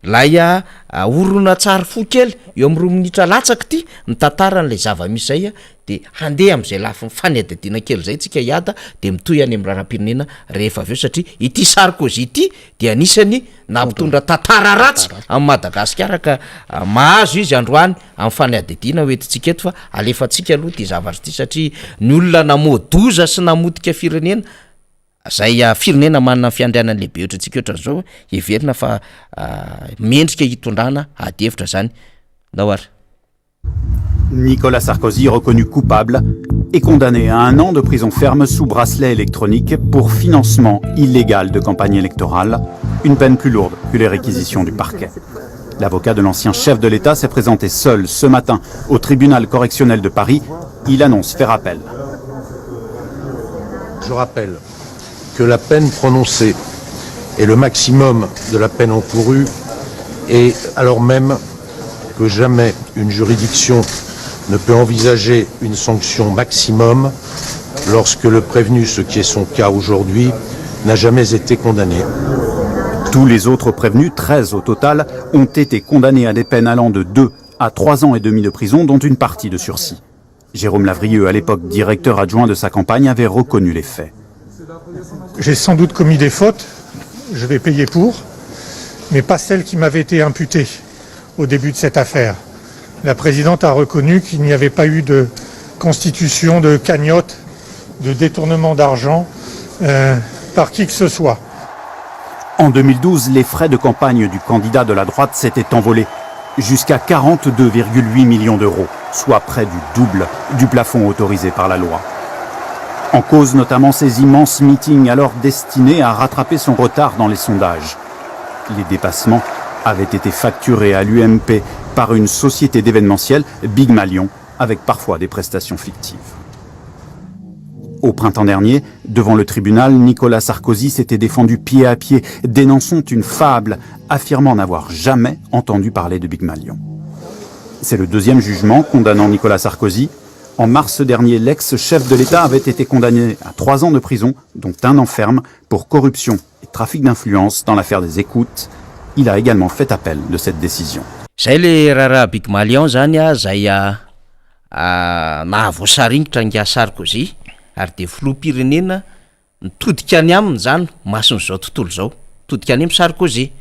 S1: lay a horonan-tsary fo kely eo amy 2 minitra latsaky ty mitantara an'lay zava-misy zay a, de handeha am'izay lafiny fanadihadiana kely zay tsika hiada, de mitohy any amy raharaham-pirenena rehefa avy eo, satria ity Sarkozy ity de anisany nampitondra tantara ratsy amy Madagasikara ka mahazo izy androany amy fanadihadiana hoentintsika eto. Fa alefatsika aloha ty zavatra ty, satria ny olona namodoza sy namotika firenena zay firenena manana ny fiandrianany lehibe ohatry antsika ohatran'izao, heverina fa mendrika hitondrana ady hevitra zany ndao ary.
S4: Nicolas Sarkozy reconnu coupable et condamné à un an de prison ferme sous bracelet électronique pour financement illégal de campagne électorale, une peine plus lourde que les réquisitions du parquet. L'avocat de l'ancien chef de l'État s'est présenté seul ce matin au tribunal correctionnel de Paris. Il annonce faire appel.
S5: Je rappelle que la peine prononcée est le maximum de la peine encourue et alors même que jamais une juridiction ne peut envisager une sanction maximum lorsque le prévenu, ce qui est son cas aujourd'hui, n'a jamais été condamné.
S4: Tous les autres prévenus, 13 au total, ont été condamnés à des peines allant de 2 à 3 ans et demi de prison, dont une partie de sursis. Jérôme Lavrilleux, à l'époque directeur adjoint de sa campagne, avait reconnu les faits.
S6: J'ai sans doute commis des fautes, je vais payer pour, mais pas celles qui m'avaient été imputées au début de cette affaire. La présidente a reconnu qu'il n'y avait pas eu de constitution de cagnotte, de détournement d'argent par qui que ce soit.
S4: En 2012, les frais de campagne du candidat de la droite s'étaient envolés jusqu'à 42,8 millions d'euros, soit près du double du plafond autorisé par la loi. En cause notamment ces immenses meetings alors destinés à rattraper son retard dans les sondages. Les dépassements avaient été facturés à l'UMP par une société d'événementiel, Bygmalion, avec parfois des prestations fictives. Au printemps dernier, devant le tribunal, Nicolas Sarkozy s'était défendu pied à pied, dénonçant une fable, affirmant n'avoir jamais entendu parler de Bygmalion. C'est le deuxième jugement condamnant Nicolas Sarkozy. En mars dernier, l'ex-chef de l'État avait été condamné à 3 ans de prison, dont un an ferme, pour corruption et trafic d'influence dans l'affaire des écoutes. Il a également fait appel de cette décision.
S1: Zay le raharaha Bygmalion zany a zay a nahavoasaringotra nga Sarkozy, ary de filoham-pirenena nitodika any aminy zany mason'izao tontolo zao, todika any amy Sarkozy,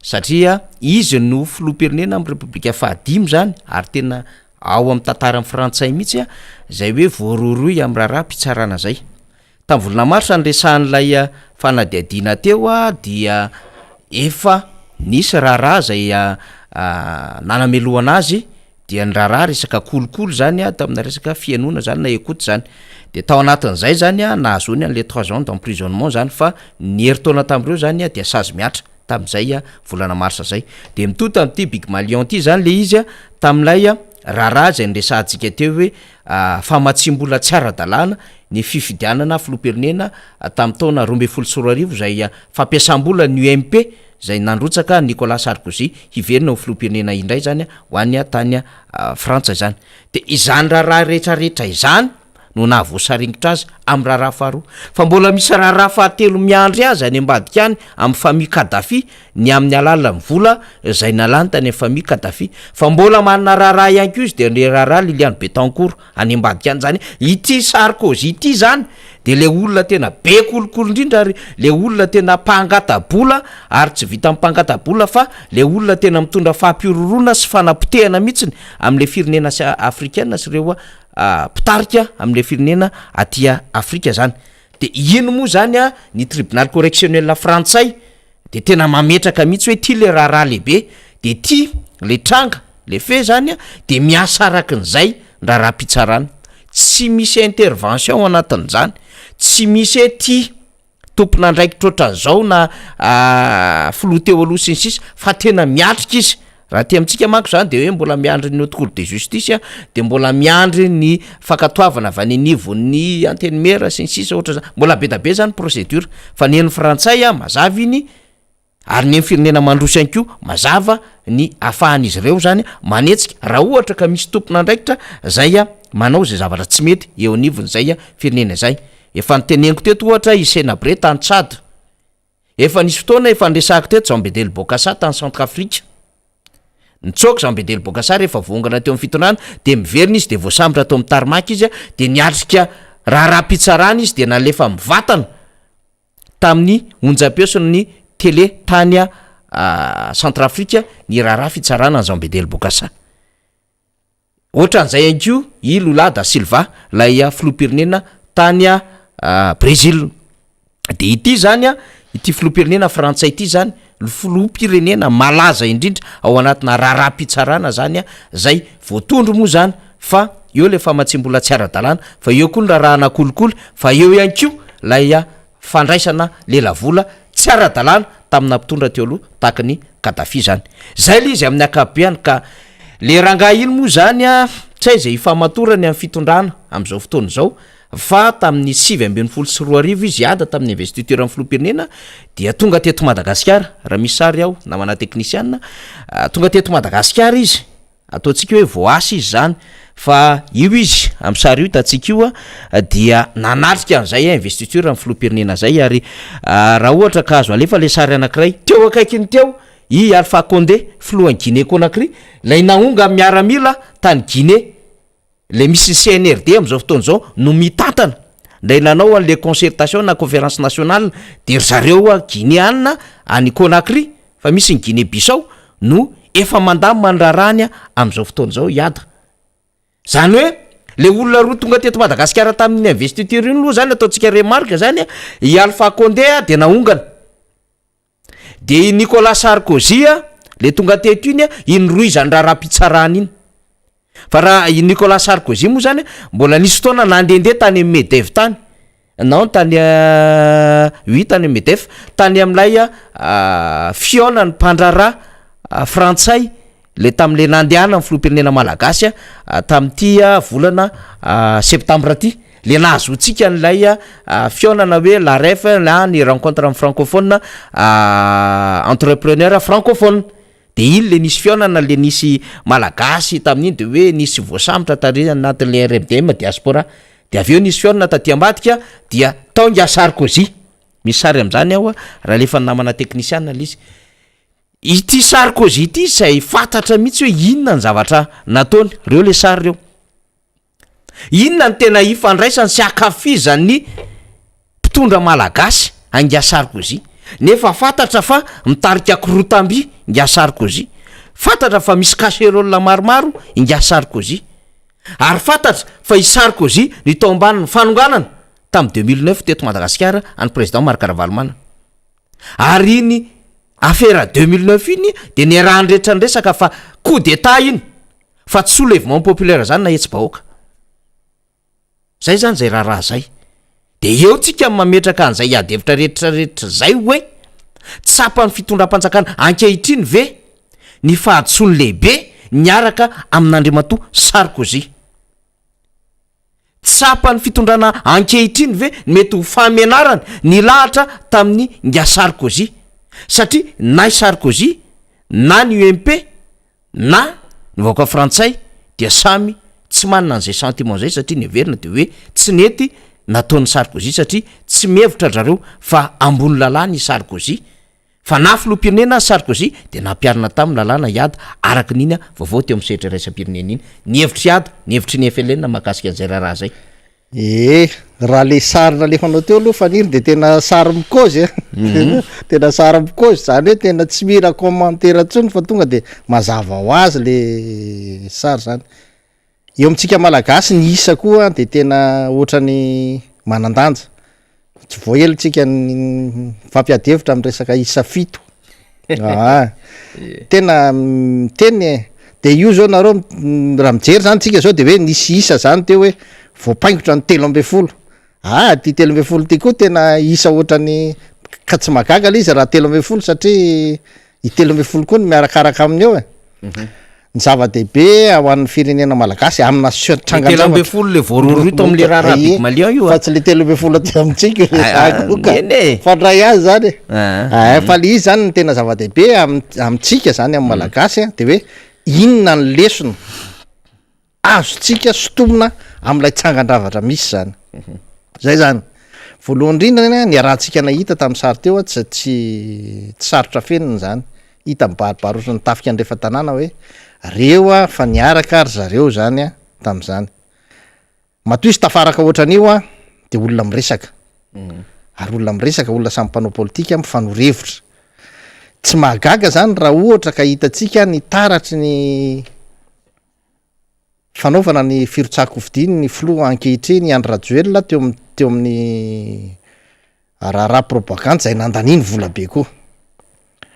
S1: satria izy no filoham-pirenena amy repoblika fahadimy zany ary tena ao amin'ny tantaran'ny frantsay mihitsy izay hoe voarohirohy amin'ny raharaham-pitsarana izay. Tamin'ny volana marsa niresahan'ilay fanadihadiana teo dia efa nisy raharaha izay nanamelohana azy dia ny raharaha resaka kolikoly zany tamina resaka fihainoana zany na écoute zany, de tao anatin'izay zany nahazoany an'le trois ans d'emprisonnement zany fa ny herintaona tamin'ireo zany dia sazy mihatra tamin'izay volana marsa zay, de mitohy tamin'ity Big Malion ity zany le izy tamin'ilay raharaha izay niresahantsika teo hoe famatsiam-bola tsy ara-dalàna ny fifidianana filoham-pirenena tamin'ny taona 2012 izay fampiasam-bola ny UMP izay nandrotsaka an'i Nicolas Sarkozy hiverina ho filoham-pirenena indray izany ho any tany Frantsa izany. Dia izany raharaha rehetra rehetra izany no nahavoasaringotra azy amin'ny raharaha faharoa. Fa mbola misy raharaha fahatelo miandry azy any ambadika any amin'ny famille Kadhafi ny amin'ny alalan'ny vola izay nalany tany amin'ny famille Kadhafi. Fa mbola manana raharaha ihany koa izy dia ny raharaha Liliane Bettencourt any ambadika any. Izany hoe ity Sarkozy ity izany dia le olona tena be kolikoly indrindra ary le olona tena mpangata-bola ary tsy vitan'ny mpangata-bola fa le olona tena mitondra fampihorohoroana sy fanapotehana mihitsiny amin'le firenena sy afrikana sy ireo mpitarika amin'le firenena aty Afrika zany. De iny moa zany a ny tribunal correctionnel frantsay de tena mametraka mihitsy hoe ity le raharaha lehibe de ity le tranga le fait zany a de miasa arakin'izay ny raharaham-pitsarana, tsy misy intervention ao anatin'izany, tsy misy hoe ty tompon'andraikitra ohatran'izao na filoha teo aloha sy ny sisa fa tena miatrika izy, raha aty amintsika manko zany de hoe mbola miandry ny haute cour de justice a, de mbola miandry ny fankatoavana avy any anivon'ny antenimiera sy ny sisa ohatran'zany, mbola be da be zany procédure fa ny an'ny frantsay a mazava iny Ary ny firenena mandroso ihany koa mazava ny afahan'izy ireo zany manetsika raha ohatra ka misy tompon'andraikitra zay manao zay zavatra tsy mety eo anivon'izay firenena izay. Efa noteneniko teto ohatra i Senabre tany Tchad. Efa nisy fotoana efa niresahako teto Jean Bedel Bokassa tany Centrafrique. Nitsoaka Jean Bedel Bokassa rehefa voaongana teo amin'ny fitondrana dia miverina izy dia voasambotra tao amin'ny tarmac izy dia niatrika raharaham-pitsarana izy dia nalefa mivantana tamin'ny onjam-peo sy ny tele tany Centrafrique ny raharaha fitsarana an'i Jean Bedel Bokassa. Ohatran'izay ihany koa i Lula da Silva, ilay filoham-pirenena tany Brésil. Dia ity izany, ity filoham-pirenena frantsay ity izany, no filoham-pirenena malaza indrindra ao anatina raharaham-pitsarana izany, izay voatondro moa izany fa eo ilay famatsiam-bola tsy ara-dalàna, fa eo koa ny raharahana kolikoly, fa eo ihany koa ilay fandraisana lelavola tsy ara-dalàna tamina mpitondra teo aloha tahaka ny Gaddafi izany. Izay ilay izy amin'ny ankapobeany ka le rangahy iny moa izany tsy hay izay hifamatorany amin'ny fitondrana amin'izao fotoana izao fa tamin'ny 2019 izy hiada tamin'ny investiture ny filoham-pirenena dia tonga teto Madagasikara, raha misy sary ao namana teknisiana, tonga teto Madagasikara izy Ataontsika hoe voaasa izy izany fa io izy amin'ny sary io hitantsika io dia nanatrika an'izay investiture ny filoham-pirenena izay ary raha ohatra ka azo alefa ilay sary anankiray teo akaikiny teo i Alpha Condé filohan'i Guinée Conakry ilay nahonga miaramila tany Guinée Ilay misy ny CNRD amin'izao fotoana izao no mitantana ilay nanao an'ilay concertation na conférence nationale dia ry zareo Guinéana any Conakry fa misy ny Guinée Bissau no efa mandamina ny raharahany amin'izao fotoana izao hiada. Izany hoe le olona roa tonga teto Madagasikara tamin'iny investiture iny aloha zany ataontsika remarque zany i Alpha Condé dia naongana. De i Nicolas Sarkozy a, le tonga teto iny a, iny rohizan'ny raharaham-pitsarana iny. Fa raha i Nicolas Sarkozy moa zany mbola nisy fotoana nandehandeha tany amin'ny Medef tany, non tany oui tany amin'ny Medef, tany amin'ilay fihaonan'ny mpandraharaha frantsay le tamin'le nandehanan'ny filoham-pirenena malagasy tamin'ity volana septambra ty, le nahazoantsika an'ilay fihaonana hoe la ref na ny rencontre amin'ny francophone entrepreneur francophone, de iny le nisy fihaonana le nisy malagasy tamin'iny de hoe nisy voasambotra tary anatin'le RMDM diaspora, de avy eo nisy fihaonana taty ambadika dia tao ingahy Sarkozy, misy sary amin'izany ao raha alefan'ny namana teknisiana le izy. Ity Sarkozy ity izay fantatra mihitsy hoe inona ny zavatra nataony, reo le sary reo. Inona no tena ifandraisany sy ankafizan'ny mpitondra malagasy an'ingahy Sarkozy nefa fantatra fa mitarika korotam-by ingahy Sarkozy, fantatra fa misy casserole maromaro ingahy Sarkozy. Ary fantatra fa i Sarkozy ny tao ambanin'ny fanonganana tamin'ny 2009 teto Madagasikara an'i Président Marc Ravalomanana. Ary iny afera 2009 iny dia niarahan'ny rehetra niresaka fa coup d'état iny fa tsy soulèvement populaire zany na hetsi-bahoaka. Zay zany zay raharaha zay. De eo tsika mametraka an'izay ady hevitra rehetra rehetra zay hoe tsapan'ny fitondram-panjakana ankehitriny ve ny fahadisoany lehibe niaraka amin'Andriamatoa Sarkozy? Tsapan'ny fitondrana ankehitriny ve ny mety ho fahamenarany nilahatra tamin'ny Ingahy Sarkozy? Satria na i Sarkozy na ny UMP na ny vahoaka frantsay dia samy tsy manana an'izay sentiment zay satria ny heverina de hoe tsy nety nataon'i Sarkozy satria tsy mihevitra ry zareo fa ambony lalàna i Sarkozy fa na filoham-pirenena aza Sarkozy dia nampiharina taminy lalàna hiady araka ny iny vaovao teo amin'ny sehatra iraisam-pirenena iny ny hevitry ady ny hevitry ny FLN mahakasika an'izay raharaha zay.
S3: Ee, raha le sary nalefanao teo aloha Faniry de tena sary mikôzy a, tena sary mikôzy zany hoe tena tsy mila commentaire intsony fa tonga de mazava ho azy le sary zany. Eo amintsika malagasy ny isa koa de tena ohatran'ny manan-danja, tsy vao ela tsika nifampiady hevitra am'resaka isa fito, aa tena miteny e, de io zao nareo raha mijery zany tsika zao de hoe nisy isa zany teo hoe voapaingotra ny 13, ah ty 13 ty koa tena isa ohatran'ny ka tsy mahagaga le izy raha 13 satria i 13 koa no miarakaraka aminy eo e. Ny zava-dehibe ho an'ny firenena malagasy amina seho
S1: trangan-javatra. 13 le voarohirohy tao amin'le raharaha
S3: Ie,
S1: Big Malion io
S3: fa tsy le 13 aty amintsika io resahako io ka.
S1: Eny e.
S3: Fa ndray azy zany e.
S1: Ah.
S3: Ah, fa le izy zany ny tena zava-dehibe am- amintsika zany amin'ny malagasy a, de hoe inona ny lesona azontsika sintomina amin'ilay tsangan-javatra misy zany. Zay zany. Voalohany indrindra ny niarahantsika nahita tamin'ny sary teo a, tsy tsy tsy sarotra afenina izany. Hita mibaribary ohatran'ny tafika andrefan-tanàna hoe reo a fa niaraka ry zareo zany a tamin'izany. Matoa izy tafaraka ohatran'io a de olona miresaka. Ary olona miresaka, olona samy mpanao politika mifanoro hevitra. Tsy mahagaga zany raha ohatra ka hitantsika ny taratry ny fanaovana ny firotsahan-kofidiny ny filoha ankehitriny Andry Rajoelina teo amin'ny teo amin'ny raharaha propagandy izay nandaniany vola be koa.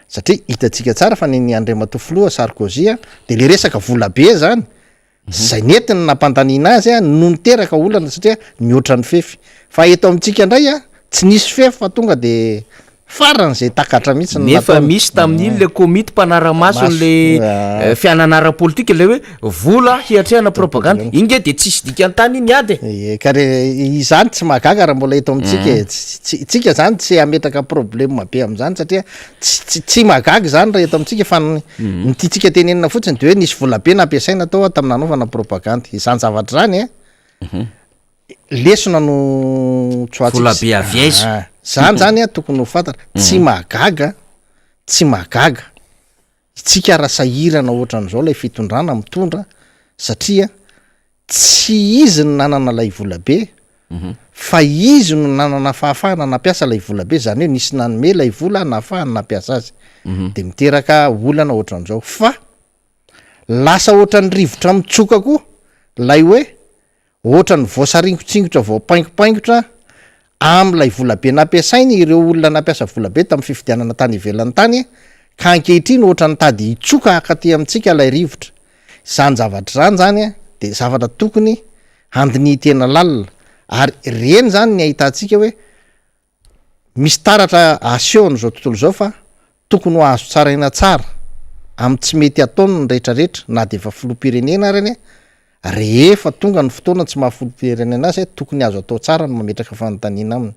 S3: Satria hitantsika tsara fa ny Andriamatoa filoha Sarkozy de le resaka vola be zany zay nentiny nampandaniana azy no niteraka olana satria mihoatra ny fefy. Fa eto amintsika indray tsy nisy fefy fa tonga de Faran'izay takatra mihitsy ny
S1: Nefa
S3: nataony.
S1: misy tamin'iny le komity mpanara-maso
S3: Maso,
S1: an'le
S3: ah.
S1: eh, fiainana ara-politika le hoe vola hiatrehana propagande. Iny nge de tsisy dikany tany iny ady e.
S3: Ie, ka re izany tsy mahagaga raha mbola eto amintsika e. Tsy tsy tsika zany tsy hametraka problème be amin'izany satria tsy tsy tsy mahagaga izany raha eto amintsika fa ny ny tiantsika tenenina fotsiny de hoe nisy vola be nampiasaina tao tamin'ny nanaovana propagande. Izany zavatra izany a, Lesona no tsoahantsika.
S1: Vola be avy aiza?
S3: Ah, zany zany a tokony ho fantatra. Tsy mahagaga, tsy mahagaga. Itsika raha sahirana ohatran'izao ilay fitondrana mitondra satria tsy izy no nanana ilay vola be fa izy no nanana fahafahana nampiasa ilay vola be, zany hoe nisy nanome ilay vola nahafahany nampiasa azy. De miteraka olana ohatran'izao fa lasa ohatran'ny rivotra mitsoka koa ilay hoe Ohatran'ny voasaringotsingotra voapaingopaingotra amin'ilay volabe nampiasainy ireo olona nampiasa volabe tamin'ny fifidianana tany ivelany tany ka ankehitriny ohatran'ny tady hitsoka hakaty amintsika ilay rivotra. Izany zavatra izany izany dia zavatra tokony handinihin-tena lalina ary ireny izany ny ahitantsika hoe Misy taratra asehon'izao tontolo izao fa tokony ho azo tsaraina tsara amin'ny tsy mety ataony ny rehetrarehetra na dia efa filoham-pirenena ary anie, rehefa tonga ny fotoana tsy maha filoham-pirenena azy tokony azo atao tsara ny mametraka fanontaniana aminy.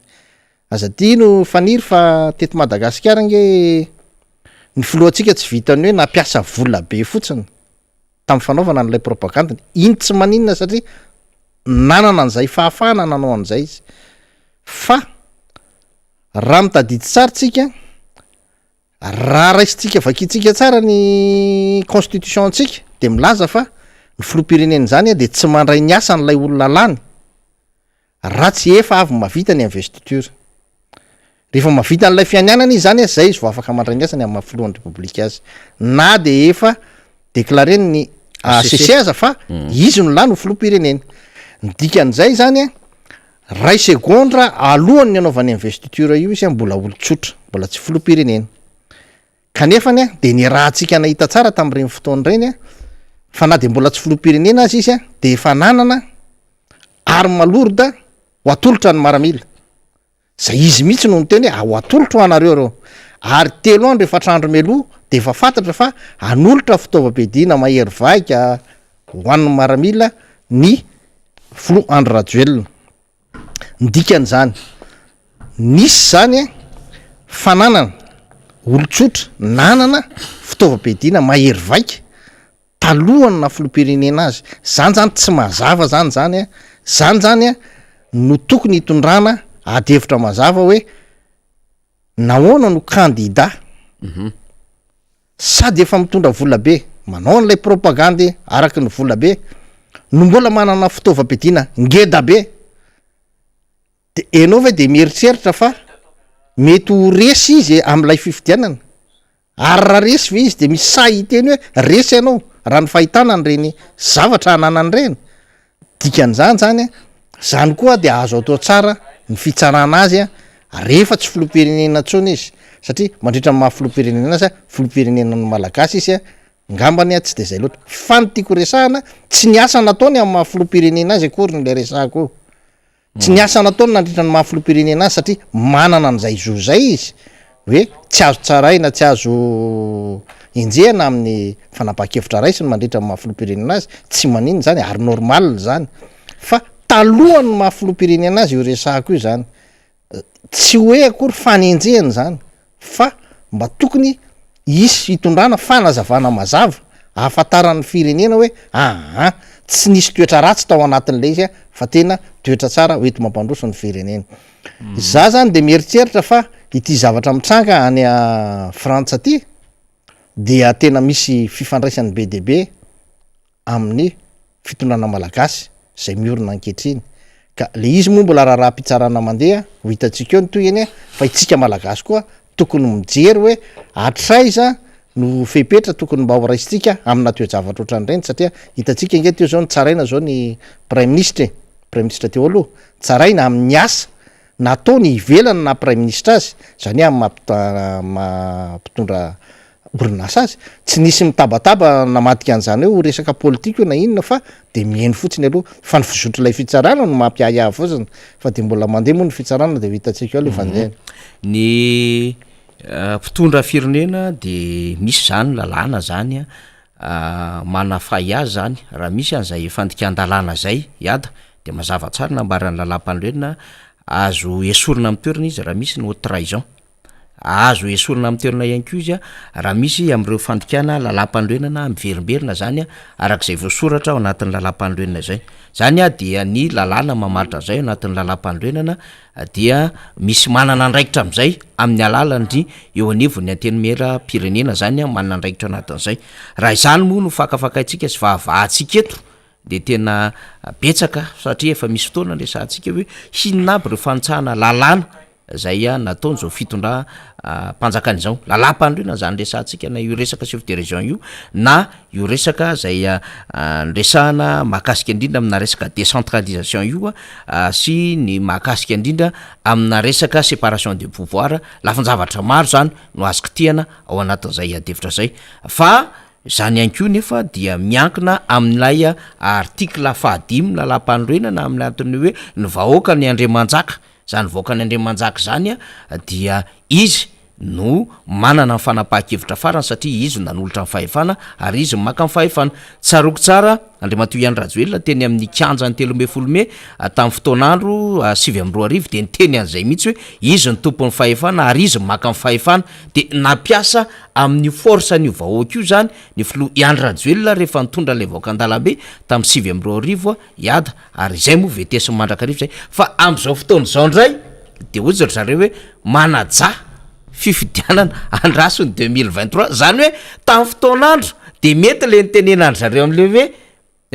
S3: Aza adino Faniry fa teto Madagasikara ange ny filohantsika tsy vitan'ny hoe nampiasa vola be fotsiny tamin'ny fanaovana an'ilay propagandiny, iny tsy maninona satria nanana an'izay fahafahana nanao an'izay izy. Fa raha mitadidy tsara tsika, raha raisintsika vakintsika tsara ny constitution ntsika de milaza fa ny filoham-pirenena izany de tsy mandray ny asan'ilay olona lany raha tsy efa avy mahavita ny investiture. Rehefa mahavita an'ilay fianianana izy zany zay izy vao afaka mandray ny asany amin'ny maha filohan'ny repoblika azy. Na de efa déclaré ny. HCC aza fa izy no lany ho filoham-pirenena. Ny dikan'izay zany a, ray segondra alohan'ny hanaovany investiture io izy a mbola olon-tsotra, mbola tsy filoham-pirenena. Kanefany a de niarahantsika nahita tsara tamin'ireny fotoana ireny a fa na de mbola tsy filoham-pirenena aza izy a de efa nanana arme lourde ho atolotra ny maramila. Zay izy mihitsy no niteny hoe ao atolotro ho anareo ireo. Ary telo andro efatra andro mialoha dia efa fantatra fa hanolotra fitaovam-piadiana mahery vaika ho an'ny maramila ny filoha Andry Rajoelina. Ny dikan'izany, nisy izany fananana olon-tsotra nanana fitaovam-piadiana mahery vaika talohan'ny naha filoham-pirenena azy, zany zany tsy mazava zany zany a, zany zany a no tokony hitondrana ady hevitra mazava hoe nahoana no kandida sady efa mitondra vola be manao an'ilay propagandy araky ny vola be no mbola manana fitaovam-piadiana ngeda be, de enao ve de mieritreritra fa mety ho resy izy am'ilay fifidianana? Ary raha resy ve izy dia misy sahy hiteny hoe resy ianao raha ny fahitana an'ireny zavatra ananany ireny? Dikan'izany izany an, izany koa dia azo atao tsara ny fitsarana azy an, rehefa tsy filoham-pirenena intsony izy, satria mandritra ny maha filoham-pirenena azy an, filoham-pirenenan'ny Malagasy izy an, ngambany an tsy dia izay loatra. Fa ny tiako resahana, tsy ny asa nataony amin'ny maha filoham-pirenena azy akory no ilay resahako io. Tsy ny asa nataony nandritra ny maha filoham-pirenena azy satria manana an'izay zo izay izy hoe tsy azo tsaraina, tsy azo enjehina amin'ny fanapahan-kevitra raisiny mandritra ny maha filoham-pirenena azy, tsy maninona izany ary normal izany. Fa talohan'ny maha filoham-pirenena azy io resahako io izany. Tsy hoe akory fanenjehana izany fa mba tokony hisy hitondrana fanazavana mazava ahafantaran'ny firenena hoe aa tsy nisy toetra ratsy tao anatin'ilay izy fa tena toetra tsara hoenti-mampandroso ny firenena. Za zany de mieritreritra fa ity zavatra mitranga any Frantsa ity dia tena misy fifandraisany be dia be amin'ny fitondrana malagasy izay miorina ankehitriny ka le izy moa mbola raharaham-pitsarana mandeha ho hitantsika eo ny tohiny fa itsika malagasy koa tokony mijery hoe hatraiza no fepetra tokony mba ho raisintsika amina toe-javatra ohatran'ireny satria hitantsika ange teo zao nitsaraina zao ny praiminisitra e, praiminisitra teo aloha, tsaraina amin'ny asa nataony ivelany naha praiminisitra azy, izany hoe amin'ny maha maha mpitondra orinasa azy, tsy nisy mitabataba namadika an'izany hoe ho resaka politika io na inona fa de mihaino fotsiny aloha fa ny fizotr'ilay fitsarana no mampiahiahy fotsiny fa de mbola mandeha moa ny fitsarana de ho hitantsika eo le fandehany.
S1: Ny mpitondra firenena de misy zany lalàna zany manafay azy zany raha misy an'izay fandikan-dalàna zay hiada de mazava tsara nambaran'ny lalàmpanorenana azo esorina amin'ny toerana izy raha misy ny haute trahison. Azo esorina amin'ny toerana ihany koa izy raha misy amin'ireo fandikana lalàmpanorenana miverimberina izany araka izay voasoratra ao anatin'ny lalàmpanorenana izay. Izany dia ny lalàna mamaritra an'izay ao anatin'ny lalàmpanorenana dia misy manana andraikitra amin'izay amin'ny alalan'ny eo anivon'ny antenimieram-pirenena izany manana andraikitra ao anatin'izay. Raha izany moa no fakafakaintsika sy vahavahantsika eto dia tena betsaka satria efa misy fotoana niresahantsika hoe inona aby ireo fanitsahana lalàna Zay nataony zao fitondra mpanjakana izao. Lalàmpanorenana zany resahantsika na io resaka chef de région io na io resaka zay niresahana mahakasika indrindra amina resaka décentralisation io sy ny mahakasika indrindra amina resaka séparation de pouvoir, lafin-javatra maro zany no azo kitihana ao anatin'izay adihevitra zay fa izany ihany koa nefa dia miankina amin'ilay article fahadimy lalàmpanorenana amin'ny antony hoe ny vahoaka ny andriamanjaka Izany vahoakan'ny Andriamanjaka izany dia izy no manana ny fanapahan-kevitra farany satria izy no nanolotra ny fahefana ary izy no maka ny fahefana. Tsaroako tsara Andriamatoa Ian Rajoelina teny amin'ny kianjan'ny 13 mey tamin'ny fotoan'andro 2009 dia niteny an'izay mihitsy hoe izy no tompon'ny fahefana ary izy no maka ny fahefana. Dia nampiasa amin'io force an'io vahoaka io izany ny filoha Ian Rajoelina rehefa nitondra ilay vahoaka an-dalambe tamin'ny 2009 hiada ary izay moa vetesiny mandrakariva izay fa amin'izao fotoana izao indray de hoy ry zareo hoe manajà fifidianana andraso ny 2023 zany hoe tamin'ny fotoan'andro de mety le nitenenandry zareo am'le hoe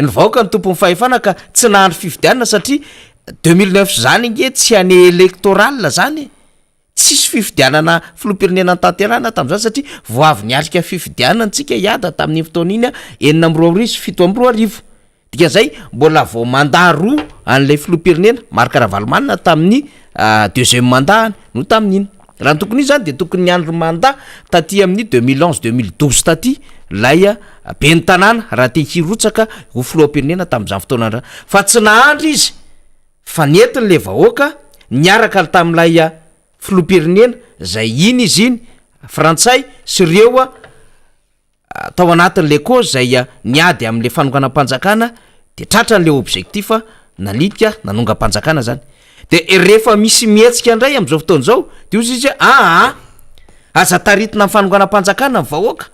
S1: ny vahoaka ny tompon'ny fahefana ka tsy nahandry fifidianana satria 2009 zany nge tsy année électorale zany e. Tsisy fifidianana filoham-pirenena notanterahina tamin'izany satria vao avy niatrika fifidianana tsika hiada tamin'iny fotoana iny 2006 sy 2007. Dikan'izay mbola vao mandat roa an'ilay filoham-pirenena Marc Ravalomanana tamin'ny deuxième mandat-ny no tamin'iny. Raha ny tokony ho izy zany dia tokony niandry mandat taty amin'ny 2011, 2012 taty ilay ben'ny tanàna raha te hirotsaka ho filoham-pirenena tamin'izany fotoana izany fa tsy nahandry izy fa nentiny le vahoaka niaraka tamin'ilay filoham-pirenena zay iny izy iny frantsay sy reo tao anatin'le cause zay niady amin'le fanonganam-panjakana de tratran'le objectif nalika nanongam-panjakana zany de rehefa misy mihetsika indray am'izao fotoana izao de ozy izy aa aza taritina amin'ny fanonganam-panjakana ny vahoaka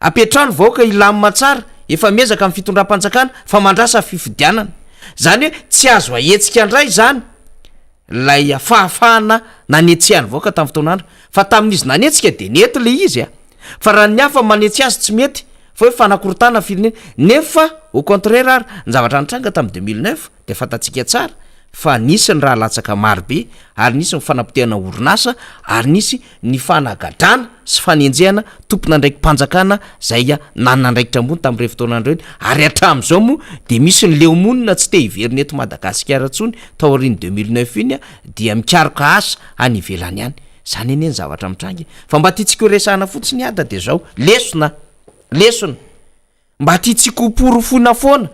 S1: Apetraho ny vahoaka hilamina tsara, efa miezaka ny fitondram-panjakana fa mandrasa fifidianana. Zany hoe tsy azo ahetsika ndray zany lay fahafahana nanetsehan'ny vahoaka tamin'ny fotoan'andro fa tamin'izy nanetsika de nety le izy a! Fa raha ny hafa manetsy azy tsy mety fa hoe fanakorotana firenena nefa au contraire ary ny zavatra nitranga tamin'ny 2009 de fantatsika tsara fa nisy ny raha latsaka maro be ary nisy ny fanapotehana orinasa ary nisy ny fanagadrana sy fanenjehana tompon'andraiki-panjakana izay nanana andraikitra ambony tamin'ireny fotoana ireny ary hatramin'izao moa dia misy ny leo monina tsy te hiverina eto Madagasikara intsony taorian'ny 2009 iny dia mikaroka asa any ivelany any. Izany anie ny zavatra mitranga e! Fa mba tiantsika ho resahana fotsiny ada dia izao, lesona, lesona, mba tiantsika ho porofoina foana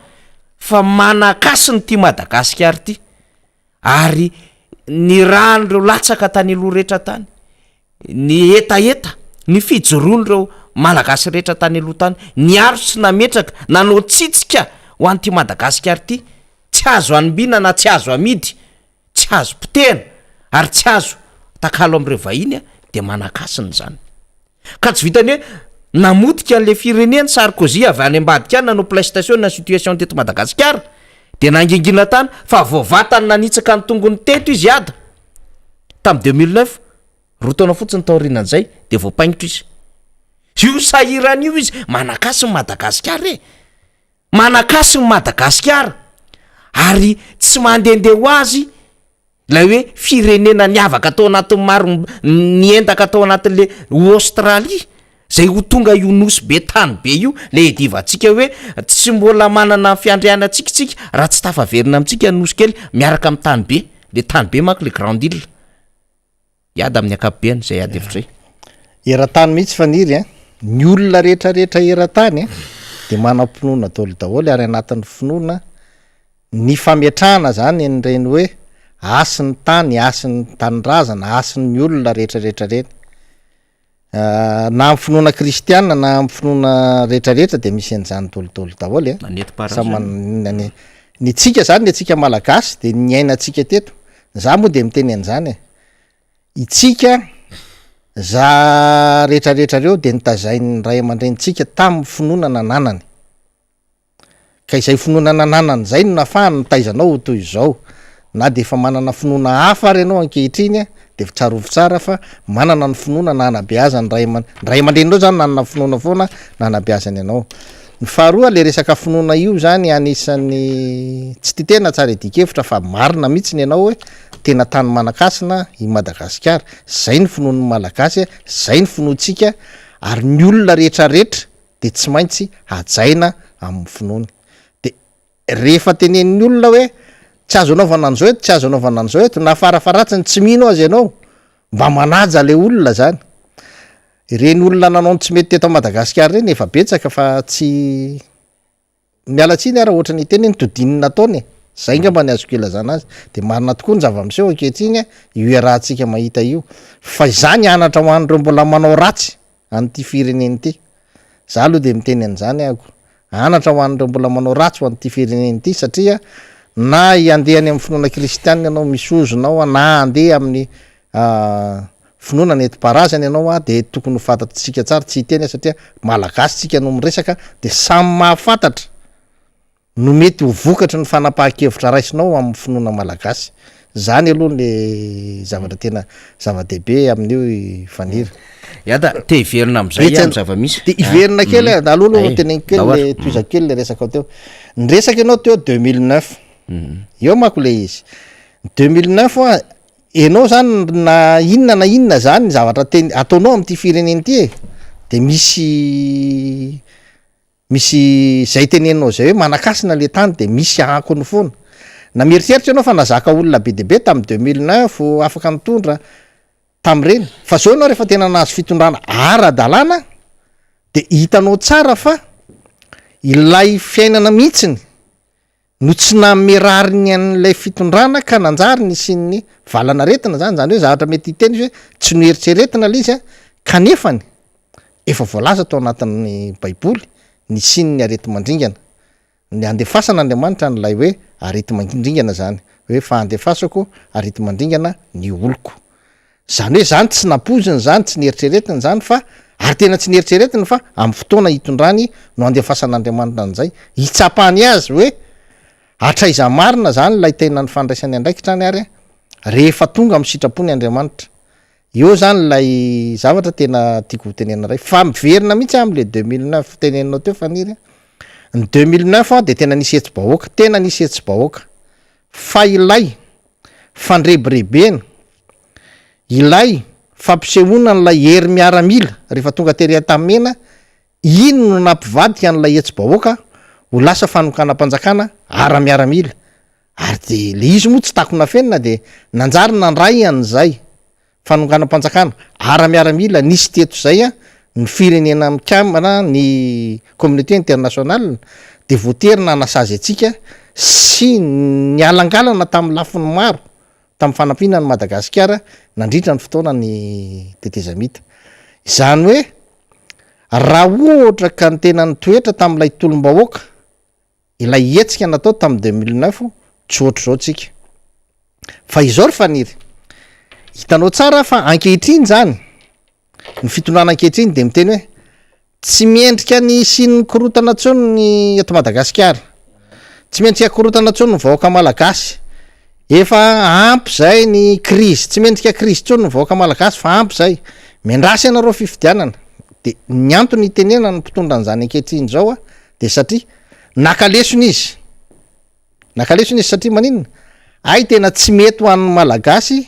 S1: fa manan-kasina ity Madagasikara ity. Ary ny ràn'ireo latsaka tany aloha rehetra tany, ny hetaheta, ny fijoroan'ireo Malagasy rehetra tany aloha tany, niaro sy nametraka, nanao tsitsika ho an'ity Madagasikara ity, tsy azo anombina na tsy azo amidy, tsy azo potehina ary tsy azo atakalo amin'ireo vahiny dia manan-kasina izany. Ka tsy vitan'ny hoe namotika an'ilay firenena Sarkozy avy any ambadika any nanao playstation na situation teto Madagasikara dia nangingina tany fa vao vatany nanitsaka ny tongony teto izy ada tamin'ny 2009, roa taona fotsiny taorianan'izay dia voapaingotra izy. Io sahirana io izy, manakasy ny Madagasikara e! Manakasy ny Madagasikara ary tsy mandehandeha ho azy Ilay hoe firenena niavaka tao anatin'ny maro niendaka tao anatin'le Australie zay ho tonga io nosy be tany be io le iadivantsika hoe tsy mbola manana ny fiandrianantsika isika raha tsy tafaverina amintsika ny nosy kely miaraka amin'ny tany be, le tany be manko le grande ile. Hiady amin'ny ankapobeny zay ady hevitra zay.
S3: Eran-tany mihitsy Faniry a! Ny olona rehetra rehetra eran-tany dia manam-pinoana daholo daholo ary anatin'ny finoana Ny fametrahana zany an'ireny hoe hasin'ny tany, hasin'ny tanindrazana, hasin'ny olona rehetra rehetra ireny, na amin'ny finoana kristiana na amin'ny finoana rehetra rehetra dia misy an'izany dolidoly daholo e.
S1: Na nentim-paharazana.
S3: Samy manana ny, ny antsika zany, ny antsika malagasy dia ny niainantsika teto, za moa dia miteny an'izany e, itsika za rehetra rehetra reo dia notazain'ny ray aman-drenintsika tamin'ny finoana nananany. Ka izay finoana nananany izay no nafahany nitaiza anao ho toy izao. Na dia efa manana finoana hafa ary ianao ankehitriny dia tsarovy tsara fa manana ny finoana nanabeazan'ny ray aman, ny ray aman-dreninao izany nanana finoana foana nanabeazany anao. Ny faharoa le resaka finoana io izany anisan'ny tsy tia tena tsara iadian-kevitra fa marina mihitsy ny anao hoe tena tany manan-kasina i Madagasikara. Izay ny finoan'ny Malagasy, izay ny finoantsika ary ny olona rehetra rehetra dia tsy maintsy hajaina amin'ny finoany. Dia rehefa tenenin'ny olona hoe tsy azo anaovana an'izao eto, tsy azo anaovana an'izao eto, na farafaharatsiny tsy mino aza ianao, mba manaja ilay olona zany. Ireny olona nanao ny tsy mety teto Madagasikara ireny efa betsaka fa tsy Miala tsiny aho raha ohatra ny hiteny hoe nitodiany ny nataony e! Zay ngamba ny azoko ilazana azy. De marina tokoa ny zava-miseho ankehitriny a, io iarahantsika mahita io. Fa izany anatra ho an'ireo mbola manao ratsy an'ity firenena ity. Za aloha de miteny an'izany ahako. Anatra ho an'ireo mbola manao ratsy ho an'ity firenena ity satria na handeha any amin'ny finoana kristianina ianao misy ozona ao na handeha amin'ny Finoana nentim-paharazana ianao a de tokony ho fantatsika tsara, tsy hiteny aho satria malagasy tsika no miresaka de samy mahafantatra no mety ho vokatry ny fanapahan-kevitra raisinao amin'ny finoana malagasy. Zany aloha le zavatra tena zava-dehibe amin'io i Faniry.
S1: Iada, te hiverina amin'izay
S3: Etsy
S1: amin'ny zava-misy.
S3: Te hiverina kely
S1: ah.
S3: aho, aloha aloha
S1: Ay,
S3: teneniko kely
S1: ndao
S3: le
S1: ary.
S3: tohizako kely le resaka teo. Niresaka ianao teo 2009. Eo manko le izy. 2009 hoa. Enao zany na inona na inona zany zavatra teny ataonao amin'ity firenena ity e, de misy misy zay teneninao zay hoe manakasina le tany de misy akony foana. Na mieritreritra ianao fa nazaka olona be dia be tamin'ny 2009 afaka nitondra tamin'ireny, fa zao ianao rehefa tena nahazo fitondrana ara-dalàna de hitanao tsara fa ilay fiainana mihitsiny no tsy nanome rariny an'ilay fitondrana ka nanjary nisian'ny valan'aretina zany, zany hoe zavatra mety hiteny izy hoe tsy noeritreretina le izy a, kanefany efa voalaza tao anatin'ny baiboly nisian'ny areti-mandringana, ny andefasan'Andriamanitra an'ilay hoe areti-mandringana zany, hoe fa andefasako areti-mandringana ny oloko. Zany hoe zany tsy nampoiziny zany, tsy nieritreretiny zany fa, ary tena tsy nieritreretiny fa amin'ny fotoana hitondrany no andefasan'Andriamanitra an'izay, hitsapany azy hoe hatraiza marina zany ilay tena ny fandraisany andraikitra any ary rehefa tonga amin'ny sitrapony Andriamanitra. Eo zany ilay zavatra tena tiako ho tenenina ray. Fa miverina mihitsy aho am'le 2009 teneninao teo Faniry a, ny 2009 an de tena nisy hetsi-bahoaka, tena nisy hetsi-bahoaka fa ilay fandrebirebena Ilay fampisehoana an'ilay hery miaramila rehefa tonga tery Antanimena iny no nampivadika an'ilay hetsi-bahoaka ho lasa fanonganam-panjakana ara-miaramila ary dia le izy moa tsy takona afenina dia nanjary nandray an'izay fanonganam-panjakana ara-miaramila nisy teto izay ny firenena mikambana ny communauté internationale dia voatery nanasazy antsika sy nialangalana tamin'ny lafiny maro tamin'ny fanampiana an'i Madagasikara nandritra ny fotoana ny tetezamita. Izany hoe raha ohatra ka ny tena nitoetra tamin'ilay tolom-bahoaka, ilay hetsika natao tamin'ny 2009, tsy ohatr'izao tsika. Fa izao ry Faniry, hitanao tsara fa ankehitriny izany, ny fitondrana ankehitriny dia miteny hoe tsy mendrika ny hisian'ny korontana intsony ny eto Madagasikara, tsy mendrika korontana intsony ny vahoaka malagasy, efa ampy izay ny krizy, tsy mendrika krizy intsony ny vahoaka malagasy fa ampy izay, miandrasa ianareo fifidianana, de ny antony itenenana ny mpitondra an'izany ankehitriny izao a de satria naka lesona izy. Naka lesona izy satria maninona? Hay tena tsy mety ho an'ny Malagasy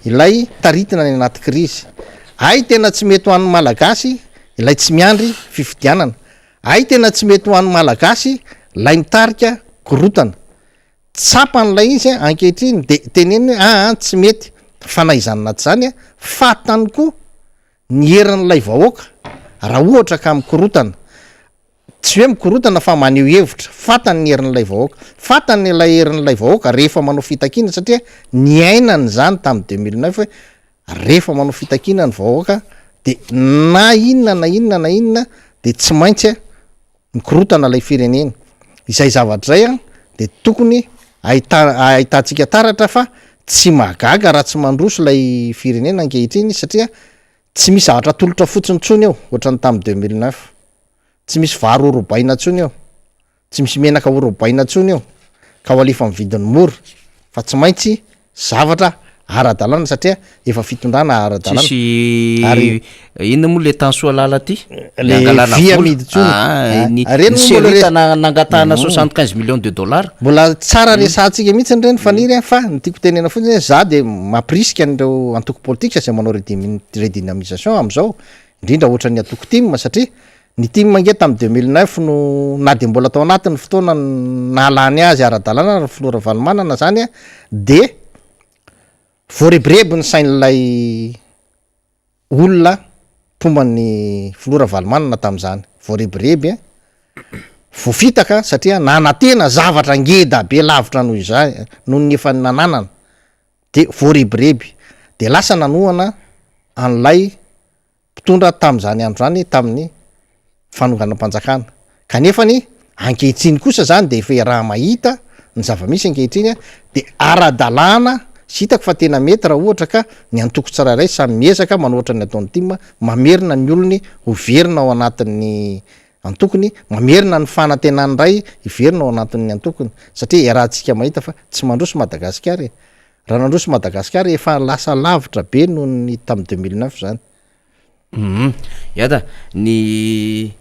S3: ilay taritina any anaty krizy. Hay tena tsy mety ho an'ny Malagasy ilay tsy miandry fifidianana. Hay tena tsy mety ho an'ny Malagasy ilay mitarika korotana. Tsapan'ilay izy ankehitriny de teneniny hoe aa tsy mety fa na izany na tsy izany fantany koa ny herin'ilay vahoaka raha ohatra ka mikorotana. Tsy hoe mikorontana fa maneho hevitra. Fantany ny herin'ilay vahoaka. Fantany ilay herin'ilay vahoaka rehefa manao fitakiana satria niainany izany tamin'ny 2009 hoe rehefa manao fitakiana ny vahoaka de na inona na inona na inona de tsy maintsy mikorontana ilay firenena. Izay zavatra izay de tokony ahita- ahitantsika taratra fa tsy mahagaga raha tsy mandroso ilay firenena ankehitriny satria tsy misy zavatra atolotra fotsiny intsony eo ohatran'ny tamin'ny 2009. Tsy misy vary ho robaina intsony eo, tsy misy menaka ho robaina intsony eo, ka ho alefa amin'ny vidiny mora, fa tsy maintsy zavatra ara-dalàna satria efa fitondrana ara-dalàna.
S1: Tsisy
S3: Ary
S1: inona moa le tany Soalala ty?
S3: Le
S1: Angalana
S3: vy
S1: vola.
S3: amidy intsony.
S1: Ah, ny
S3: Reny
S1: ny
S3: moa mbola
S1: serita
S3: res-
S1: na- nangatahana 75 millions de dollars.
S3: Mbola tsara resahantsika mihitsy ireny Faniry a, fa ny tiako tenena fotsiny hoe za de mampirisika an'ireo antoko politika izay manao redimi- redynamisation amin'izao, indrindra ohatran'ny antoko tim satria ny tim ange tamin'ny 2009 no na dia mbola tao anatin'ny fotoana nahalany azy ara-dalàna ary ny filoha Ravalomanana zany a de voarebireby ny sain'ilay olona mpomba ny filoha Ravalomanana tamin'izany, voarebireby a, voafitaka satria nanantena zavatra ngeda be lavitra noho izay noho ny efa nananana de voarebireby de lasa nanohana an'ilay mpitondra tamin'izany andro izany tamin'ny fanonganam-panjakana. Kanefany ankehitriny kosa izany dia efa iaraha-mahita ny zava-misy ankehitriny dia ara-dalàna sy hitako fa tena mety raha ohatra ka ny antoko tsirairay samy miezaka manao ohatran'ny ataon'ny tim mamerina ny olony ho verina ao anatin'ny antokony, mamerina ny fanantenany indray hiverina ao anatin'ny antokony satria iarahantsika mahita fa tsy mandroso Madagasikara e! Raha nandroso Madagascar efa lasa lavitra be noho ny tamin'ny 2009 zany.
S1: Hum Iada, ny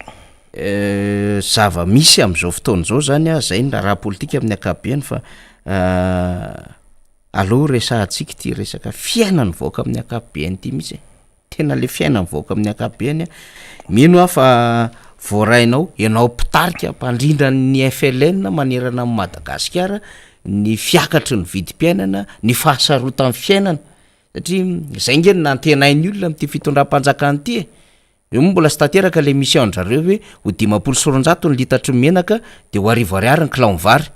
S1: zava-misy amin'izao fotoana izao zany a, zay ny raharaha politika amin'ny ankapobeny fa. Aleo resahantsika ity resaka fiainan'ny vahoaka amin'ny ankapobeny ity mihitsy e, tena le fiainan'ny vahoaka amin'ny ankapobeny a, mino aho fa voarainao, ianao mpitarika mpandrindra ny FLN manerana an'i Madagasikara ny fiakatry ny vidim-piainana, ny fahasarotan'ny fiainana, satria zay nge no nantenain'ny olona amin'ity fitondram-panjakana ity e, io moa mbola tsy tanteraka le mission-dry zareo hoe ho 250 ny litatry ny menaka de ho 1000 ariary ny kilaon'ny vary,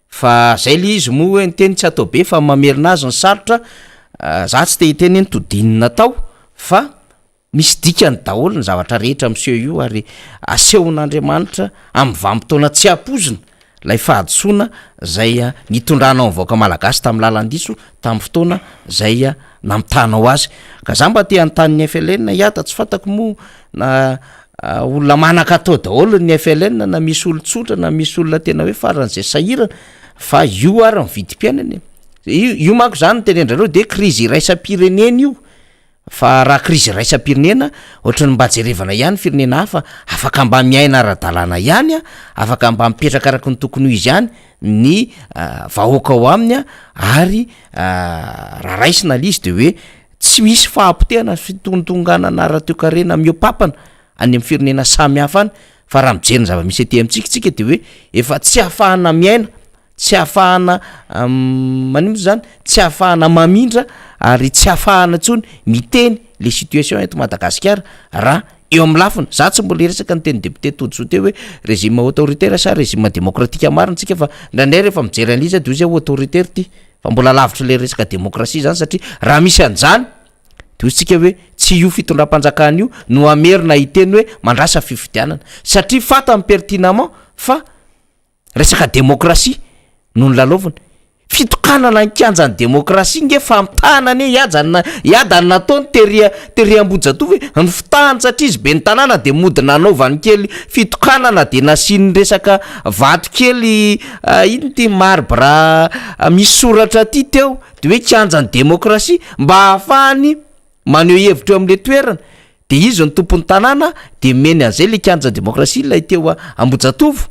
S1: Fa zay le izy moa hoe ny teny tsy atao be fa mamerina azy ny sarotra, za tsy te hiteny hoe ny todiny natao fa misy dikany daholo ny zavatra rehetra miseho io ary asehon'Andriamanitra amin'ny vanim-potoana tsy ampoizina ilay fahadisoana zay nitondranao ny vahoaka malagasy tamin'ny lalan-diso tamin'ny fotoana zay namitahanao azy. Ka za mba te hanontany ny FLN hiada tsy fantako moa na Olona manan-katao daholo ny FLN na misy olon-tsotra na misy olona tena hoe faran'izay sahirana fa io ary ny vidim-piainana e. Io io manko zany no tenen-dRareo de krizy iraisam-pirenena io fa raha krizy iraisam-pirenena ohatran'ny mba jerevana ihany firenena hafa afaka mba miaina ara-dalàna ihany a, afaka mba mipetraka araka ny tokony ho izy ihany ny vahoaka ao aminy a, ary raha raisina le izy de hoe Tsy misy fahapotehana sy fitontonganana ara-toekarena mihoa-papana any amin'ny firenena samy hafa any fa raha mijery ny zava-misy aty amintsika isika dia hoe efa tsy ahafahana miaina, tsy ahafahana maninona moa zany, tsy ahafahana mamindra ary tsy ahafahana intsony miteny le situation eto Madagasikara raha eo amin'ny lafiny, za tsy mbola hiresaka ny tenin'ny député Todisoa teo hoe régime autoritaire sa régime démocratique marina tsika fa indraindray rehefa mijery an'ilay izy aho de hoy zay autoritaire ty. Fa mbola lavitry le resaka demokrasia zany satria raha misy an'zany de hoy tsika hoe tsy io fitondram-panjakana io no hamerina hiteny hoe mandrasa fifidianana satria fantany pertinemment fa resaka demokrasia no nilalaovina. Fitokanana ny kianjan'ny demokrasia nge famitahana anie hiaja ny hiada ny nataony tery tery Ambohijatovo e, ny fitahany satria izy ben'ny tanàna de mody nanaovany kely fitokanana de nasiany resaka vato kely Ino ty marbre misy soratra ty teo de hoe kianjan'ny demokrasia mba ahafahany maneho hevitra eo am'le toerana de izy no tompon'ny tanàna de omeny an'zay le kianjan'ny demokrasia lay teo Ambohijatovo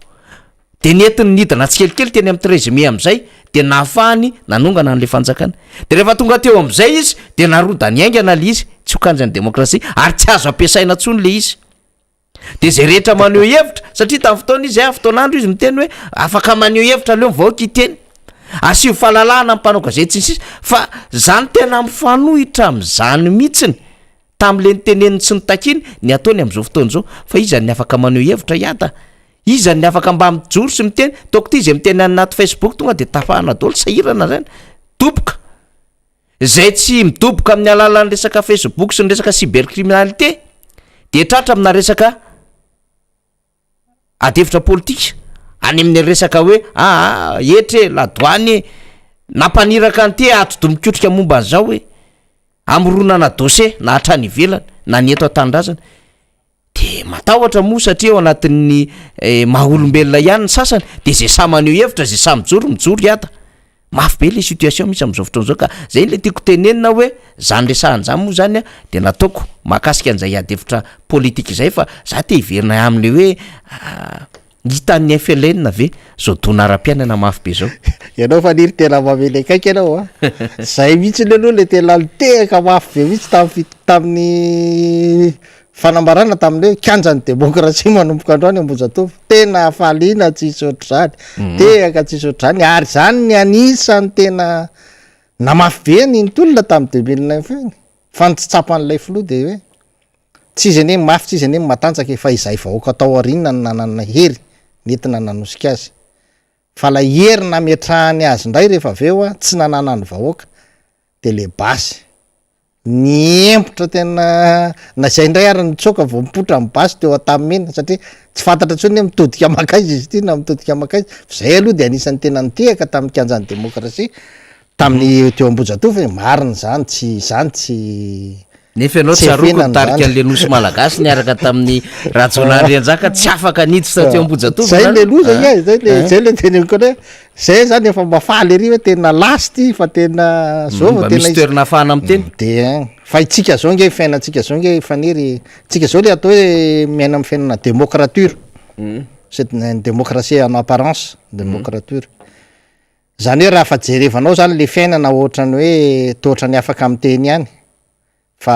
S1: de nentiny nidina tsikelikely teny am'treize mai am'zay de nahafahany nanongana an'le fanjakana de rehefa tonga teo am'zay izy de narodany haingana le izy tsy ho kianjan'ny demokrasia ary tsy azo ampiasaina tsony le izy. De zay rehetra maneho hevitra, satria tamin'ny fotoana izy a, fotoan'andro izy miteny hoe afaka maneho hevitra aleo ny vahoaka hiteny, asio fahalalahana ny mpanao gazety sy ny sisa, fa zany tena mifanohitra am'zany mihitsiny tam'le niteneniny sy nitakiany ny ataony am'zao fotoana zao, fa iza ny afaka maneho hevitra hiada? Iza ny afaka mba mijoro sy miteny? Ataoko ty zay miteny any anaty facebook tonga de tapahana daholo, sahirana zany, doboka. Izay tsy midoboka amin'ny alalan'ny resaka facebook sy ny resaka cybercriminalité dia tratra amina resaka adihevitra politika any amin'ny resaka hoe aa hetra e, ladoany e, nampaniraka an'ity atidoha mikotrika momba an'izao hoe hamoronana dossier na hatrany ivelany na ny eto an-tanindrazana. De matahotra moa satria ao anatin'ny maha olombelona ihany ny sasany de zay sahy maneho hevitra zay sahy mijoro mijoro hiada, mafy be le situation misy am'zao fotoana zao ka zay le tiako tenenina hoe zany resahana zany moa zany a de nataoko mahakasika an'izay ady hevitra politika izay fa za te hiverina am'le hoe Hitan'ny FLN ve zao dona ara-piainana mafy be zao?
S3: Ianao Faniry tena mamely akaiky ianao a! Zay mihitsy aloha le tena nitehaka mafy be mihitsy tamin'ny fit- tamin'ny fanambarana tamin'ny hoe kianjan'ny demokrasia manomboka androany Ambohijatovo. Tena hafaliana tsisy ohatr'izany, tehaka tsisy ohatr'izany ary zany ny anisan'ny tena namafy be an'iny tolona tamin'ny 2009 iny. Fa ny tsy tsapan'ilay filoha de hoe Tsy izy anie ny mafy, tsy izy anie ny matanjaka e, fa izahay vahoaka tao aoriana no nanana hery nentina nanosika azy. Fa ilay hery nametrahany azy indray rehefa avy eo tsy nananan'ny vahoaka dia ilay basy. Niempotra tena, na izay indray ary nitsoaka vao nipoitra ny basy teo Antanimena satria tsy fantatra intsony hoe mitodika mankaiza izy ity na mitodika mankaiza. Fa izay aloha dia anisan'ny tena nitehaka tamin'ny kianjan'ny demokrasia tamin'ny teo Ambohijatovo e, marina izany, tsy izany tsy.
S1: Nefa ianao
S3: Tsy
S1: tsaroako
S3: efena
S1: nitarika
S3: an'izany.
S1: an'le nosy malagasy niaraka tamin'ny Rajaonah Andrianjaka tsy afaka niditra teo Ambohijatovo
S3: Zay
S1: zany.
S3: le loza
S1: Ah,
S3: nge, zay le
S1: ah.
S3: zay le teneniko anao hoe zay zany efa mba faly ery hoe tena lasa ty fa tena zao vao
S1: Mba
S3: tena
S1: misy
S3: izy.
S1: toerana ahafahana miteny.
S3: De ein, fa itsika zao nge fiainantsika zao nge Faniry, tsika zao le atao hoe miaina amin'ny fiainana démocrature, c'est une démocratie en apparence, démocrature. Zany hoe raha fa jerevanao zany le fiainana ohatrany hoe toa ohatrany afaka miteny ihany fa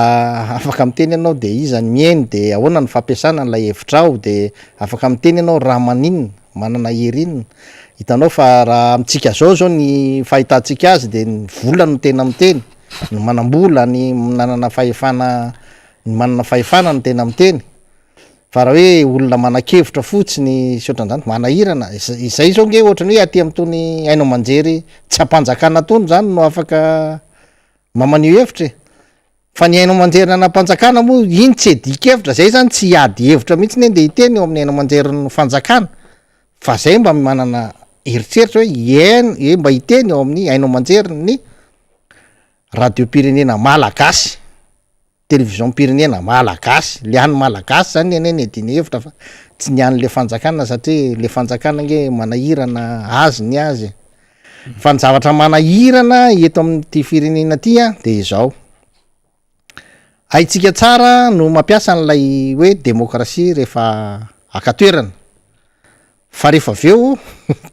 S3: afaka miteny ianao de iza ny mihaino de ahoana ny fampiasana an'ilay hevitrao de afaka miteny ianao raha maninona, manana hery inona, hitanao fa raha amintsika zao zao ny fahitantsika azy de ny vola no tena miteny, ny manam-bola, ny nanana fahefana, ny manana fahefana no tena miteny. Fa raha hoe olona manan-kevitra fotsiny sy ohatran'izany, manahirana, izay zao nge ohatran'ny hoe aty amin'itony haino aman-jery tsy am-panjakana itony zany no afaka mba maneho hevitra e, fa ny haino aman-jery nanam-panjakana moa iny tsy iadian-kevitra, zay zany tsy hiady hevitra mihitsy anie ndeha hiteny eo amin'ny haino aman-jerin'ny fanjakana, fa zay mba manana eritreritra hoe hiaino, hoe mba hiteny eo amin'ny haino aman-jerin'ny radiom-pirenena malagasy. Television-pirenena malagasy, le an'ny malagasy zany anie ny iadiana hevitra fa tsy ny an'le fanjakana satria le fanjakana ange manahirana azy ny azy e. Fa ny zavatra manahirana eto amin'ity firenena ty an de izao, haintsika tsara no mampiasa an'ilay hoe demokrasia rehefa haka toerana, fa rehefa avy eo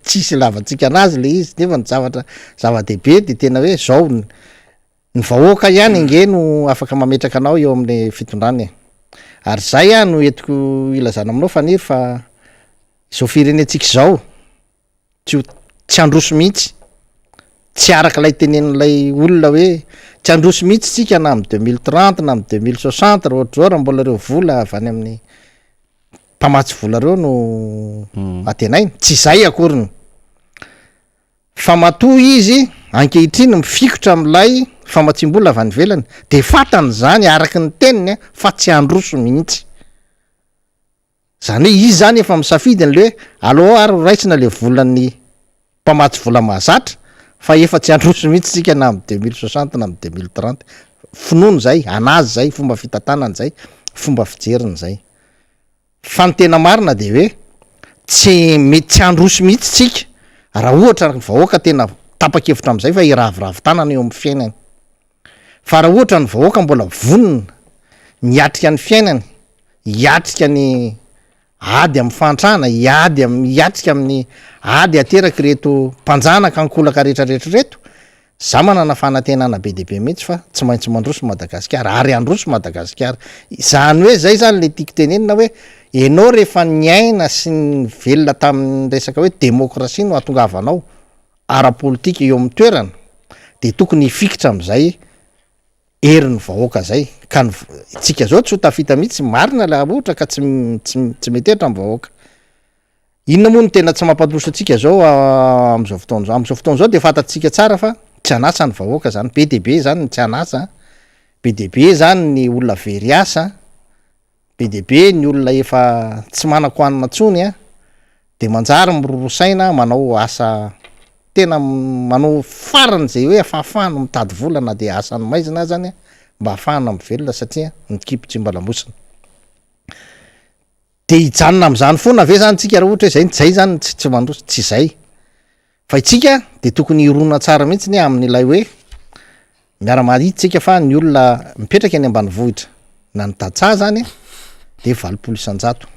S3: tsisy ilavantsika anazy le izy nefa ny zavatra zava-dehibe de tena hoe zao Ny vahoaka ihany ange no afaka mametraka anao eo amin'ny fitondrana e. Ary zay aho no entiko ilazana aminao Faniry fa izao firenentsika izao tsy ho tsy handroso mihitsy, tsy araka ilay tenenin'ilay olona hoe tsy handroso mihitsy tsika na amin'ny 2030 na amin'ny 2060 raha ohatr'izao raha mbola ireo vola avy any amin'ny mpamatsy vola ireo no antenaina, tsy izay akoriny. Fa matoa izy ankehitriny mifikitra amin'ilay famatsiam-bola avy any ivelany dia fantany izany araka ny teniny fa tsy handroso mihitsy. Izany hoe izy izany efa misafidy an'ilay hoe aleo ary ho raisina ilay volan'ny mpamatsy vola mahazatra fa efa tsy handroso mihitsy isika na amin'ny 2060 na amin'ny 2030. Finoany izay, an'azy izay, fomba fitantanany izay, fomba fijeriny izay. Fa ny tena marina dia hoe tsy mety tsy handroso mihitsy tsika raha ohatra ny vahoaka tena tapa-kevitra amin'izay fa hiraviravy tanana eo amin'ny fiainany. Fa raha ohatra ny vahoaka mbola vonona ny hiatrika ny fiainany, hiatrika ny ady amin'ny fahantrana, hiady amin'ny hiatrika amin'ny ady aterak'ireto mpanjanaka ankolaka rehetrarehetra ireto, Za manana fanantenana be dia be mihitsy fa tsy maintsy mandroso Madagasikara ary handroso Madagasikara. Izany hoe zay zany le tiako tenenina hoe enao rehefa niaina sy nivelona tamin'ny resaka hoe demokrasia no hahatongavanao ara-politika eo amin'ny toerana de tokony hifikitra amin'izay herin'ny vahoaka zay ka ny tsika zao tsy ho tafita mihitsy marina la ohatra ka tsy tsy tsy metehatra ny vahoaka. Inona moa no tena tsy mampandroso antsika zao am'zao fotoana zao? Am'zao fotoana zao de fantatsika tsara fa tsy an'asa ny vahoaka zany, be de be zany ny tsy an'asa, be de be zany ny olona very asa, be de be ny olona efa tsy manan-kohanina ntsony a, de manjary miroro saina manao asa tena manao faran'izay hoe afahafahana mitady vola na de asan'ny maizina azany mba ahafahana mivelona satria ny kibo tsy mba lamosina. De hijanona am'zany foana ve zany tsika raha ohatra hoe zay zay zany tsy tsy mandroso? Tsy zay. Fa itsika de tokony hirona tsara mihitsiny amin'ilay hoe miara-mahita tsika fa ny olona mipetraka eny ambanivohitra na ny tantsaha zany de 80%.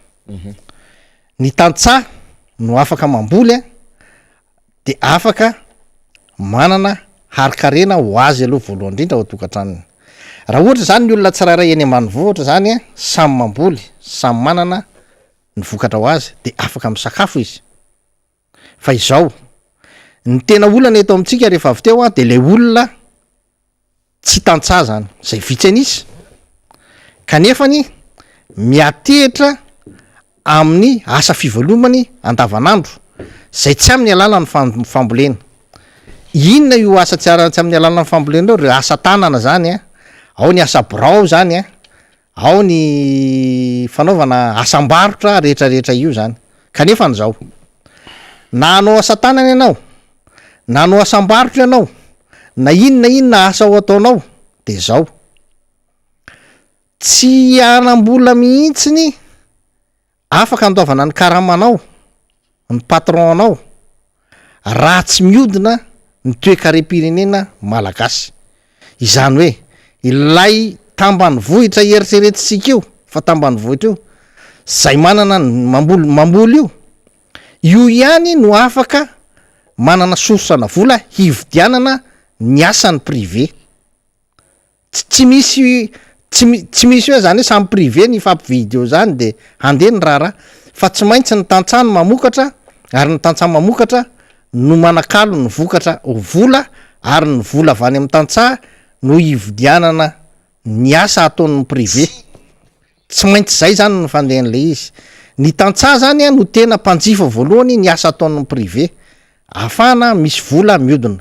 S3: Ny tantsaha no afaka mamboly a, de afaka manana harin-karena ho azy aloha voalohany indrindra ao an-tokantranony. Raha ohatra zany ny olona tsirairay eny ambanivohitra zany a, samy mamboly, samy manana ny vokatra ho azy de afaka misakafo izy. Fa izao, ny tena olana eto amintsika rehefa avy teo a de le olona tsy tantsaha zany, zay vitsy an'isa, kanefany miatehitra amin'ny asa fivelomany andavanandro, zay tsy amin'ny alalan'ny fam- fambolena. Inona io asa tsy ara- tsy amin'ny alalan'ny fambolena io? Reo asa tanana zany a, ao ny asa birao zany a, ao ny fanaovana asam-barotra rehetrarehetra io zany. Kanefany zao, na hanao asa tanana ianao, na hanao asam-barotra ianao, na inona inona asa ho ataonao de zao, tsy hanam-bola mihitsiny afaka andoavana ny karamanao, ny patron anao, raha tsy miodina ny toekarem-pirenena malagasy. Izany hoe ilay tambanivohitra eritreretintsika io fa tambanivohitra io, zay manana ny mamboly mamboly io, io ihany no afaka. manana source-na vola hividianana ny asan'ny privé. Tsy tsy misy tsy mi- tsy misy hoe zany hoe samy privé ny hifampividy eo zany de handeha ny raharaha fa tsy maintsy ny tantsaha no mamokatra ary ny tantsaha mamokatra no manakalo ny vokatra ho vola ary ny vola avy any amin'ny tantsaha no hividianana ny asa ataon'ny privé. Tsy maintsy zay zany ny fandehan'ilay izy. Ny tantsaha zany no tena mpanjifa voalohany ny asa ataon'ny privé. Ahafahana misy vola miodina.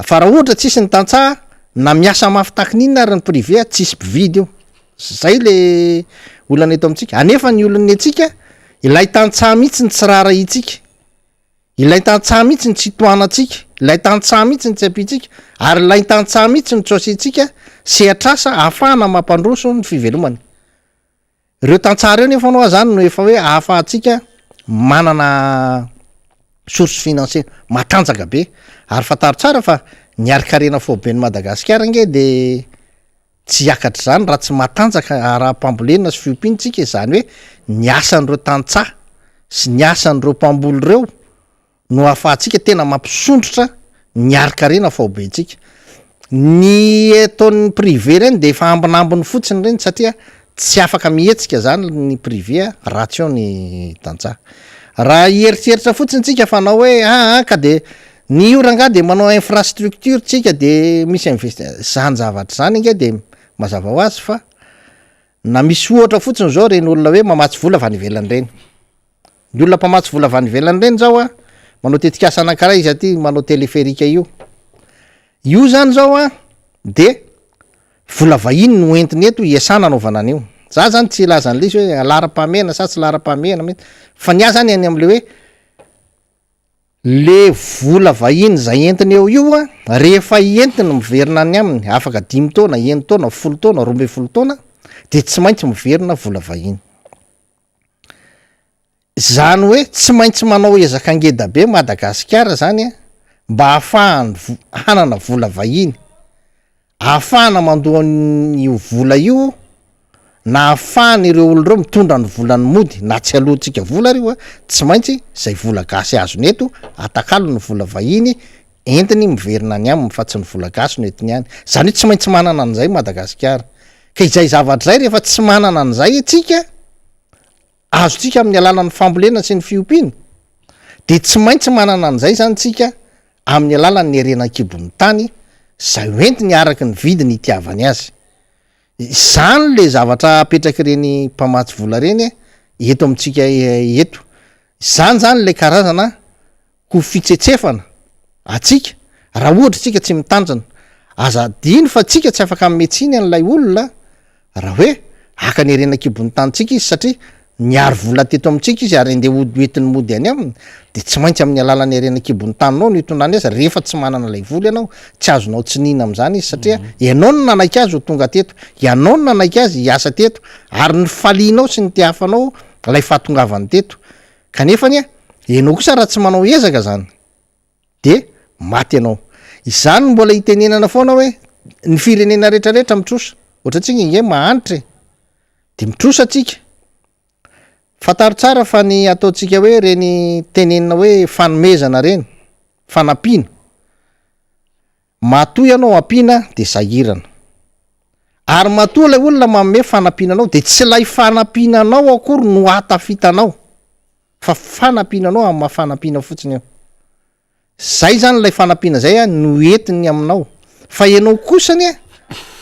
S3: Fa raha ohatra tsisy ny tantsaha, na miasa mafy tahaky ny inona ary ny privé tsisy mpividy io. Zay le olana eto amintsika. Anefa ny olona ny antsika, ilay tantsaha mihitsy no tsy raharahiantsika. Ilay tantsaha mihitsy no tsy tohanantsika, ilay tantsaha mihitsy no tsy ampiantsika, ary ilay tantsaha mihitsy no tsy asiantsika sehatr'asa ahafahana mampandroso ny fivelomany. Ireo tantsaha ireo nefa aloha zany no efa hoe ahafahantsika manana source financière matanjaka be, ary fantaro tsara fa ny harinkarena faoben'i Madagasikara ange de Tsy hiakatra izany raha tsy matanjaka ara-pambolena sy fiompiana isika, izany hoe ny asan'ireo tantsaha sy ny asan'ireo mpamboly ireo no ahafahantsika tena mampisondrotra ny harin-karena faobentsika. Ny ataon'ny privé ireny dia efa ambinambiny fotsiny ireny satria tsy afaka mihetsika izany ny privé raha tsy eo ny tantsaha. Raha hieritreritra fotsiny tsika fa hanao hoe aa ka dia Ny io rangahy de manao infrastructure tsika de misy investi- zany zavatra zany ange de mazava ho azy fa na misy ohatra fotsiny zao reny olona hoe mamatsy vola avy any ivelany reny, ny olona mpamatsy vola avy any ivelany reny zao a manao tetikasa anankiray izy aty manao téléphérique io, io zany zao a de vola vahiny no entiny eto hiasana anaovana an'io, za zany tsy hilaza an'le izy hoe laharam-pahamehana sa tsy laharam-pahamehana mihitsy fa ny ahy zany any am'le hoe Le vola vahiny zay entiny eo io a, rehefa entiny miverina any aminy afaka dimy taona, enin-taona, folo taona, 12 taona de tsy maintsy miverina vola vahiny. Zany hoe tsy maintsy manao ezaka ngeda be Madagasikara zany a mba ahafahany vo- hanana vola vahiny. Ahafahana mandoa an'io vola io na ahafahan'ireo olona ireo mitondra ny volany mody na tsy aloantsika vola ary io a, tsy maintsy zay vola gasy azony eto atakalony ny vola vahiny entiny miverina any aminy fa tsy ny vola gasy no entiny any, zany hoe tsy maintsy manana an'izay Madagasikara, ka izay zavatra izay rehefa tsy manana an'izay antsika azontsika amin'ny alalan'ny fambolena sy ny fiompiana de tsy maintsy manana an'izay zany tsika amin'ny alalan'ny harena an-kibon'ny tany izay hoentiny araka ny vidiny itiavany azy. Izany le zavatra apetrak'ireny mpamatsy vola ireny eto amintsika eto. Izany zany le karazana ho fitsetsefana antsika raha ohatra tsika tsy mitandrina. Aza adino fa tsika tsy afaka hanome tsiny an'ilay olona Raha hoe haka ny harena an-kibon'ny tanintsika izy satria niary vola teto amintsika izy ary andeha hody hoentiny mody any aminy dia tsy maintsy amin'ny alalan'ny harena an-kibon'ny taninao no hitondrany azy rehefa tsy manana ilay vola ianao, tsy azonao tsiniana amin'izany izy satria ianao no nanaiky azy ho tonga teto, ianao no nanaiky azy hiasa teto ary nifalianao sy nitehafanao ilay fahatongavany teto kanefa anie ianao kosa raha tsy manao ezaka izany. de maty ianao. Izany no mbola itenenana foana hoe ny firenena rehetra rehetra mitrosa, ohatra antsika nge mahantra e, de mitrosa tsika, fantaro tsara fa ny ataontsika hoe reny tenenina hoe fanomezana reny, fanampiana, matoa ianao ampiana de sahirana, ary matoa ilay olona manome fanampiana anao de tsy ilay fanampiana anao akory no ahatafita anao. fa fanampiana anao amin'ny maha fanampiana fotsiny io. Zay zany ilay fanampiana zay a no entiny aminao. Fa ianao kosa anie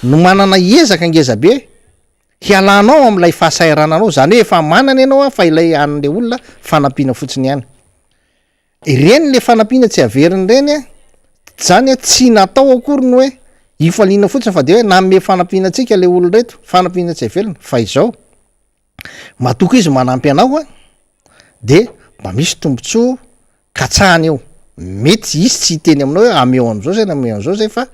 S3: no manana ezaka ngeza be hialanao amin'ilay fahasahirananao, zany hoe efa manana ianao a fa ilay an'le olona fanampiana fotsiny ihany. Ireny le fanampiana tsy averiny ireny a, zany a tsy natao akory ny hoe hifaliana fotsiny fa de hoe nanome fanampiana antsika le olona reto, fanampiana tsy averina, fa izao. Matoa izy manampy anao a, de mba misy tombotsoa katsahany eo, mety izy tsy hiteny aminao hoe ameo an'izao zay na ameo an'izao zay fa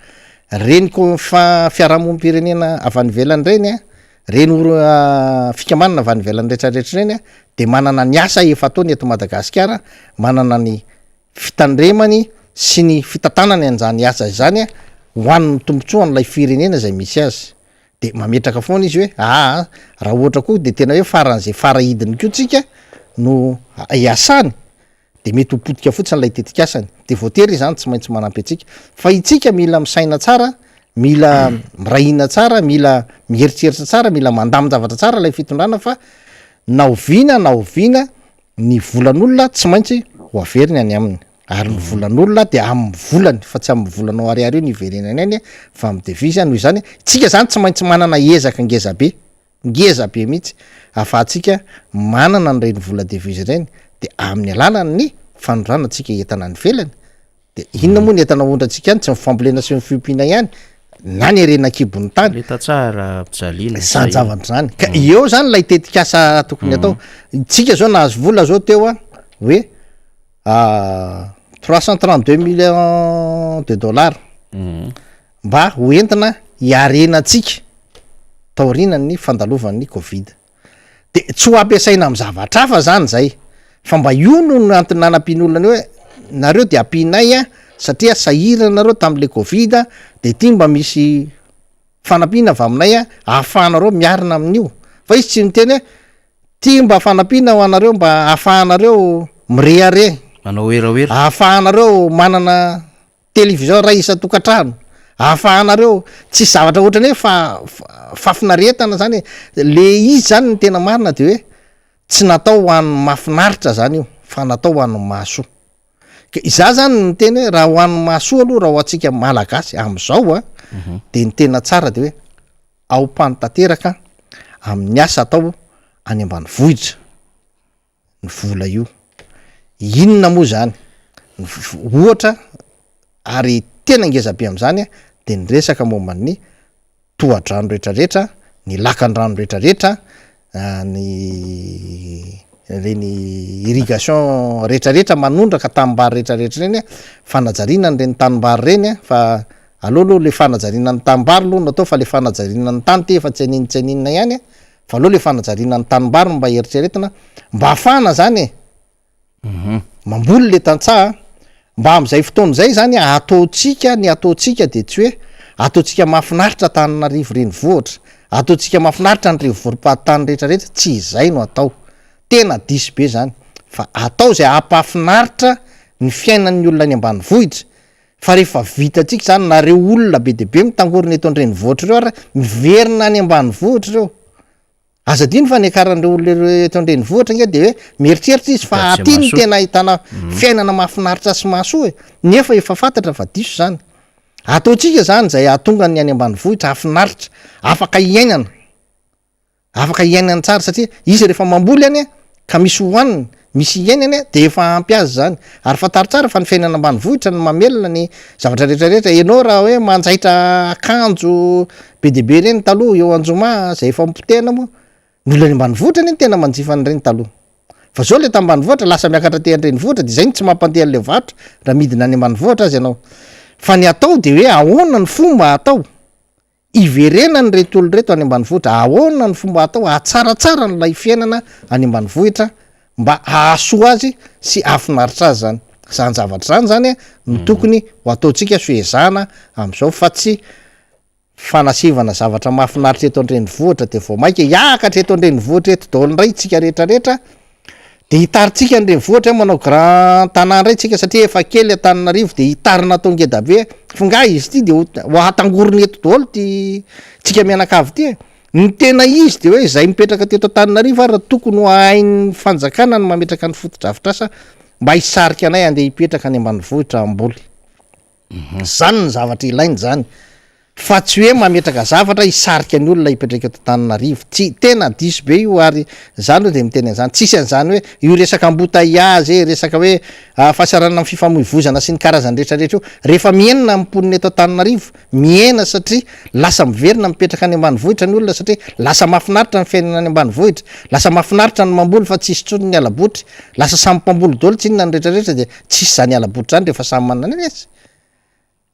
S3: reny ko- fa- fiarahamonim-pirenena avy any ivelany reny a, reny oro- fikambanana avy any ivelany retraretra reny a, de manana ny asa efa ataony eto Madagasikara, manana ny fitandremany sy ny fitantanany an'izany asa izany a, ho an'ny tombotsoan'ilay firenena zay misy azy. de mametraka foana izy hoe aa raha ohatra koa de tena hoe faran'izay fara hidiny koa tsika no iasany. De mety ho potika fotsiny ilay tetikasany. De voatery izy zany tsy maintsy manampy antsika. Fa itsika mila misaina tsara, mila miray hina tsara, mila mieritreritra tsara, mila mandamin-javatra tsara ilay fitondrana fa na oviana na oviana ny volan'olona tsy maintsy ho averiny any aminy. Ary ny volan'olona dia amin'ny volany fa tsy amin'ny volanao ariary io no iverenany any fa amin'ny devise. Noho izany, tsika zany tsy maintsy manana ezaka ngeza be. Ngeza be mihitsy ahafahantsika manana an'ireny vola devise ireny de amin'ny alalan'ny fanondranantsika entana any ivelany, de inona moa ny entana aondrantsika any, tsy ny fambolena sy ny fiompiana ihany na ny harena an-kibon'ny tany.
S1: Le tantsaha raha ampijaliana.
S3: Izany zavatra izany, ka eo zany ilay tetikasa tokony atao, tsika zao nahazo vola zao teo an, hoe 332 millions de dollars mba ho entina hiarenantsika taorianan'ny fandalovan'ny covid. De tsy ho ampiasaina amin'ny zavatra hafa zany zay fa mba io no antony nanampian'olona an'io hoe nareo de ampianay a satria sahirana nareo tam'le covid de ty mba misy fanampiana avy aminay a ahafahanareo miarina amin'io fa izy tsy niteny hoe ty mba fanampiana ho anareo mba ahafahanareo mirehareha,
S1: Manao werawera.
S3: ahafahanareo manana Télévision iray isan-tokantrano ahafahanareo tsisy zavatra ohatrany hoe fa- fahafinaretana zany e, le izy zany ny tena marina de hoe tsy natao ho an'ny mahafinaritra zany io fa natao ho an'ny mahasoa, ka izaho zany miteny hoe raha ho an'ny mahasoa aloha raha ho antsika malagasy am'zao a de ny tena tsara de hoe aompano tanteraka amin'ny asa atao any ambanivohitra. ny vola io. Inona moa zany? Ny ohatra ary tena ngeza be am'zany a de ny resaka momba ny tohadrano retraretra, ny lakan-drano retraretra, ny reny irrigation retraretra manondraka tanimbary retraretra reny a, fanajariana an'ireny tanimbary reny a fa aleo aloha le fanajariana ny tanimbary aloha no atao fa le fanajariana ny tany ty efa tsy haninona tsy haninona ihany a. Fa aleo le fanajariana ny tanimbary no mba eritreretina mba ahafahana zany e mamboly le tantsaha mba am'zay fotoana zay zany ataontsika ny ataontsika de tsy hoe ataontsika mahafinaritra Antananarivo renivohitra, ataontsika mahafinaritra ny renivohim-pahatany rehetrarehetra, tsy izay no atao, tena diso be zany fa atao zay hampahafinaritra ny fiainan'ny olona any ambanivohitra Fa rehefa vitantsika izany, na reo olona be dia be mitangorona eto an-drenivohitra ireo ary miverina any ambanivohitra ireo. Aza adino fa niakaran'ireo olona ireo eto an-drenivohitra ange dia hoe mieritreritra izy fa aty no tena ahitana fiainana mahafinaritra sy mahasoa e. Nefa efa fantatra fa diso izany. Ataontsika izany izay hahatonga ny any ambanivohitra hahafinaritra, afaka hiainana. Afaka hiainany tsara satria izy rehefa mamboly any ka misy hohaniny, misy hiainany de efa ampy azy zany. Ary fantaro tsara fa ny fiainana ambanivohitra no mamelona ny zavatra rehetra rehetra. Ianao raha hoe manjaitra akanjo be dia be ireny taloha eo Anjoma zay efa nipotehina moa, ny olona any ambanivohitra anie no tena manjifa an'ireny taloha. Fa zao le tambanivohitra lasa miakatra aty an-drenivohitra de zay no tsy mampandeha an'le varotra raha midina any ambanivohitra aza ianao. Fa ny atao de hoe ahoana ny fomba atao? Hiverenany ireto olona ireto any ambanivohitra, ahoana ny fomba atao hahatsaratsara an'ilay fiainana any ambanivohitra mba hahasoa azy sy hahafinaritra azy zany. Zany zavatra zany zany no tokony ho ataontsika sy ho ezahana amin'izao fa tsy fanasivana zavatra mahafinaritra eto an-drenivohitra de vao maika hiakatra eto an-drenivohitra eto daholo indray tsika rehetrarehetra De hitarintsika ny renivohitra hoe manao grand tanà ndray tsika satria efa kely Antananarivo de hitarina atao ngeda be f'ngaha izy ity de ho ho atangorona eto daholo ty tsika mianakavy ty e! Ny tena izy de hoe zay mipetraka teto Antananarivo ary tokony ho hain'ny fanjakana ny mametraka ny fotodrafitrasa mba hisarika anay andeha hipetraka any ambanivohitra hamboly. Zany ny zavatra ilaina zany fa tsy hoe mametraka zavatra hisarika ny olona hipetraka eto Antananarivo, tsy, tena diso be io ary za aloha de miteny an'zany, tsisy an'zany hoe io resaka embouteillage e, resaka hoe fahasahiranana amin'ny fifamoivoizana sy ny karazany rehetra rehetra io, rehefa mihena ny mponina eto Antananarivo, mihena satria lasa miverina mipetraka any ambanivohitra ny olona satria lasa mahafinaritra ny fiainana any ambanivohitra, lasa mahafinaritra ny mamboly fa tsisy intsony ny ala-botry, lasa samy mpamboly daholo tsinona ny rehetra rehetra de Tsisy zany hala-botry zany rehefa samy manana ny azy.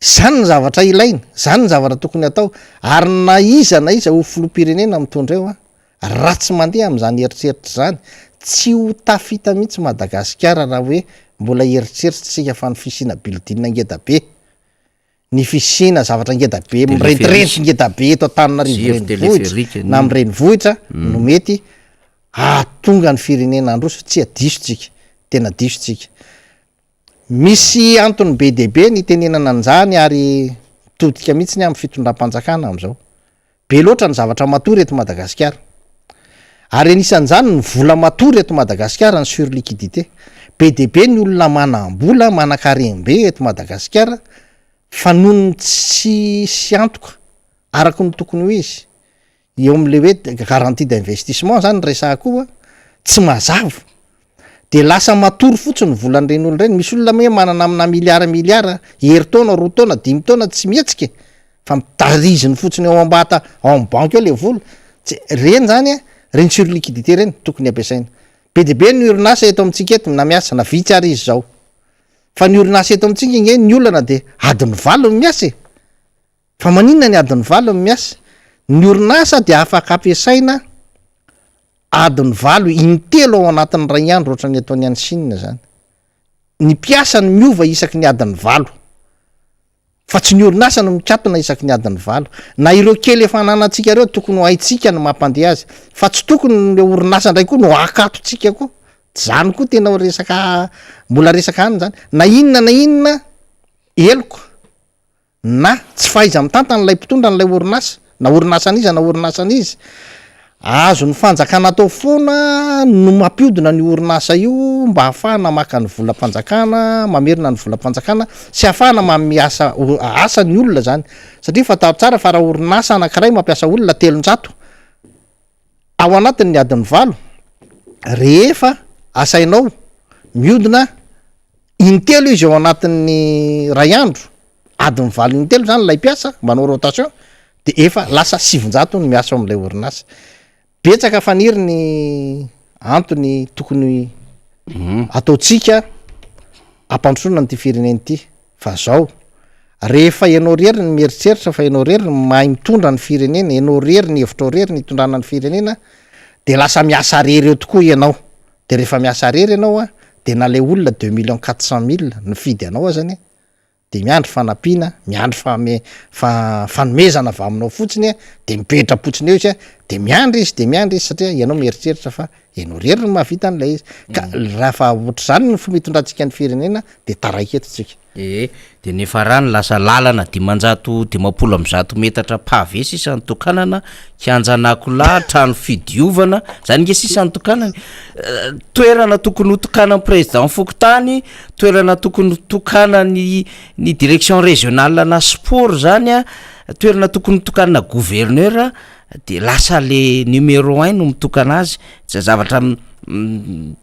S3: Zany ny zavatra ilaina, zany ny zavatra tokony atao, ary na iza na iza ho filoham-pirenena mitondra eo an, raha tsy mandeha amin'izany eritreritra izany, tsy ho tafita mihitsy Madagasikara raha hoe mbola hieritreritra isika fa ny fisiana building ngeda be, ny fisiana zavatra ngeda be mirentirenty ngeda be eto Antananarivo renivohitra na amin'ny renivohitra no mety hahatonga ny firenena handroso, tsia diso tsika, tena diso tsika. Misy antony be dia be ny itenenana an'izany ary mitodika mihitsy ny amin'ny fitondram-panjakana amin'izao. Be loatra ny zavatra matory eto Madagasikara. Ary anisan'izany ny vola matory eto Madagasikara, ny surliquidité. Be dia be ny olona manam-bola, manan-karem-be eto Madagasikara fa noho ny tsisy antoka araka ny tokony ho izy, eo amin'ilay hoe garantie d'investissement zany ny resahako io a, tsy mazava, de lasa matory fotsiny ny volan'ireny olona ireny, misy olona moa manana amina milliard milliard, herintaona, roa taona, dimy taona tsy mihetsika e, fa mitariziny fotsiny ao ambata ao amin'ny banky ao le vola, tsy, reny zany a, reny surliquidité reny tokony ampiasaina, be dia be ny orinasa eto amintsika eto na miasa na vitsy ary izy zao, fa ny orinasa eto amintsika nge ny olana de adiny valo no miasa e. Fa maninona ny adiny valo no miasa? Ny orinasa dia afaka ampiasaina adiny valo intelo ao anatin'ny iray andro ohatran'ny ataony any Chine zany. Ny mpiasa no miova isaky ny adiny valo. Fa tsy ny orinasa no mikatona isaky ny adiny valo. Na ireo kely efa ananantsika ireo tokony ho haintsika ny mampandeha azy. Fa tsy tokony ny orinasa indray koa no hakatontsika koa. Zany koa tena ho resaka mbola resaka any zany. Na inona na inona heloka. na tsy fahaiza-mitantana ilay mpitondra an'ilay orinasa, na orinasan'iza na orinasan'iza, azon'ny fanjakana atao foana no mampiodina an'io orinasa io mba hahafahana maka ny volam-panjakana, mamerina ny volam-panjakana sy hahafahana manome asa asa ny olona zany, satria fantaro tsara fa raha orinasa anankiray mampiasa olona 300 ao anatin'ny adiny valo, rehefa asainao miodina Intelo izy ao anatin'ny iray andro, adiny valo intelo zany ilay mpiasa manao rotation de efa lasa 900 ny miasa ao amin'ilay orinasa. Betsaka faniry ny antony tokony ataontsika hampandrosoana an'ity firenena ity fa zao, rehefa ianao rery no mieritreritra fa ianao rery no mahay mitondra ny firenena, ianao rery ny hevitrao rery ny hitondrana ny firenena de lasa miasa rery eo tokoa ianao. De rehefa miasa rery ianao an, de na le olona deux millions quatre cent mille nifidy anao aza anie, de miandry fanampiana, miandry fame- fa- fanomezana avy aminao fotsiny an, de mipetra-potsiny eo izy an, de miandry izy, de miandry izy satria ianao mieritreritra fa ianao rery no mahavita an'ilay izy. Ka raha fa ohatr'izany ny fomba itondrantsika ny firenena de taraiky eto tsika.
S1: Ee, de niafarany lasa lalana 151 metatra pavé sisa nitokanana, kianjan'Akolahy, trano fidiovana, zany nge sisa nitokanana e, toerana tokony ho tokanan'ny président fokontany, toerana tokony ho tokanan'ny ny direction régionale na sport zany an, toerana tokony ho tokanana gouverneur de lasa le numéro un no mitokana azy, zay zavatra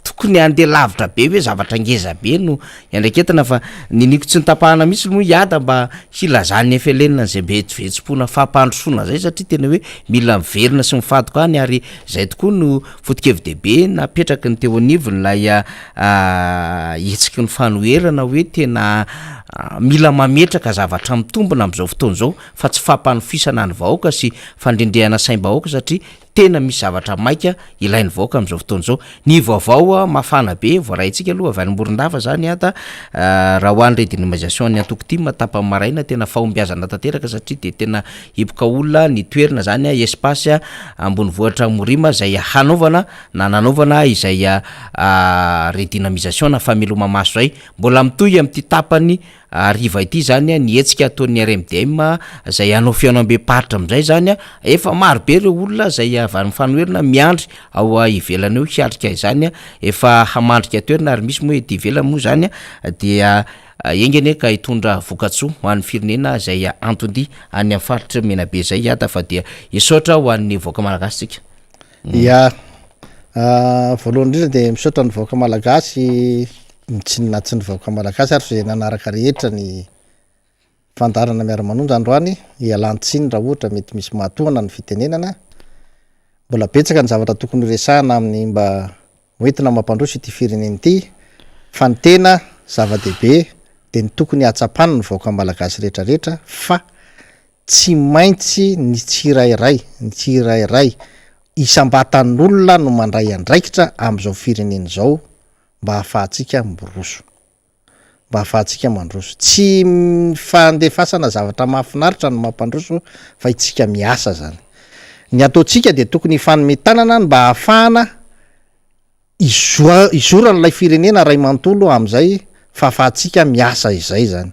S1: tokony handeha lavitra be hoe zavatra ngeza be no iandraiketana fa niniako tsy notapahana mihitsy moa i Ada mba hilazan'ny FLN an'izay vetsovetsom-pona fampandrosoana zay satria tena hoe mila miverina sy mifadoka any ary zay tokoa no foto-kevi-dehibe napetraky ny teo anivon'ilay hetsiky ny fanoherana hoe tena mila mametraka zavatra mitombina amin'izao fotoana izao fa tsy fampanofisana ny vahoaka sy fandrendrehana saim-bahoaka satria tena misy zavatra maika ilain'ny vahoaka amin'izao fotoana izao. Ny vaovao mafana be voaraintsika aloha avy any Morondava zany ata raha ho an'ny redynamisation ny antoko tim tapany maraina tena fahombiazana tanteraka satria dia tena hipoka olona ny toerana zany espace ambonivohitra Morima izay hanaovana na nanaovana izay redynamisation na fameloma-maso izay. Mbola mitohy amin'ity tapany hariva ity izany ny hetsika ataon'ny RMDM izay hanao fihaonambem-paritra amin'izay izany, efa maro be ireo olona izay avy any fanoherana miandry ao ivelany eo hiatrika izany, efa hamandrika toerana ary misy moa ety ivelany moa izany dia enga anie ka hitondra vokatsoa ho an'ny firenena izay anton-dia any amin'ny faritry Menabe izay hiada fa dia hisaotra ho an'ny vahoaka malagasy tsika.
S3: Ya, voalohany indrindra dia misaotra ny vahoaka malagasy, tsy na tsy ny vahoaka malagasy ary fa izay nanaraka rehetra ny fandaharana miara-manonja androany, ialan-tsiny raha ohatra mety misy mahatohana ny fitenenana, mbola betsaka ny zavatra tokony ho resahana amin'ny mba ho entina mampandroso ity firenena ity fa ny tena zava-dehibe dia ny tokony hahatsapany ny vahoaka malagasy rehetra rehetra fa Tsy maintsy ny tsirairay, ny tsirairay, isam-batan'olona no mandray andraikitra amin'izao firenena izao mba hahafahantsika miroso. Mba hahafahantsika mandroso. Tsy ny fandefasana zavatra mahafinaritra no mampandroso fa itsika miasa zany. Ny ataontsika dia tokony hifanome tanana mba hahafahana izoa- izoran'ilay firenena ray manontolo amin'izay. fahafahantsika miasa izay zany.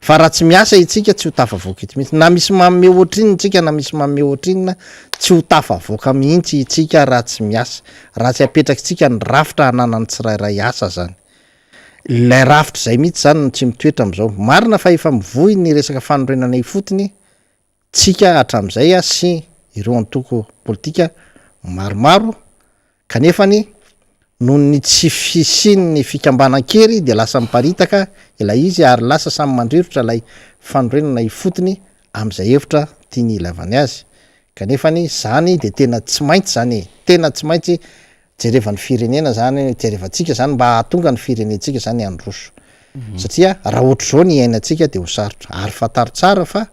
S3: Fa raha tsy miasa itsika tsy ho tafavoaka eto mihitsy. Na misy manome ohatrinona tsika na misy manome ohatrinona tsy ho tafavoaka mihitsy itsika raha tsy miasa. Raha tsy apetrakitsika ny rafitra hananan'ny tsirairay asa zany. Ilay rafitra izay mihitsy zany no tsy mitoetra amin'izao. Marina fa efa mivoy ny resaka fanorenana ifotony tsika hatramin'izay sy ireo antoko politika maromaro Kanefany, noho ny tsy fisian'ny fikambanan-kery dia lasa miparitaka ilay izy ary lasa samy mandrirotra ilay fanorenana ifotony amin'izay hevitra tiany hilavany azy. Kanefany, izany dia tena tsy maintsy izany e! Tena tsy maintsy jerevan'ny firenena izany, jerevantsika izany mba hahatonga ny firenentsika izany handroso. Satria raha ohatr'izao ny iainantsika dia ho sarotra. Ary fantaro tsara fa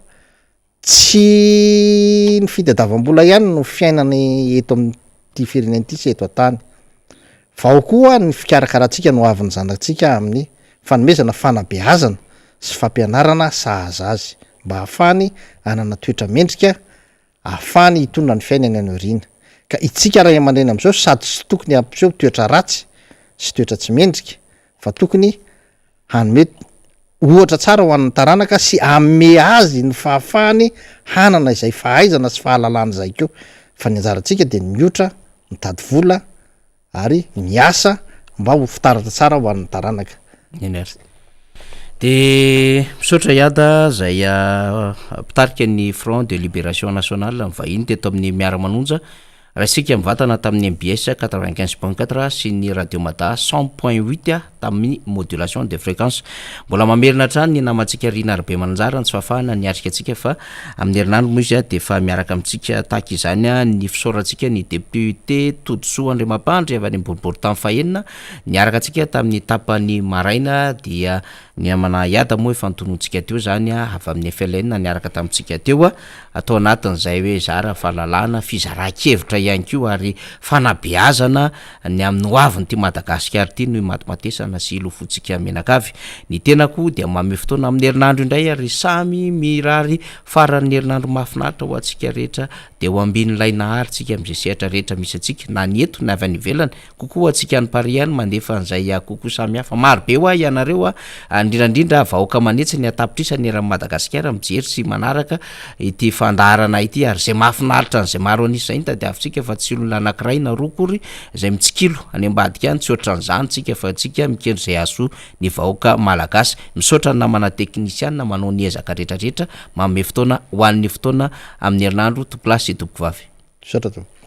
S3: Tsy ny fitadiavam-bola ihany no fiainana eto amin'ity firenena ity sy eto an-tany, fa ao koa ny fikarakarantsika ny hoavin'ny zanatsika amin'ny fanomezana fanabeazana sy fampianarana sahaza azy, mba hahafahany hanana toetra mendrika ahafahany hitondra ny fiainany any aoriana. Ka itsika ray aman-dreny amin'izao sady tsy tokony hampiseho toetra ratsy sy toetra tsy mendrika fa tokony hanome ohatra tsara ho an'ny taranaka sy hanome azy ny fahafahany hanana izay fahaizana sy fahalalana izay koa. Fa ny anjarantsika dia ny miotra, mitady vola ary miasa mba ho fitaratra tsara ho an'ny taranaka.
S1: Eny ary. Dia misaotra Iada izay mpitarika ny Front de Libération Nationale nivahiny teto amin'ny Miara-manonja. Raisika mivantana tamin'ny mbs 95.4 sy ny Radio Mada 100.8 tamin'ny modulation de fréquence. Mbola mamerina hatrany ny namantsika Rina Rabemananjara ny tsy fahafahana niatrika antsika fa amin'ny herinandro moa izy dia efa miaraka amintsika tahaka izany ny fisaorantsika ny député Todisoa Andriamampandry avy any amin'ny boriborintany fahenina niaraka antsika tamin'ny tapany maraina dia Ny namana Iada moa efa notononintsika teo izany avy amin'ny FLN niaraka tamintsika teo, atao anatin'izay hoe zara fahalalana, fizaran-kevitra ihany koa ary fanabeazana ny amin'ny hoavin'ity Madagasikara ity no imatimatesana sy ilofoantsika mianakavy. Ny tenako dia manome fotoana amin'ny herinandro indray ary samy mirary faran'ny herinandro mahafinaritra ho antsika rehetra dia ho ambin'ilay Nahary tsika amin'izay sehatra rehetra misy antsika na ny eto na avy any ivelany Coucou ho antsika any Paris any mandefa an'izay coucou samihafa maro be hoa ianareo a, indrindra indrindra vahoaka manetsy ny an-tapitrisany eran'i Madagasikara mijery sy manaraka ity fandaharana ity ary izay mahafinaritra an'izay maro an'isa izay no tadiavintsika fa tsy olona anankiray na roa akory izay mitsikilo any ambadika any, tsy ohatran'izany tsika fa tsika mikendry izay hahasoa ny vahoaka malagasy. Misaotra ny namana teknisiana manao ny ezaka rehetra rehetra manome fotoana ho an'ny fotoana amin'ny herinandro tompolahy sy tompokovavy.
S3: Misaotra tompoko.